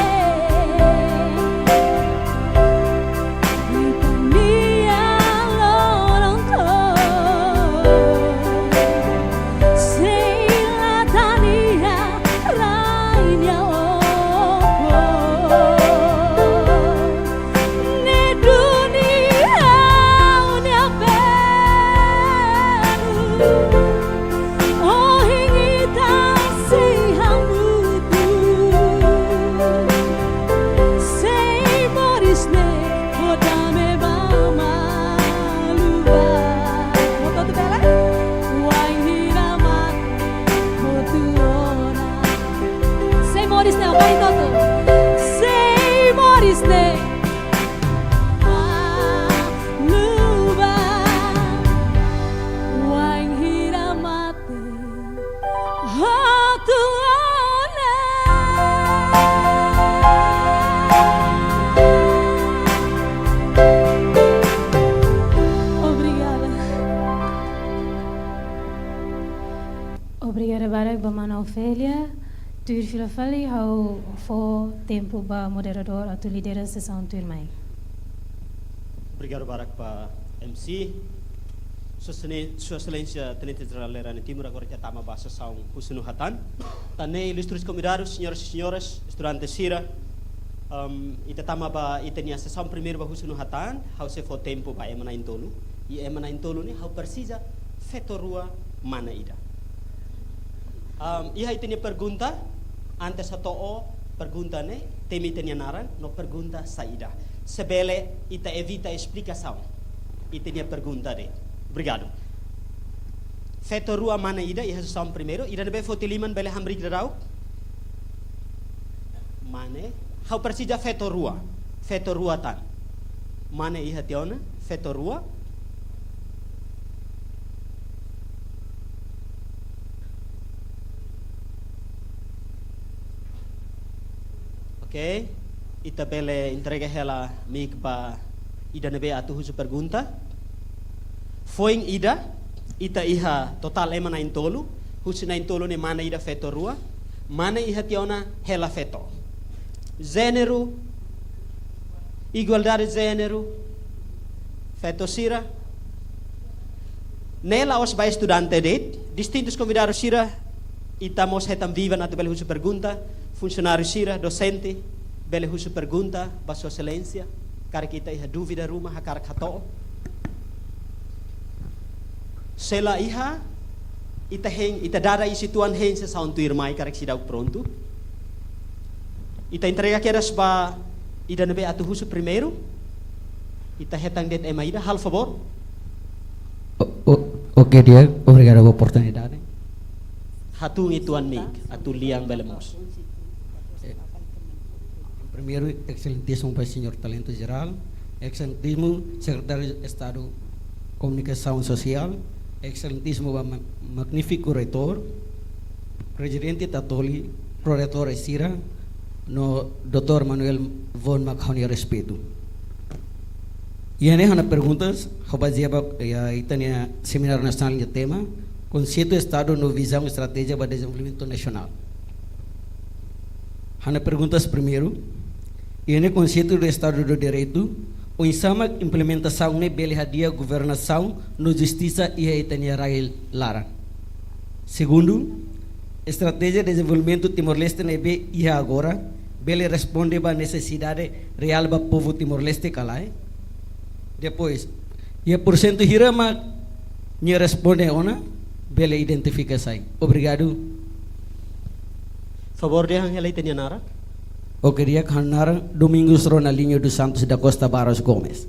Moris ne'e, oke, totu. Sei moris ne'e. Malu ba, wainhira mate hotu ona. Obrigada. Obrigada barak ba mana Ofélia. Tuir fila fali, ha'u fó tempu ba moderadór atu lidera sesaun tuirmai. Obrigadu barak ba M C. Sua Exelen-, Sua Exelénsia Tenente Jerál Lere Anin Timur, agora ita tama ba sesaun husu no hatán. Tan ne'e, ilustres konvidadus, señoras e señores, estudante sira, ehm, ita tama ba ita-nia sesaun primeiru ba husu no hatán, ha'u sei fó tempu ba ema na'in-tolu. I ema na'in-tolu ne'e ha'u presiza feto rua mana ida. Ehm, iha ita-nia pergunta, antes hato'o pergunta ne'e, temi ita-nia naran no pergunta saida. Se bele ita evita esplikasaun ita-nia pergunta de'it. Obrigadu. Feto rua mana ida iha sesaun primeiru, ida ne'ebé foti liman bele hamriik daudauk. Mane, ha'u presiza feto rua. Feto rua tan. Mane iha tiha ona, feto rua. Oke, ita bele entrega hela mic ba ida ne'ebé atu husu pergunta. Foin ida, ita iha totál ema na'in-tolu, husi na'in-tolu ne'e mane ida feto rua, mane iha tiha ona hela feto. Jéneru, igualdade jéneru, feto sira. Ne'e la'ós ba estudante de'it, distintus konvidadu sira, ita mós hetan viva atu bele husu pergunta, funsionáriu sira, dosente, bele husu pergunta ba Sua Exelénsia, karik ita iha dúvida ruma, hakarak hato'o. Se la iha, ita hein, ita dada iis uitoan hein sesaun tuirmai karik seidauk prontu. Ita entrega kedas ba ida ne'ebé atu husu primeiru. Ita hetan de'it ema ida, halo favór. O-, o-, oke, di'ak, obrigadu ba oportunidade. Hatún uitoan mic, atu lian bele moos. Eh, primeiru, Exelentísimu Pai Señór Tenente Jerál, Exelentísimu Sekretáriu Estadu Komunikasaun Sosiál, Exelentísimu ba ma-, magnífiku Reitór, Prezidente Tatoli, Proreitór sira, no doutór Manuel von Mack, ha'u-nia respeitu. Iha ne'e ha'u-nia perguntas, ha'u bazeia ba, eh, ita-nia semináriu nasionál nia tema, konseitu Estadu no vizaun estratéjia ba dezenvolvimentu nasionál. Ha'u-nia perguntas primeiru, iha ne'e konseitu de Estadu de Direitu, oinsá mak implementasaun ne'e bele hadi'a governasaun no justisa iha ita-nia rai laran. Segundu, estratéjia dezenvolvimentu Timor-Leste ne'ebé iha agora, bele responde ba nesesidade reál ba povu Timor-Leste ka lae? Depois, iha porsentu hira mak nia responde ona, bele identifika sai. Obrigadu. Favór dehan hela ita-nia naran. Oke, di'ak, ha'u-nia naran Domingos Ronaldinho dos Santos da Costa Barros Gomes.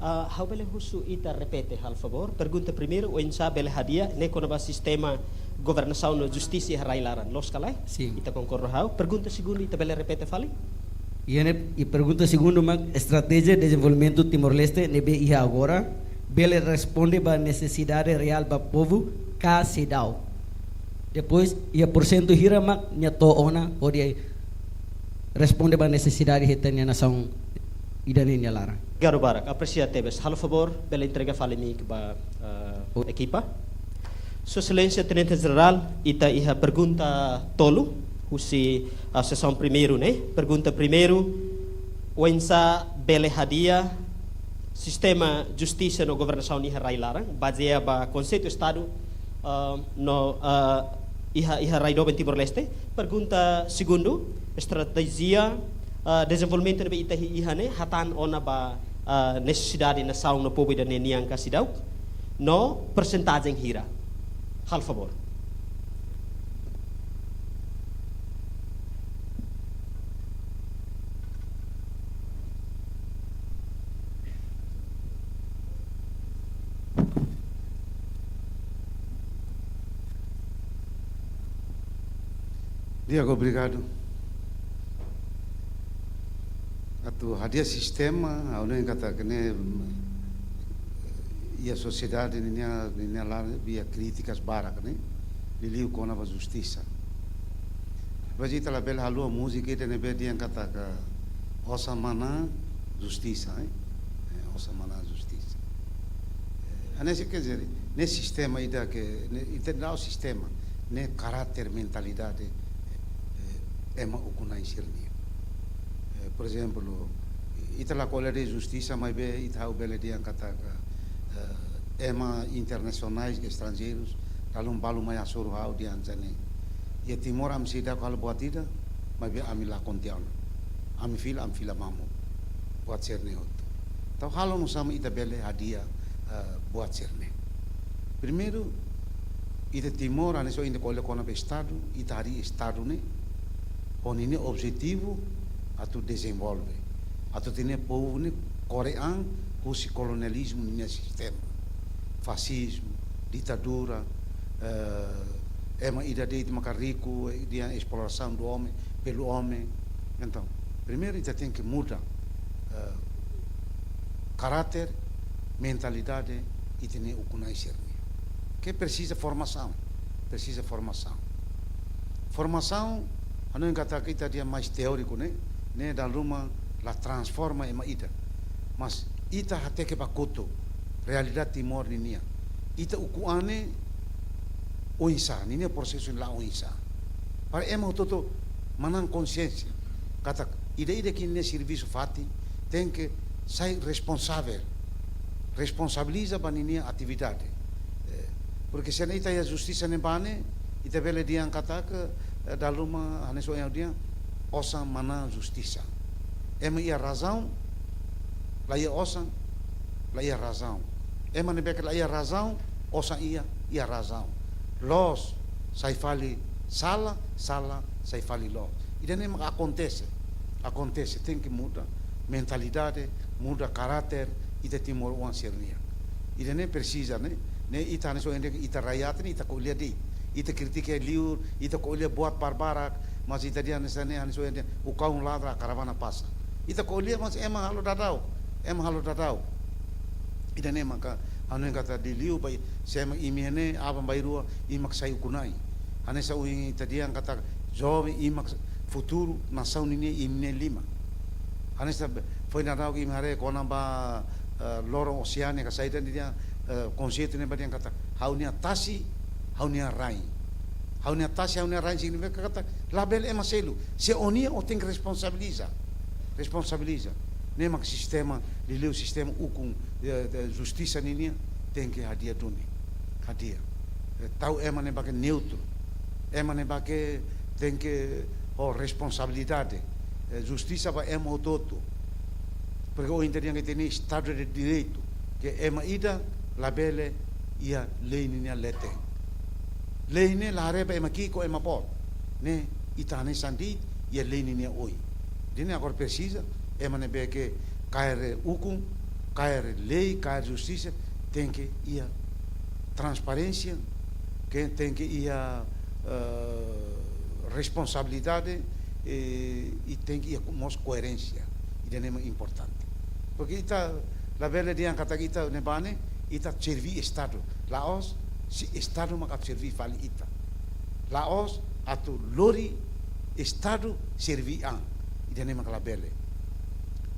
Ah, ha'u bele husu ita repete, halo favór. Pergunta primeiru, oinsá bele hadi'a, ne'e kona-ba sistema governasaun no justisa iha rai laran. Loos ka lae? Sin. Ita konkorda ho ha'u. Pergunta segundu, ita bele repete fali? Iha ne'e, i pergunta segundu mak estratéjia dezenvolvimentu Timor-Leste ne'ebé iha agora, bele responde ba nesesidade reál ba povu ka seidauk? Depois, iha porsentu hira mak nia to'o ona hodi responde ba nesesidade iha ita-nia nasaun ida-ne'e nia laran. Obrigadu barak, apresia tebes. Halo favór, bele entrega fali mic ba, eh, ekipa. Sua Exelénsia Tenente Jerál, ita iha pergunta tolu, husi, ah, sesaun primeiru ne'e. Pergunta primeiru, oinsá bele hadi'a sistema justisa no governasaun iha rai laran, bazeia ba konseitu Estadu, ah, no, ah, iha, iha rai doben Timor-Leste. Pergunta segundu, estratéjia, ah, dezenvolvimentu ne'ebé ita iha ne'e, hatán ona ba, ah, nesesidade nasaun no povu ida-ne'e nian ka seidauk, no persentajen hira. Halo favór. Di'ak, obrigadu. Atu hadi'a sistema, ha'u hanoin katak ne'e, mm, iha sosiedade ninia, ninia laran, iha krítikas barak ne'e, liuliu kona-ba justisa. Mas ita labele haluha múzika ida ne'ebé dehan katak osan manán justisa, eh? Eh, osan manán justisa. Eh, hanesan, quer dizer, ne'e sistema ida ke, ne'e, ita la'ós sistema, ne'e karáter, mentalidade, eh, ema ukun-na'in sira-nian. Eh, por ezemplu, ita la ko'alia de'it justisa, maibé ita ha'u bele dehan katak, eh, ema internasionais, estranjeirus, dala ruma balu mai hasoru ha'u dehan hanesan ne'e: Iha Timor ami seidauk halo buat ida, maibé ami lakon tiha ona. Ami fila, ami fila mamuk. Buat sira-ne'e hotu. Entaun halo nu'usá mak ita bele hadi'a, eh, buat sira-ne'e. Primeiru, ita Timor, hanesan ohin ita ko'alia kona-ba Estadu, ita harii Estadu ne'e ho ninia objetivu atu dezenvolve, atu hatene povu ne'e kore an husi kolonializmu ninia sistema. Fasizmu, ditadura, eh, ema ida de'it maka riku, eh, dehan exploração do homem pelo homem. Entaun, primeiru ita tenke muda, eh, karáter, mentalidade ita-nia ukun-na'in sira-nian. Ke presiza formasaun, presiza formasaun. Formasaun, hanoin katak ita dehan mais teóriku ne'e, ne'e dala ruma la transforma ema ida. Mas ita hateke ba kotuk realidade Timor ninian. Ita ukun an ne'e oinsá, ninia prosesu la oinsá. Para ema hotu-hotu manán konxiénsia katak ida-idak nia servisu fatin tenke sai responsavel, responsabiliza ba ninia atividade. Eh, porque se ita iha justisa ne'ebá ne'e, ita bele dehan katak, eh, dala ruma hanesan ohin ha'u dehan, osan manán justisa. Ema iha razaun, la iha osan, la iha razaun. Ema ne'ebé ke la iha razaun, osan iha, iha razaun. Loos sai fali sala, sala sai fali loos. Ida-ne'e mak akontese, akontese, tenke muda mentalidade, muda karáter ita timoroan sira-nian. Ida-ne'e presiza, ne'e, ne'e ita hanesan ohin dehan ita rakyat ne'e ita ko'alia de'it. Ita kritika liur, ita ko'alia buat barbarak, mas ita dehan hanesan ne'e, hanesan ohin dehan, o cão ladra, a caravana passa. Ita ko'alia mas ema halo daudaun, ema halo daudaun. Ida-ne'e maka hanoin katak liuliu ba imi, se ema imi iha ne'e, aban-bainrua imi mak sai ukun-na'in. Hanesan ohin ita dehan katak joven imi mak futuru nasaun ninian iha imi-nia liman. Hanesan be, foin daudauk imi haree kona-ba, eh, loron Oseania ka saida nia, eh, konseitu ne'ebé dehan katak ha'u-nia tasi, ha'u-nia rain. Ha'u-nia tasi, ha'u-nia rain signifika katak labele ema selu. Se ó-nia ó tenke responsabiliza. Responsabiliza. Ne'e mak sistema, liuliu sistema ukun, eh, eh, justisa ninian tenke hadi'a duni. Hadi'a. Eh, tau ema ne'ebé ke neutru. Ema ne'ebé ke tenke ho responsabilidade. Eh, justisa ba ema hotu-hotu. Porque ohin ita dehan katak ita-nia Estadu de Direitu, ke ema ida labele iha lei ninia leten. Lei ne'e la haree ba ema ki'ik ka ema boot. Ne'e ita hanesan de'it iha lei ninia oin. Ida-ne'e agora presiza, ema ne'ebé ke kaer ukun, kaer lei, kaer justisa, tenke iha transparénsia, ke tenke iha, eh, responsabilidade, eh, i tenke iha mós koerénsia. Ida-ne'e mak importante. Porque ita labele dehan katak ita ne'ebá ne'e, ita serví Estadu. La'ós, se Estadu mak atu serví fali ita. La'ós atu lori Estadu serví an. Ida-ne'e mak labele.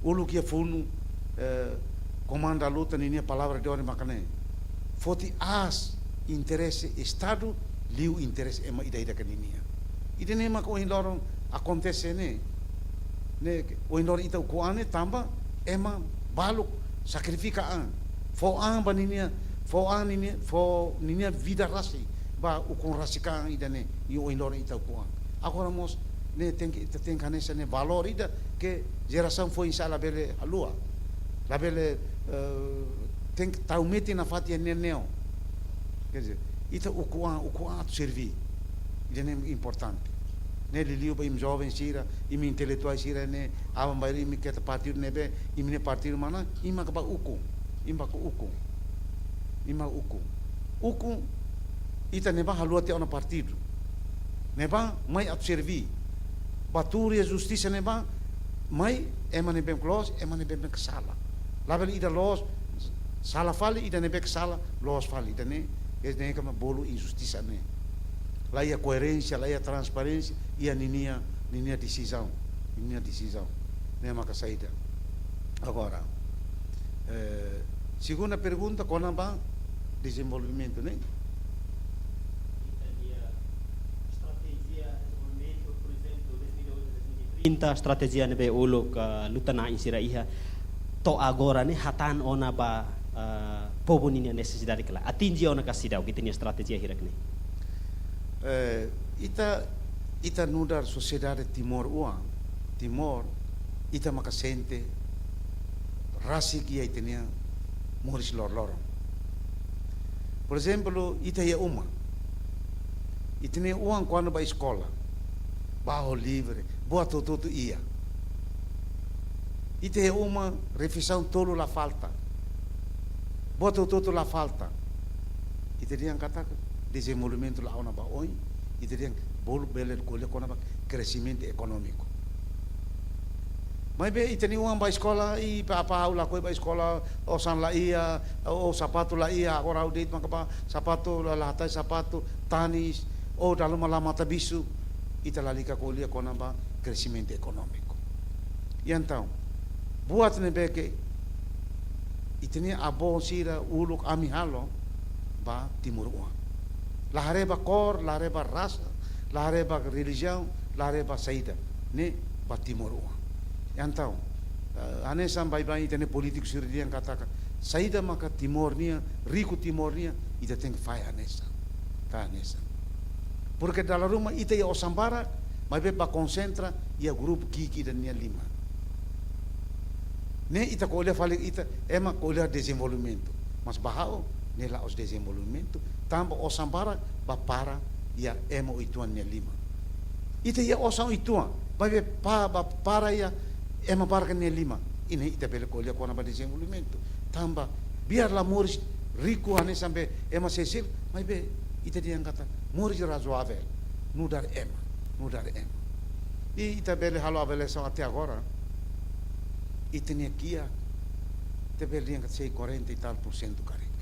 Uluk iha funu, eh, Komandu da Luta ninia palavra de ordem maka ne'e: foti aas interese Estadu liu interese ema ida-idak ninian. Ida-ne'e mak ohin loron akontese ne'e. Ne'e ohin loron ita ukun an ne'e tanba ema balu sakrifika an. Fó an ba ninia, fó an ninia, fó ninia vida rasik ba ukun rasik an ida-ne'e, i ohin loron ita ukun an. Agora mós ne'e tenke, ita tenke hanesan ne'e valór ida ke jerasaun foin sa'e labele haluha. Labele, eh, tenke tau metin nafatin iha nia neon. Quer dizer, ita ukun an, ukun an atu serví. Ida-ne'e importante. Ne'e liuliu ba imi joven sira, imi intelektuál sira ne'e, aban-bainrua imi keta partidu ne'ebé, imi-nia partidu manán, imi mak bá ukun. Imi mak ukun. Imi mak ukun. Ukun, ita ne'ebá haluha tiha ona partidu. ne'ebá mai atu serví. Ba tuur iha justisa ne'ebá, mai ema ne'ebé loos, ema ne'ebé sala. Labele ida loos sala fali, ida ne'ebé sala loos fali. Ida-ne'e, ida-ne'e mak bolu injustisa ne'e. La iha koerénsia, la iha transparénsia iha ninia, ninia desizaun, ninia desizaun. Ne'e maka saida. Agora, eh, segunda pergunta, kona-ba dezenvolvimentu, ne'e? Ita-nia estratéjia dezenvolvimentu, por ezemplu, dois mil e oito, dois mil e trinta, estratéjia ne'ebé uluk, ah, luta-na'in sira iha, to'o agora ne'e, hatán ona ba, ah, povu ninia nesesidade ka lae. Atinje ona ka seidauk ita-nia estratéjia hirak ne'e? Eh, ita, ita nu'udar sosiedade Timor oan, Timor, ita maka sente rasik iha ita-nia moris loroloron. Por ezemplu, ita iha uma. Ita-nia oan kuandu bá eskola, bá ho livre, buat hotu-hotu iha. Ita iha uma, refeisaun tolu la falta. Buat hotu-hotu la falta. Ita dehan katak dezenvolvimentu la'o ona ba oin, ita dehan bolu bele ko'alia kona-ba kresimentu ekonómiku. Maibé ita-nia oan bá eskola, i apá, apá ha'u lakohi bá eskola, osan la iha, ou sapatu la iha, agora ha'u de'it maka bá, sapatu la, la hatais sapatu, tanis, ou dala ruma la matabixu, ita lalika ko'alia kona-ba kresimentu ekonómiku. I entaun, buat ne'ebé ke ita-nia avó sira uluk ami halo ba Timor oan. La haree ba kór, la haree ba rasa, la haree ba relijiaun, la haree ba saida, ne'e ba Timor oan. Entaun, eh, hanesan baibain ita-nia polítiku sira dehan katak, saida maka Timor nian, riku Timor nian, ita tenke fahe hanesan. Ka hanesan. Porke dala ruma ita iha osan barak, maibé bá konsentra iha grupu ki'ik ida nia liman. Ne'e ita ko'alia fali ita, ema ko'alia dezenvolvimentu. Mas ba ha'u, ne'e la'ós dezenvolvimentu, tanba osan barak bá para iha ema uitoan nia liman. Ita iha osan uitoan, maibé pa-, bá para iha ema barak nia liman. I ne'e ita bele ko'alia kona-ba dezenvolvimentu. Tanba biar la moris riku hanesan be ema seluk, maibé ita dehan katak moris razoável, nu'udar ema, nu'udar ema. I ita bele halo avaliasaun até agora, ita-nia kiak, ita bele dehan katak sei quarenta e tal por cento karik.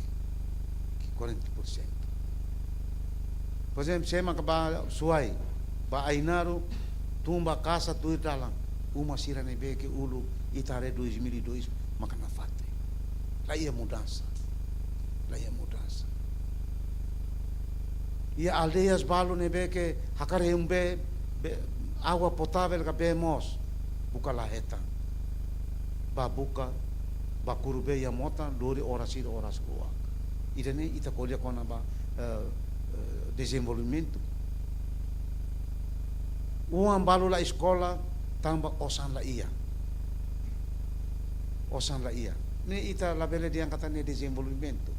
Quarenta por cento. Por ezemplu, se ema bá Suai, bá Ainaro, tun ba Kasa, tuir dalan, uma sira ne'ebé ke uluk ita haree dois mil e dois maka nafatin. La iha mudansa. La iha mudansa. Iha aldeias balu ne'ebé ke hakarak hein bee, bee, água potável ka bee moos, buka la hetan. Bá buka, bá kuru bee iha mota, lori oras ida oras rua. Ida-ne'e ita ko'alia kona-ba, eh, eh, dezenvolvimentu. Oan balu la eskola, tanba osan la iha. Osan la iha. Ne'e ita labele dehan katak ne'e dezenvolvimentu.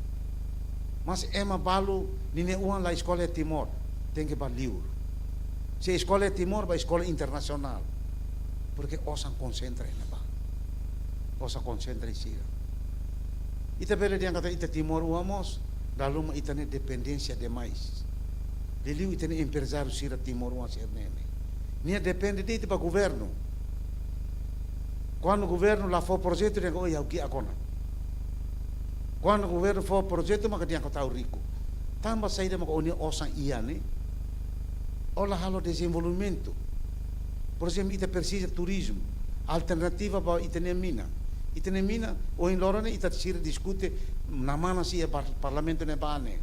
Mas ema balu ninia oan la eskola iha Timor, tenke bá liur. Se eskola iha Timor, bá eskola internasionál. Porke osan konsentra iha ne'ebá. Osan konsentra iha sira. Ita bele dehan katak ita Timor oan mós, dala ruma ita-nia dependénsia demais. Liuliu ita-nia emprezáriu sira Timor oan sira-ne'e. Nia depende de'it ba governu. Kuandu governu la fó projetu, dehan katak, "Oh, ya, o que agora?" Kuandu governu fó projetu, maka dehan katak ha'u riku. Tanba saida maka ó-nia osan iha ne'e, ó la halo dezenvolvimentu. Por ezemplu, ita presiza turizmu, alternativa ba ita-nia mina. Ita-nia mina, ohin loron ne'e ita sira diskute, namana iha par-, parlamentu ne'ebá ne'e.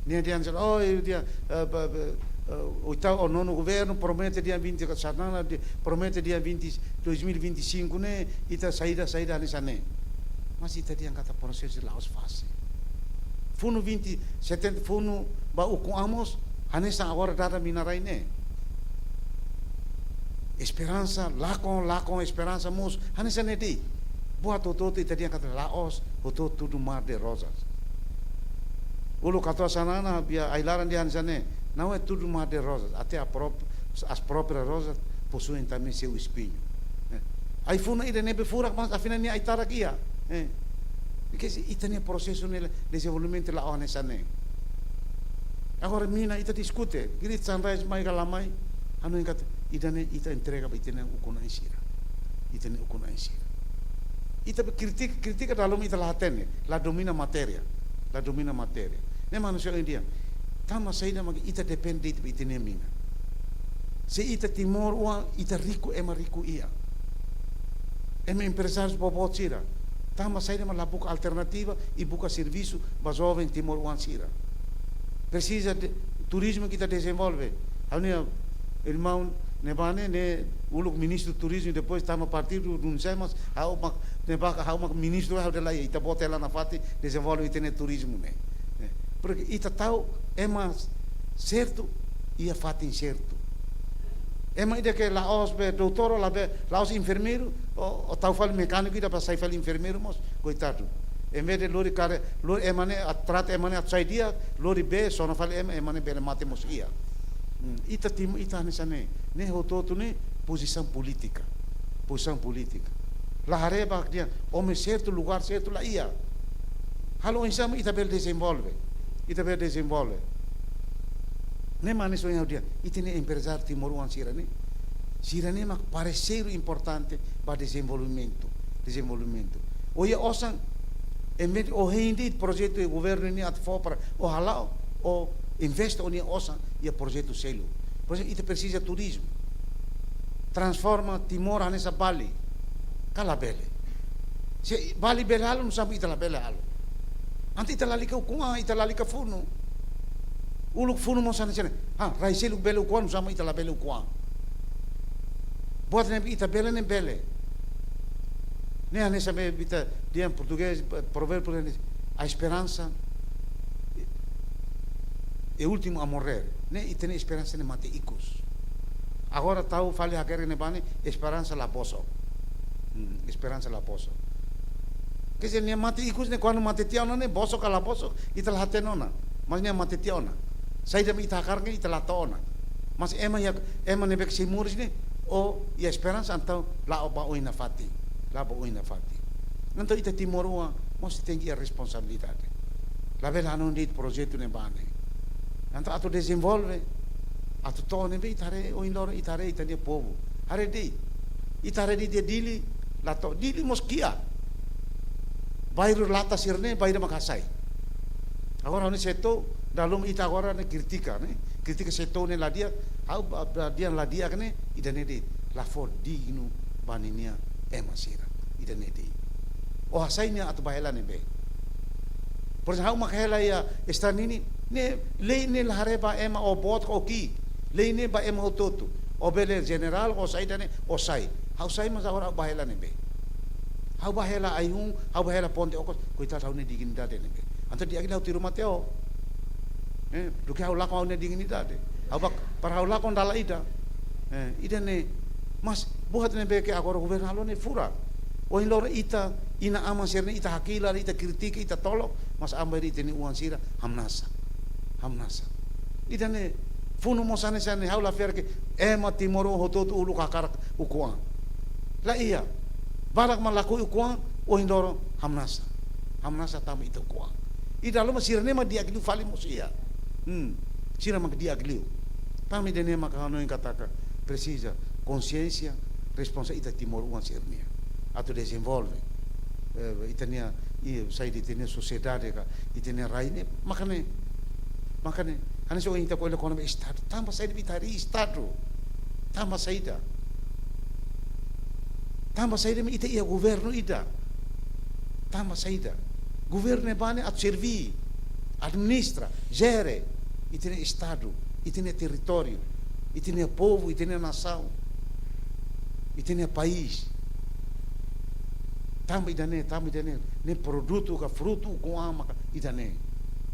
Nia dehan, "Oh, ita, eh, ba, ba, eh, oitavu ou nono governu promete dia vinte, sarnana, de, promete dia vinte, dois mil e vinte e cinco ne'e, ita saida, saida hanesan ne'e." Mas ita dehan katak prosesu la'ós fasil. Funu vinte, setenta, funu ba ukun anos, hanesan agora dada mina-rai ne'e. Esperansa, lakon, lakon esperansa mós, hanesan ne'e de'it. Buat hotu-hotu ita dehan katak la'ós, hotu-hotu tudu mar de rosas. Uluk katuas sarnana, bia ai-laran dehan hanesan ne'e, "Não é tudo mar de rosas, até a pró-, as próprias rosas possuem também seu espinho." Eh. Ai-funan ida ne'ebé furak, mas afinál nia ai-tarak iha. Eh. Porque se ita-nia prosesu ne'e dezenvolvimentu la'o hanesan ne'e. Agora mina ita diskute, Great Sunrise mai ka la mai, hanoin katak ida-ne'e ita entrega ba ita-nia ukun-na'in sira. Ita-nia ukun-na'in sira. Ita be kritik-, kritika dala ruma ita la hatene, la domina matéria, la domina matéria. Ne'e manusia ohin dia, tanba saida mak ita depende de'it ba ita-nia mina. Se ita timoroan, ita riku, ema riku iha. Ema emprezáriu boboot sira, tanba saida mak la buka alternativa i buka servisu ba joven timoroan sira. Presiza de, turizmu ita dezenvolve. Ha'u-nia irmaun ne'ebá ne'e, ne'e uluk ministru turizmu, depois tama partidu dun semas, ha'u mak, ne'ebá ha'u mak ministru, ha'u dehan lae, ita-boot hela nafatin dezenvolve ita-nia turizmu ne'e. Ne'e. Porke ita tau ema sertu iha fatin sertu. Ema ida ke la'ós be doutór, la be, la'ós enfermeiru, o, o tau fali mekániku ida para sai fali enfermeiru mós, koitadu. Em vez de lori kare, lori ema ne'e, a trata ema ne'e atu sai di'ak, lori bee, sona fali ema, ema ne'e bele mate mós iha. Hmm, ita tim-, ita hanesan ne'e, ne'e hotu-hotu ne'e pozisaun polítika. Pozisaun polítika. La haree ba dehan, ema sertu, lugar sertu la iha. Halo oinsá mak ita bele dezenvolve. Ita bele dezenvolve. Ne'e mak hanesan ohin ha'u dehan, ita-nia emprezáriu timoroan sira-ne'e. Sira-ne'e mak parseiru importante ba dezenvolvimentu. Dezenvolvimentu. O iha osan, em vez de o hein de'it projetu governu nian atu fó para o hala'o, o investe o-nia osan iha projetu seluk. Por ezemplu, ita presiza turizmu. Transforma Timor hanesan Bali. Ka la bele. Se Bali bele halo, nusá mak ita la bele halo? Entaun ita lalika ukun-an, ita lalika funu. Uluk funu mós hanesan ne'e. Ha, rai seluk bele ukun-an, nusá mak ita la bele ukun-an? Buat ne'ebé ita bele ne'e bele. Ne'e hanesan be ita dehan portugés, provérbiu portugés, a esperança é o último a morrer. Ne'e ita-nia esperansa ne'e mate ikus. Agora tau fali hakerek ne'ebá ne'e, esperansa la bosok. Hmm, esperansa la bosok. Quer dizer, nia mate ikus ne'e, kuandu mate tiha ona ne'e, bosok ka la bosok, ita la hatene ona. Mas nia mate tiha ona. Saida mak ita hakarak ne'e ita la to'o ona. Mas ema iha, ema ne'ebé ke sei moris ne'e, o iha esperansa, entaun la'o ba oin nafatin. La'o ba oin nafatin. Entaun ita timoroan mós tenke iha responsabilidade. La bele hanoin de'it projetu ne'ebá ne'e. Entaun atu dezenvolve, atu to'o ne'ebé ita haree ohin loron, ita haree ita-nia povu. Haree de'it. Ita haree de'it iha Dili, la to'o. Dili mós kiak. Bairru Lata sira-ne'e, bairru mak hasai. Agora, ha'u-nia setór, dala ruma ita agora ne'e kritika, ne'e. Kritika setór ne'e la di'ak, ha'u ba, ba dehan la di'ak ne'e, ida-ne'e de'it. La fó dignu ba ninia ema sira. Ida-ne'e de'it. O hasai nia atu ba hela ne'ebé? Por ezemplu, ha'u mak hela iha estadu ninin, ne'e lei ne'e la haree ba ema o boot ka o ki'ik. Lei ne'e ba ema hotu-hotu. O bele jenerál, o saida ne'e, o sai. Ha'u sai, mas agora ha'u ba hela ne'ebé? Ha'u ba hela ai-hun, ha'u ba hela Ponte Okos, koitadu ha'u-nia dignidade ne'ebé? Entaun di'ak liu ha'u tiru mate ó. Eh, duké ha'u lakon ha'u-nia dignidade. Ha'u ba, para ha'u lakon dala ida. Eh, ida-ne'e, mas buat ne'ebé ke agora governu halo ne'e furak. Ohin loron ita, inan-aman sira-ne'e ita hakilar, ita kritika, ita tolok, mas aban-bainrua ita-nia oan sira hamnasa. Hamnasa. Ida-ne'e, funu mós hanesan ne'e, ha'u la fiar ke ema timoroan hotu-hotu uluk hakarak ukun-an. La iha. Barak mak lakohi ukun-an, ohin loron hamnasa. Hamnasa tanba ita ukun-an. I dala ruma sira-ne'e mak di'ak liu fali mós iha. Hmm. Sira mak di'ak liu. Tanba ida-ne'e mak ha'u hanoin katak presiza konxiénsia, responsa ita timoroan sira-nian. Atu dezenvolve. Eh, ita-nia, i saida, ita-nia sosiedade ka, ita-nia rai ne'e, maka ne'e, maka ne'e, hanesan ohin ita ko'alia kona-ba estadu, tanba saida mak ita harii estadu? Tanba saida? Tanba saida mak ita iha governu ida? Tanba saida? Governu ne'ebá ne'e atu serví, administra, jere ita-nia estadu, ita-nia territóriu, ita-nia povu, ita-nia nasaun, ita-nia país. Tanba ida-ne'e, tanba ida-ne'e, ne'e produtu ka frutu ukun-an maka ida-ne'e.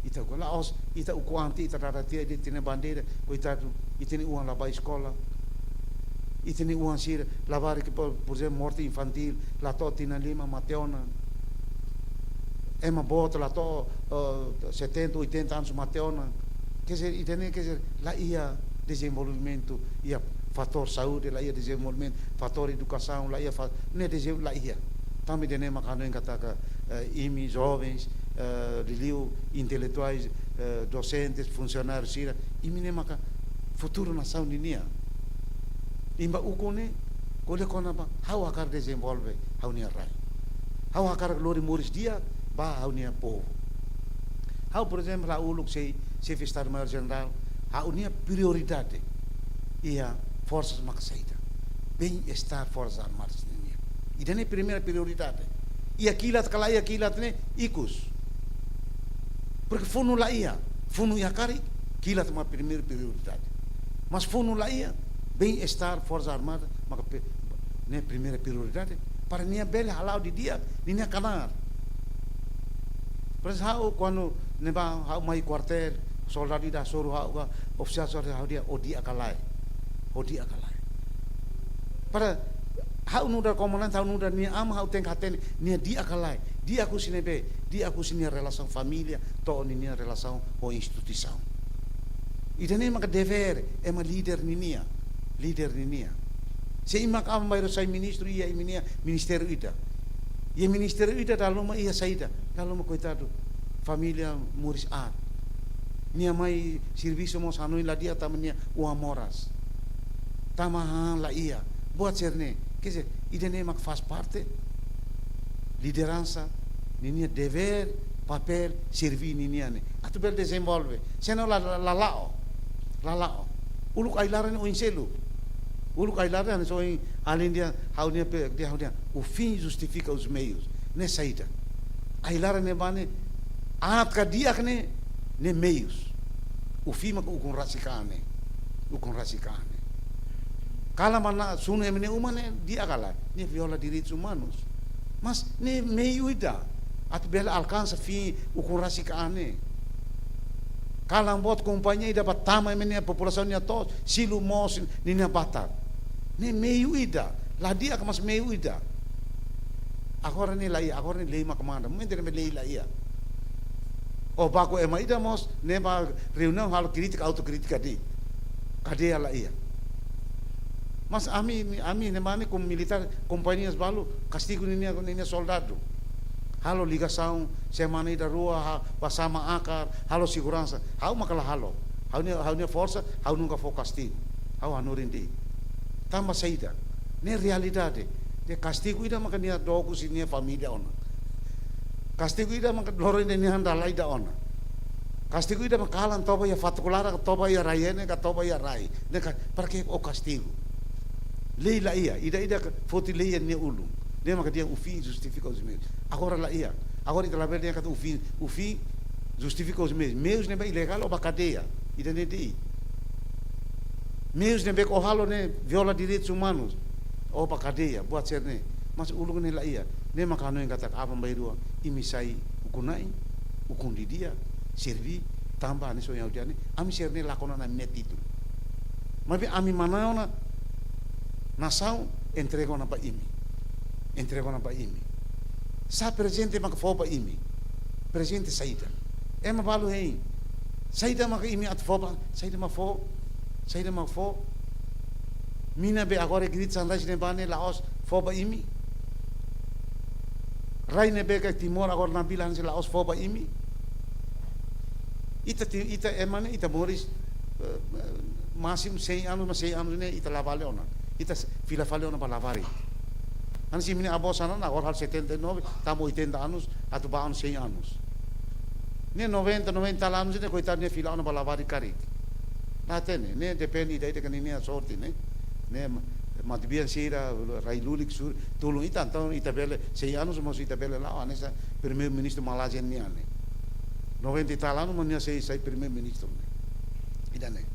Ita ukun, la'ós ita ukun-an tiha, ita dada tiha de'it ita-nia bandeira, koitadu, ita-nia oan la bá eskola. Ita-nia oan sira, labarik ke, por, por ezemplu, morte infantil, la to'o tinan lima, mate ona. Ema boot la to'o, eh, setenta, oitenta anos, mate ona. Quer dizer, ida-ne'e, quer dizer, la iha dezenvolvimentu iha fatór saúde, la iha dezenvolvimentu fatór edukasaun, la iha fa-, ne'e dezen-, la iha. Tanba ida-ne'e mak ha'u hanoin katak, eh, imi jovens, eh, liuliu intelektuais, eh, dosentes, funsionáriu sira, imi ne'e maka futuru nasaun ninian. Imi bá ukun ne'e, ko'alia kona-ba, ha'u hakarak dezenvolve ha'u-nia rai. Ha'u hakarak lori moris di'ak ba ha'u-nia povu. Ha'u, por ezemplu, ha'u uluk sei Xefe Estadu Maiór Jenerál, ha'u-nia prioridade iha forsas maka saida? Bem-estar Forsas Armadas ninian. Ida-ne'e primeira prioridade. Iha kilat ka la iha kilat ne'e ikus. Porque funu la iha, funu iha karik, kilat mak primeira prioridade. Mas funu la iha, bem-estar Forsas Armadas maka pe-, ne'e primeira prioridade. Para nia bele hala'o didi'ak ninia knaar. Por ezemplu, ha'u kuandu ne'ebá ha'u mai kuartél, soldadu ida hasoru ha'u ka, ofisiál soru ha'u dehan, ó di'ak ka lae. Ó di'ak ka lae. Para ha'u nu'udar komandante, ha'u nu'udar nia aman, ha'u tenke hatene nia di'ak ka lae. Di'ak husi ne'ebé? Di'ak husi nia relasaun família, to'o ninia relasaun ho instituisaun. Ida-ne'e maka devér ema líder ninian, líder ninian. Se imi mak aban-bainrua sai ministru, iha imi-nia ministériu ida. Iha ministériu ida dala ruma iha saida? Dala ruma, koitadu, família moris aat. Nia mai servisu mós hanoin la di'ak tanba nia oan moras. Tama hahán la iha. Buat sira-ne'e, quer dizer, ida-ne'e mak faz parte lideransa ninia devér, papél, serví ninian ne'e. Atu bele dezenvolve. Senão la, la, la la'o. La la'o. Uluk ai-laran ne'e oin seluk. Uluk ai-laran ne'e só oin alin dia ha'u-nia pe, dia ha'u-nia. O fim justifica os meios. Ne'e saida? Ai-laran ne'ebá ne'e, aat ka di'ak ne'e, ne'e meius. O fim maka ukun rasik an ne'e. Ukun rasik an ne'e. Kalan ba sunu ema nia uma ne'e di'ak ka lae? Ne'e viola direitus umanus. Mas ne'e meiu ida atu bele alkansa fim ukun rasik an ne'e. Kalan boot kompañia ida bá tama ema nia populasaun nia to'os, silu moos ninia batar. Ne'e meiu ida, la di'ak mas meiu ida. Agora ne'e la iha, agora ne'e lei mak manda. Momentu ne'ebé lei la iha, ó baku ema ida mós, ne'e bá reuniaun halo krítika, autokrítika de'it. Kadeia la iha. Mas ami, ami ne'ebá ne'e komu militár, kompañias balu, kastigu ninia, ninia soldadu. Halo ligasaun, semana ida rua, ha, bá sama akar, halo seguransa. Ha'u maka la halo. Ha'u-nia, ha'u-nia forsa, ha'u nunka fó kastigu. Ha'u hanorin de'it. Tanba saida? Ne'e realidade. Dehan kastigu ida maka nia dook husi nia família ona. Kastigu ida maka loron ida nia han dala ida ona. Kastigu ida maka kalan toba iha fatuk laran, toba iha rai-henek, ka toba iha rai. Ne'e ka, para que o castigo? Lei la iha, ida-idak foti lei iha nia ulun. Ne'e maka dehan o fim justifica os meios. Agora la iha. Agora ita labele dehan katak o fim, o fim justifica os meios. Meius ne'ebé ilegál ó bá kadeia. Ida-ne'e de'it. Meius ne'ebé ó halo ne'e viola direitus umanus, ó bá kadeia, buat sira-ne'e. Mas uluk ne'e la iha. Ne'e maka hanoin katak aban-bainrua imi sai ukun-na'in, ukun didi'ak, serví, tanba hanesan ohin ha'u dehan ne'e, ami sira-ne'e la kona na'in-metin títulu. Maibé ami manán ona nasaun, entrega ona ba imi. Entrega ona ba imi. Sá prezente maka fó ba imi? Prezente saida? Ema balu hein. Saida maka imi atu fó ba, saida mak fó, saida mak fó? Mina be agora Great Sunrise ne'ebá ne'e la'ós fó ba imi? Rai ne'ebé ke Timor agora Nabil hanesan la'ós fó ba imi? Ita ti-, ita ema ne'e, ita moris, eh, eh, másimu cem anos, mas cem anos ne'e ita la vale ona. Ita s-, fila fali ona ba labarik. Hanesan imi-nia avó sira-ne'e agora halo setenta e nove, tama oitenta anos, atu bá ona cem anos. Ne'e noventa, noventa e tal anos ne'e, koitadu, nia fila ona ba labarik karik. La hatene, ne'e depende ida-idak ninia sorte, ne'e. Ne'e ma-, matebian sira, rai lulik sira tulun ita, entaun ita bele, cem anos mós ita bele la'o hanesan Primeiru-Ministru Malázia nian ne'e. Noventa e tal anos mós nia sei sai Primeiru-Ministru ne'e. Ida-ne'e.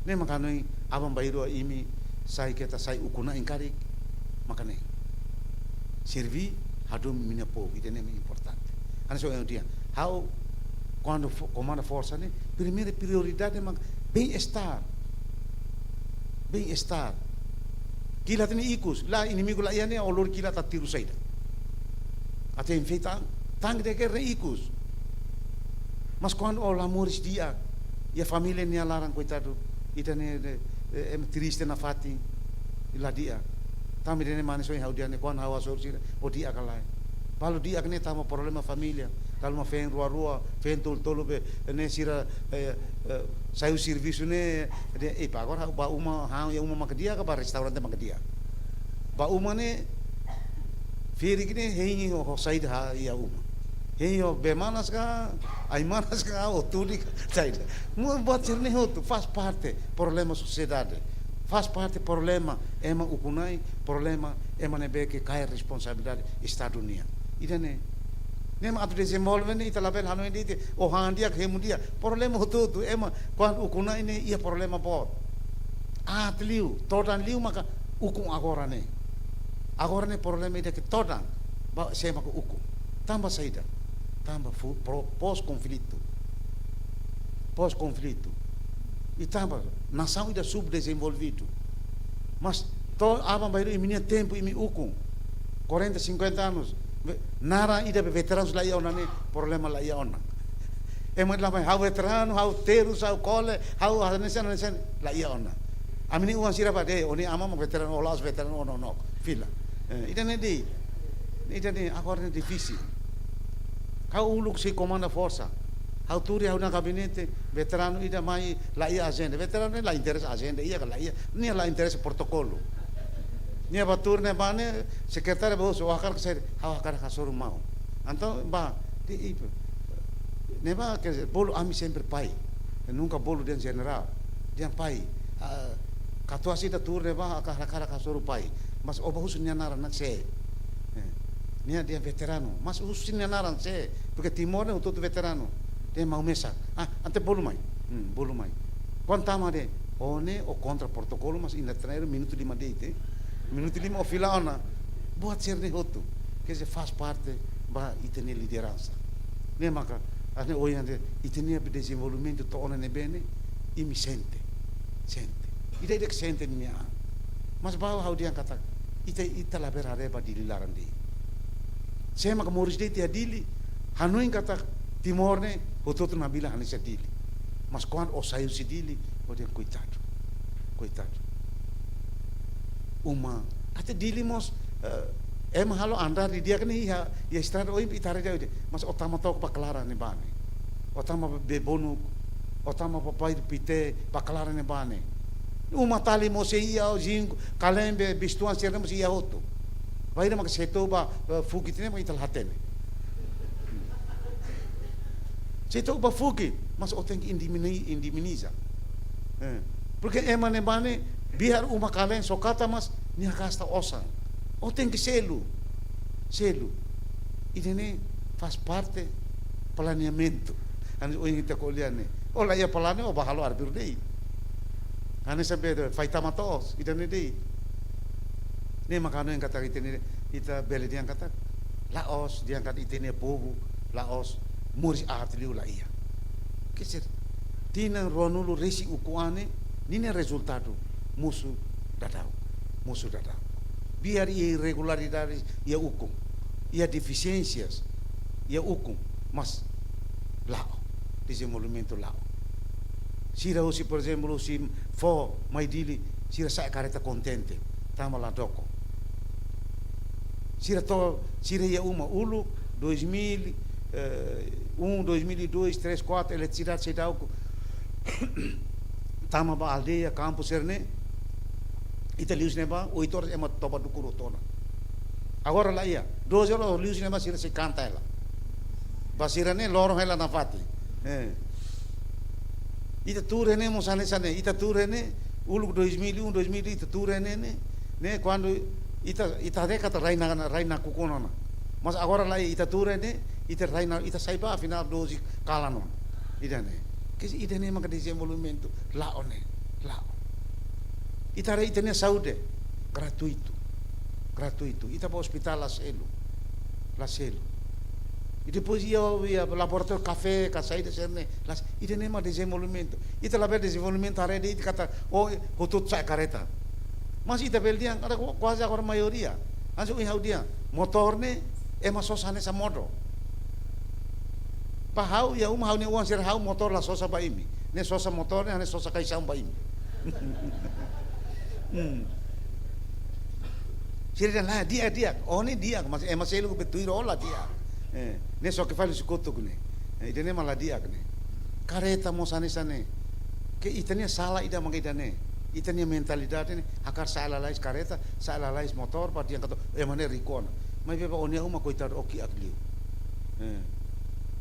Ne'e maka hanoin aban-bainrua imi sai, keta sai ukun-na'in karik, maka ne'e. Serví, hadomi imi-nia povu, ida-ne'e mak importante. Hanesan ohin ha'u dehan, ha'u kuandu fo-, komanda forsa ne'e, primeira prioridade mak bem-estar. Bem-estar. Kilat ne'e ikus, la, inimigu la iha ne'e, ó lori kilat atu tiru saida? Atu enfeita an, tanque de guerra ne'e ikus. Mas kuandu ó la moris di'ak, iha família nia laran, koitadu, ita ne'e, ne'e, eh, ema triste nafatin, la di'ak. Tanba ida-ne'e mak hanesan ohin ha'u dehan ne'e, kuandu ha'u hasoru sira, ó di'ak ka lae? Balu di'ak ne'e tanba problema família. Dala ruma feen rua-rua, feen tolu-tolu be, ne'e sira, eh, eh, sai husi servisu ne'e, dehan, "Epa, agora ba uma, ha'u iha uma mak di'ak ka ba restaurante mak di'ak?" Ba uma ne'e, ferik ne'e hein ho, ho saida iha uma. Hein ho bee manas ka, ai-manas ka, ho tudik ka, saida. Buat sira-ne'e hotu, faz parte problema sosiedade. Faz parte problema ema ukun-na'in, problema ema ne'ebé ke kaer responsabilidade Estadu nian. Ida-ne'e. Ne'e mak atu dezenvolve ne'e, ita labele hanoin de'it, o han di'ak, hemu di'ak. Problema hotu-hotu, ema kuandu ukun-na'in ne'e iha problema boot. Aat liu, todan liu maka ukun agora ne'e. Agora ne'e problema ida ke todan, ba sé maka ukun. Tanba saida? Tanba fu-, pro-, pós-konflitu. Pós-konflitu. I tanba nasaun ida subdezenvolvidu. Mas to'o aban-bainrua imi-nia tempu imi ukun. Quarenta, cinquenta anos. Ve-, naran ida be veteranus la iha ona ne'e, problema la iha ona. Ema la mai ha'u veteranu, ha'u terus, ha'u kole, ha'u hanesan, hanesan, la iha ona. Ami-nia oan sira ba dehan, o-nia aman mak veteranu, o la'ós veteranu, o no, no. Fila. Eh, ida-ne'e de'it. Ida-ne'e, agora ne'e difisil. Ha'u uluk sei komanda forsa. Ha'u tuur iha ha'u-nia gabinete, veteranu ida mai la iha ajenda. Veteranu ne'e la interesa ajenda iha ka la iha. Nia la interesa protokolu. Nia bá tuur ne'ebá ne'e, sekretária bá husu, "Ó hakarak saida?" "Ha'u hakarak hasoru maun." Entaun bá, dehan, "Ipe, ne'ebá, quer dizer, bolu ami sempre pai. Nunka bolu dehan jenerál. Dehan pai, ah, katuas ida tuur ne'ebá, hakarak, hakarak hasoru pai. Mas ó bá husu nia naran, naran sé?" Eh, nia dehan veteranu. "Mas husu nia naran sé? Porque Timor ne'e hotu-hotu veteranu." Dehan, "Maun mesak." "Ah, entaun bolu mai." Hmm, bolu mai. Kuandu tama dehan, "Ó ne'e, ó kontra protokolu, mas iha ne'e minutu lima de'it, eh. Minutu lima ó fila ona." Buat sira-ne'e hotu. Quer dizer, faz parte ba ita-nia lideransa. Ne'e maka, ha'u-nia oin dehan, ita-nia dezenvolvimentu to'o ona ne'ebé ne'e, imi sente. Sente. Ida-idak sente ninia an. Mas bainhira ha'u dehan katak, ita, ita labele haree ba Dili laran de'it. Sé maka moris de'it iha Dili, hanoin katak Timor ne'e, hotu-hotu nabilan hanesan Dili. Mas kuandu ó sai husi Dili, ó dehan koitadu. Koitadu. Uma, até Dili mós, eh, ema halo andár didi'ak ne'e iha, iha estrada oin ita haree de'it. Mas ó tama took ba klaran ne'ebá ne'e. Ó tama ba Bebonuk, ó tama ba Bairru Pité, ba klaran ne'ebá ne'e. Uma tali mós sei iha, zinco, kalembe, bistuan sira-ne'e mós sei iha hotu. Bainhira maka sei to'o ba, eh, Fugit ne'e maka ita la hatene. Sei to'o ba Fugit, mas ó tenke indemni-, indemniza. Eh, porque ema ne'ebá ne'e, biar uma kalen sokata mas nia gasta osan. Ó tenke selu. Selu. Ida-ne'e faz parte planeamentu. Hanesan ohin ita ko'alia ne'e. Ó la iha planu, ó bá halo arbiru de'it. Hanesan be fai tama to'os, ida-ne'e de'it. Ne'e maka hanoin katak ita-nia, ita bele dehan katak, la'ós dehan katak ita-nia povu, la'ós moris aat liu, la iha. Quer dizer, tinan ruanulu resin ukun an ne'e, ninia rezultadu mosu daudaun, mosu daudaun. Biar iha irregularidades iha ukun, iha defisiénsias iha ukun, mas la'o, dezenvolvimentu la'o. Sira husi, por ezemplu, husi fó mai Dili, sira sa'e karreta kontente, tanba la doko. Sira to'o, sira iha uma uluk, dois mil, eh, um, dois mil e dois, três, quatro, eletrisidade seidauk tama ba aldeia, kampu sira-ne'e, ita liu husi ne'ebá, oito horas ema toba dukur hotu ona. Agora la iha, doze horas liu husi ne'ebá sira sei kanta hela. Ba sira-ne'e loron hela nafatin. Eh. Ita tuur ne'e mós hanesan ne'e, ita tuur ne'e, uluk dois mil e um, dois mil ita tuur ne'e, ne'e, ne'e kuandu ita, ita dekat rai na, rai nakukun ona. Mas agora la iha, ita tuur ne'e, ita rai na, ita sai ba final doze kalan ona. Ida-ne'e. Quer dizer, ida-ne'e maka dezenvolvimentu la'o ne'e, la'o. Ita haree ita-nia saúde, gratuitu. Gratuitu. Ita bá ospitál la selu. La selu. I depois iha, iha laboratóriu kafé, ka saida sira-ne'e. La s-, ida-ne'e mak dezenvolvimentu. Ita labele dezenvolvimentu haree de'it katak, oh, hotu-hotu sa'e karreta. Mas ita bele dehan, ada ku-, kuaze agora maioria. Hanesan ohin ha'u dehan, motór ne'e, ema sosa hanesan modo. Ba ha'u, iha uma ha'u-nia oan sira ha'u motór la sosa ba imi. Ne'e sosa motór ne'e, ne'e sosa kaixaun ba imi. Hmm. Sira dehan la, di'ak, di'ak. Oh, ne'e di'ak, mas ema seluk be tuir ó la di'ak. Eh, ne'e só ke fali husi kotuk ne'e. Eh, ida-ne'e mak la di'ak ne'e. Kareta mós hanesan ne'e. Ke ita-nia sala ida maka ida-ne'e. Ita-nia mentalidade ne'e, hakarak sa'e lalais kareta, sa'e lalais motór, para dehan katak ema ne'e riku ona. Maibé ba ó-nia uma koitadu ó kiak liu. Eh,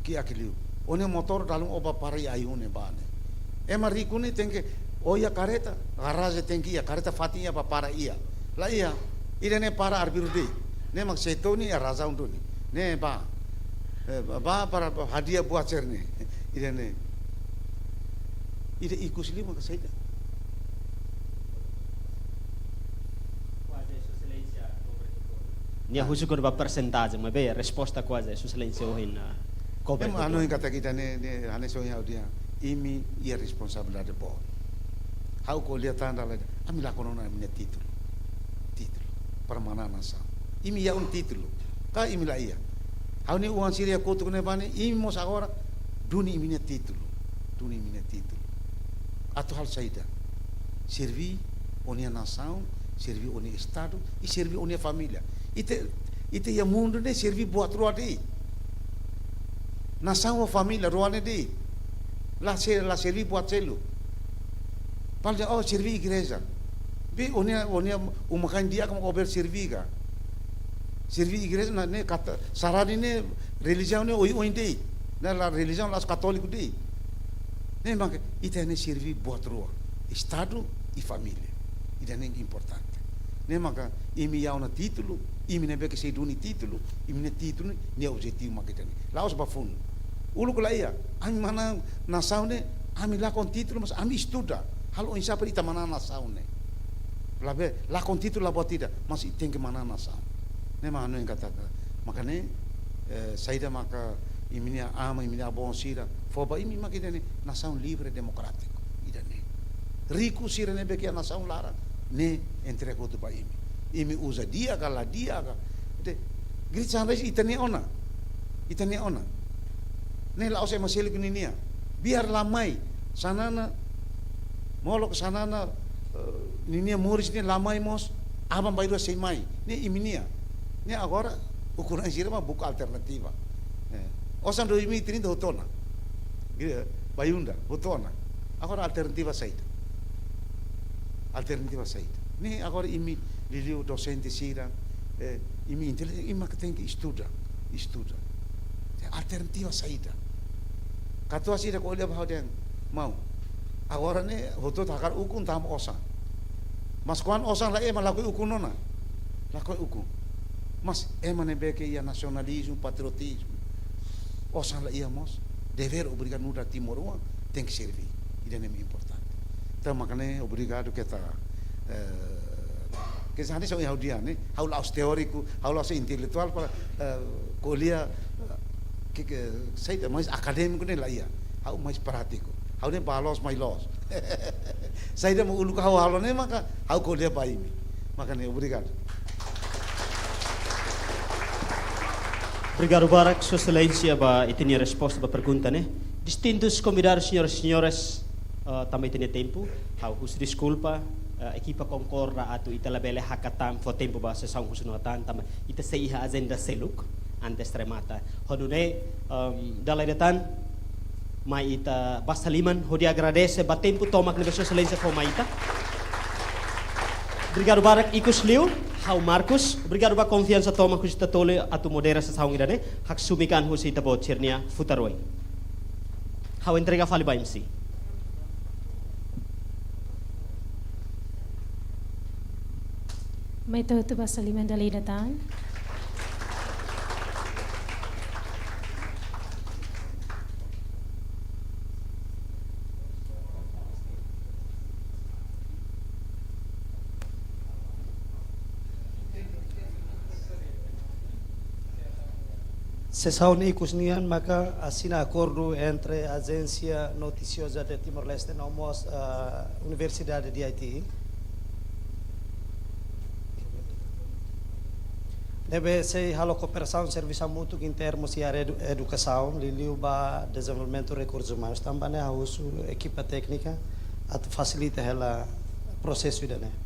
kiak liu. Ó-nia motór dala ruma ó bá para iha ai-hun ne'ebá ne'e. Ema riku ne'e tenke, ó iha kareta, garaje tenke iha, kareta fatin iha para para iha. La iha, ida-ne'e para arbiru de'it. Ne'e mak sei to'o nia razaun duni. Ne'e bá. Eh, bá, bá para hadi'a buat sira-ne'e. Ida-ne'e. Ida ikus lima ka saida? Nia husu kona-ba persentajen, maibé resposta kuaze, Sua Exelénsia ohin, ah, kobre. Ema anu, entaun katak ita-nia, nia, hanesan ohin ha'u dehan, imi iha responsabilidade boot. Ha'u ko'alia tan dala ida, ami lakon ona ami-nia títulu. Títulu. Para manán nasaun. Imi iha ona títulu. Ka imi la iha. Ha'u-nia oan sira iha kotuk ne'ebá ne'e, imi mós agora, duni imi-nia títulu. Duni imi-nia títulu. Atu halo saida? Serví ó-nia nasaun, serví ó-nia estadu, i serví ó-nia família. Ita, ita iha mundu ne'e serví buat rua de'it. Nasaun ho família rua ne'e de'it. La se-, la serví buat seluk. Paling, oh, serví igreja. Be, ó-nia, ó-nia uma-kain di'ak mak ó bele serví ka. Serví igreja ne'e, ne'e katak, sarani ne'e relijiaun ne'e oioin de'it. Ne'e la relijiaun la'ós katóliku de'it. Ne'e maka ita ne'e serví buat rua. Estadu i família. Ida-ne'e importante. Ne'e maka imi iha ona títulu, imi ne'ebé ke sei duni títulu, imi-nia títulu, nia objetivu maka ida-ne'e. La'ós ba funu. Uluk la iha, ami manán nasaun ne'e, ami lakon títulu, mas ami estuda. Halo oinsá para ita manán nasaun ne'e. Labele, lakon títulu la buat ida, mas ita tenke manán nasaun. Ne'e mak ha'u hanoin katak, maka ne'e, eh, saida maka imi-nia aman, imi-nia avó sira fó ba imi maka ida-ne'e, nasaun livre demokrátiku. Ida-ne'e. Riku sira ne'ebé ke iha nasaun laran, ne'e entrega hotu ba imi. Imi uza di'ak ka la di'ak ka. Ita, Great Sunrise ita-nia ona. Ita-nia ona. Ne'e la'ós ema seluk ninia. Biar la mai. Xanana, molok Xanana, eh, ninia moris ne'e la mai mós, aban-bainrua sei mai. Ne'e imi-nia. Ne'e agora, ukun-na'in sira mak buka alternativa. Eh, osan dois mil e trinta hotu ona. Gitu, Bayu Unda, hotu ona. Agora alternativa saida? Alternativa saida? Ne'e agora imi liuliu dosente sira, eh, imi intelijen, imi maka tenke estuda, estuda. Alternativa saida? Katuas ida ko'alia ba ha'u dehan, maun. Agora ne'e, hotu-hotu hakarak ukun tanba osan. Mas kuandu osan la iha mak lakohi ukun ona. Lakohi ukun. Mas ema ne'ebé ke iha nasionalizmu, patriotizmu, osan la iha mós, devér obriga nu'udar timoroan, tenke serví. Ida-ne'e importante. Entaun, maka ne'e, obrigadu keta, eh, ke hanesan ohin ha'u dehan ne'e, ha'u la'ós teóriku, ha'u la'ós intelektuál para, eh, ko'alia, eh, ke, ke, saida, mais akadémiku ne'e la iha, ha'u mais prátiku, ha'u ne'e bá loos mai loos. Saida mak uluk ha'u halo ne'e maka, ha'u ko'alia ba imi. Maka ne'e, obrigadu. Obrigadu barak, Sua Exelénsia, ba ita-nia resposta ba pergunta ne'e. Distintus konvidadus, señoras e señores, eh, tanba ita-nia tempu, ha'u husu deskulpa, eh, ekipa konkorda atu ita labele hakat tan fó tempu ba sesaun husi no tan, tanba ita sei iha ajenda seluk antes remata. Ho nune'e, em, dala ida tan, mai ita basa liman hodi agradese ba tempu tomak ne'ebé Sua Exelénsia fó mai ita. Obrigadu barak ikus liu, ha'u Marcos. Obrigadu ba konfiansa tomak husi ita tolu atu modera sesaun ida-ne'e. Haksolok an husi ita-boot sira-nia futar oin. Ha'u entrega fali ba M C. Mai ita hotu basa liman dala ida tan. Sesaun ikus nian maka asina akordu entre Agência Noticiosa de Timor-Leste no mós, ah, Universidade de Haiti. Ne'ebé sei halo kooperasaun, servisu hamutuk en termus iha área edu-, edukasaun, liuliu ba dezenvolvimentu rekursus umanus. Tanba ne'e ha'u husu ekipa téknika atu fasilita hela prosesu ida-ne'e.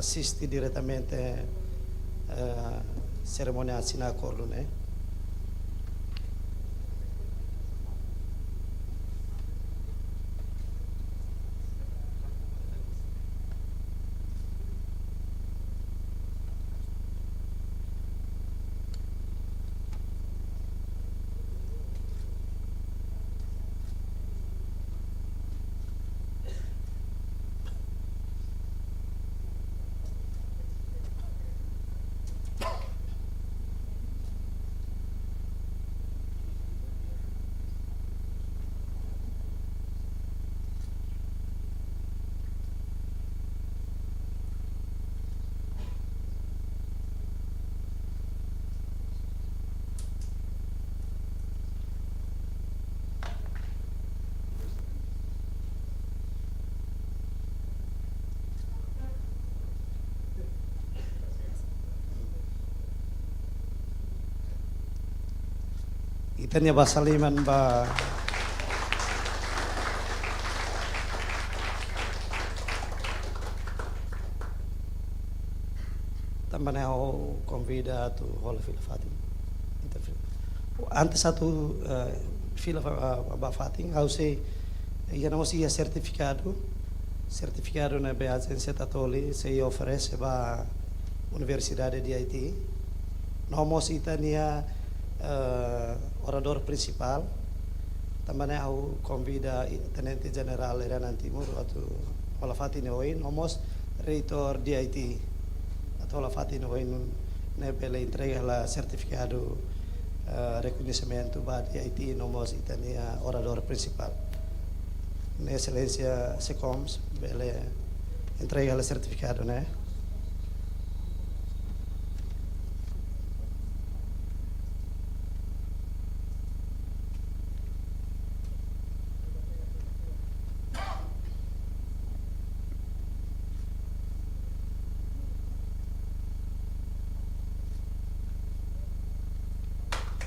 asiste diretamente, eh, serimónia asina akordu ne'e. Ita-nia basa liman ba tanba ne'e ha'u konvida atu hola fila fatin. Antes atu, eh, fila fa-, ah, ba fatin, ha'u sei, iha ne'e mós iha sertifikadu, sertifikadu ne'ebé ajénsia Tatoli sei oferese ba Universidade de Haiti. No mós ita-nia, eh, oradór prinsipál, tanba ne'e ha'u konvida i-, Tenente Jenerál Hernán Timur atu hola fatin iha oin, no mós Reitór de Haiti atu hola fatin iha oin, nune'e bele entrega hela sertifikadu, eh, rekoñesimentu ba de Haiti, no mós ita-nia oradór prinsipál. Ne'e Exelénsia Secoms bele entrega hela sertifikadu ne'e.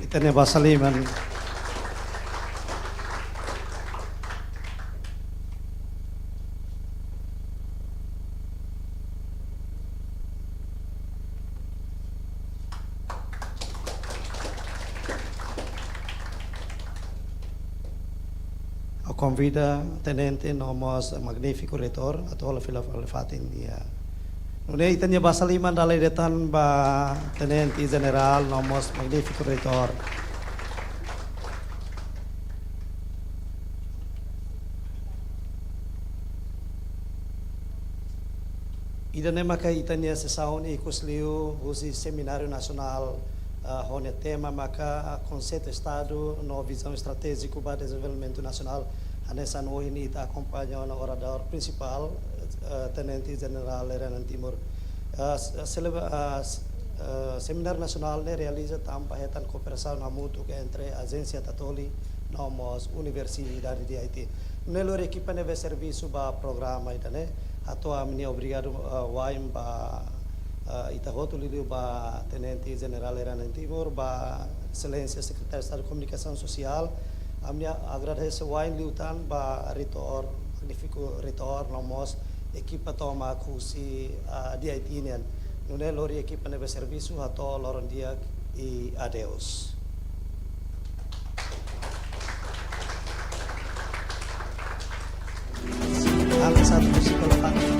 Ita-nia basa liman. Ha'u konvida Tenente no mós Magnífiku Reitór atu hola fila, fila fatin iha. Nune'e ita-nia basa liman dala ida tan ba Tenente Jenerál no mós Magnífiku Reitór. Ida-ne'e maka ita-nia sesaun ikus liu husi Semináriu Nasionál, ah, ho nia tema maka, ah, Konseitu Estadu no Vizaun Estratéjiku ba Dezenvolvimentu Nasionál. Hanesan ohin ita akompaña ona oradór prinsipál, eh, Tenente Jenerál Hernán Timur. Eh, s-, selebra-, eh, s-, eh, Semináriu Nasionál ne'e realiza tanba hetan kooperasaun hamutuk entre Ajénsia Tatoli no mós Universidade de Haiti. Nune'e lori ekipa ne'ebé servisu ba programa ida-ne'e, hato'o ami-nia obrigadu, eh, wa'in ba, eh, ita hotu, liuliu ba Tenente Jenerál Hernán Timur, ba Exelénsia Sekretáriu Estadu Komunikasaun Sosiál, ami-nia agradese wa'in liután ba Reitór, Magnífiku Reitór, no mós ekipa tomak husi, ah, D I T nian. Nune'e lori ekipa ne'ebé servisu hato'o loron di'ak i adeus. Halo satu musik kalau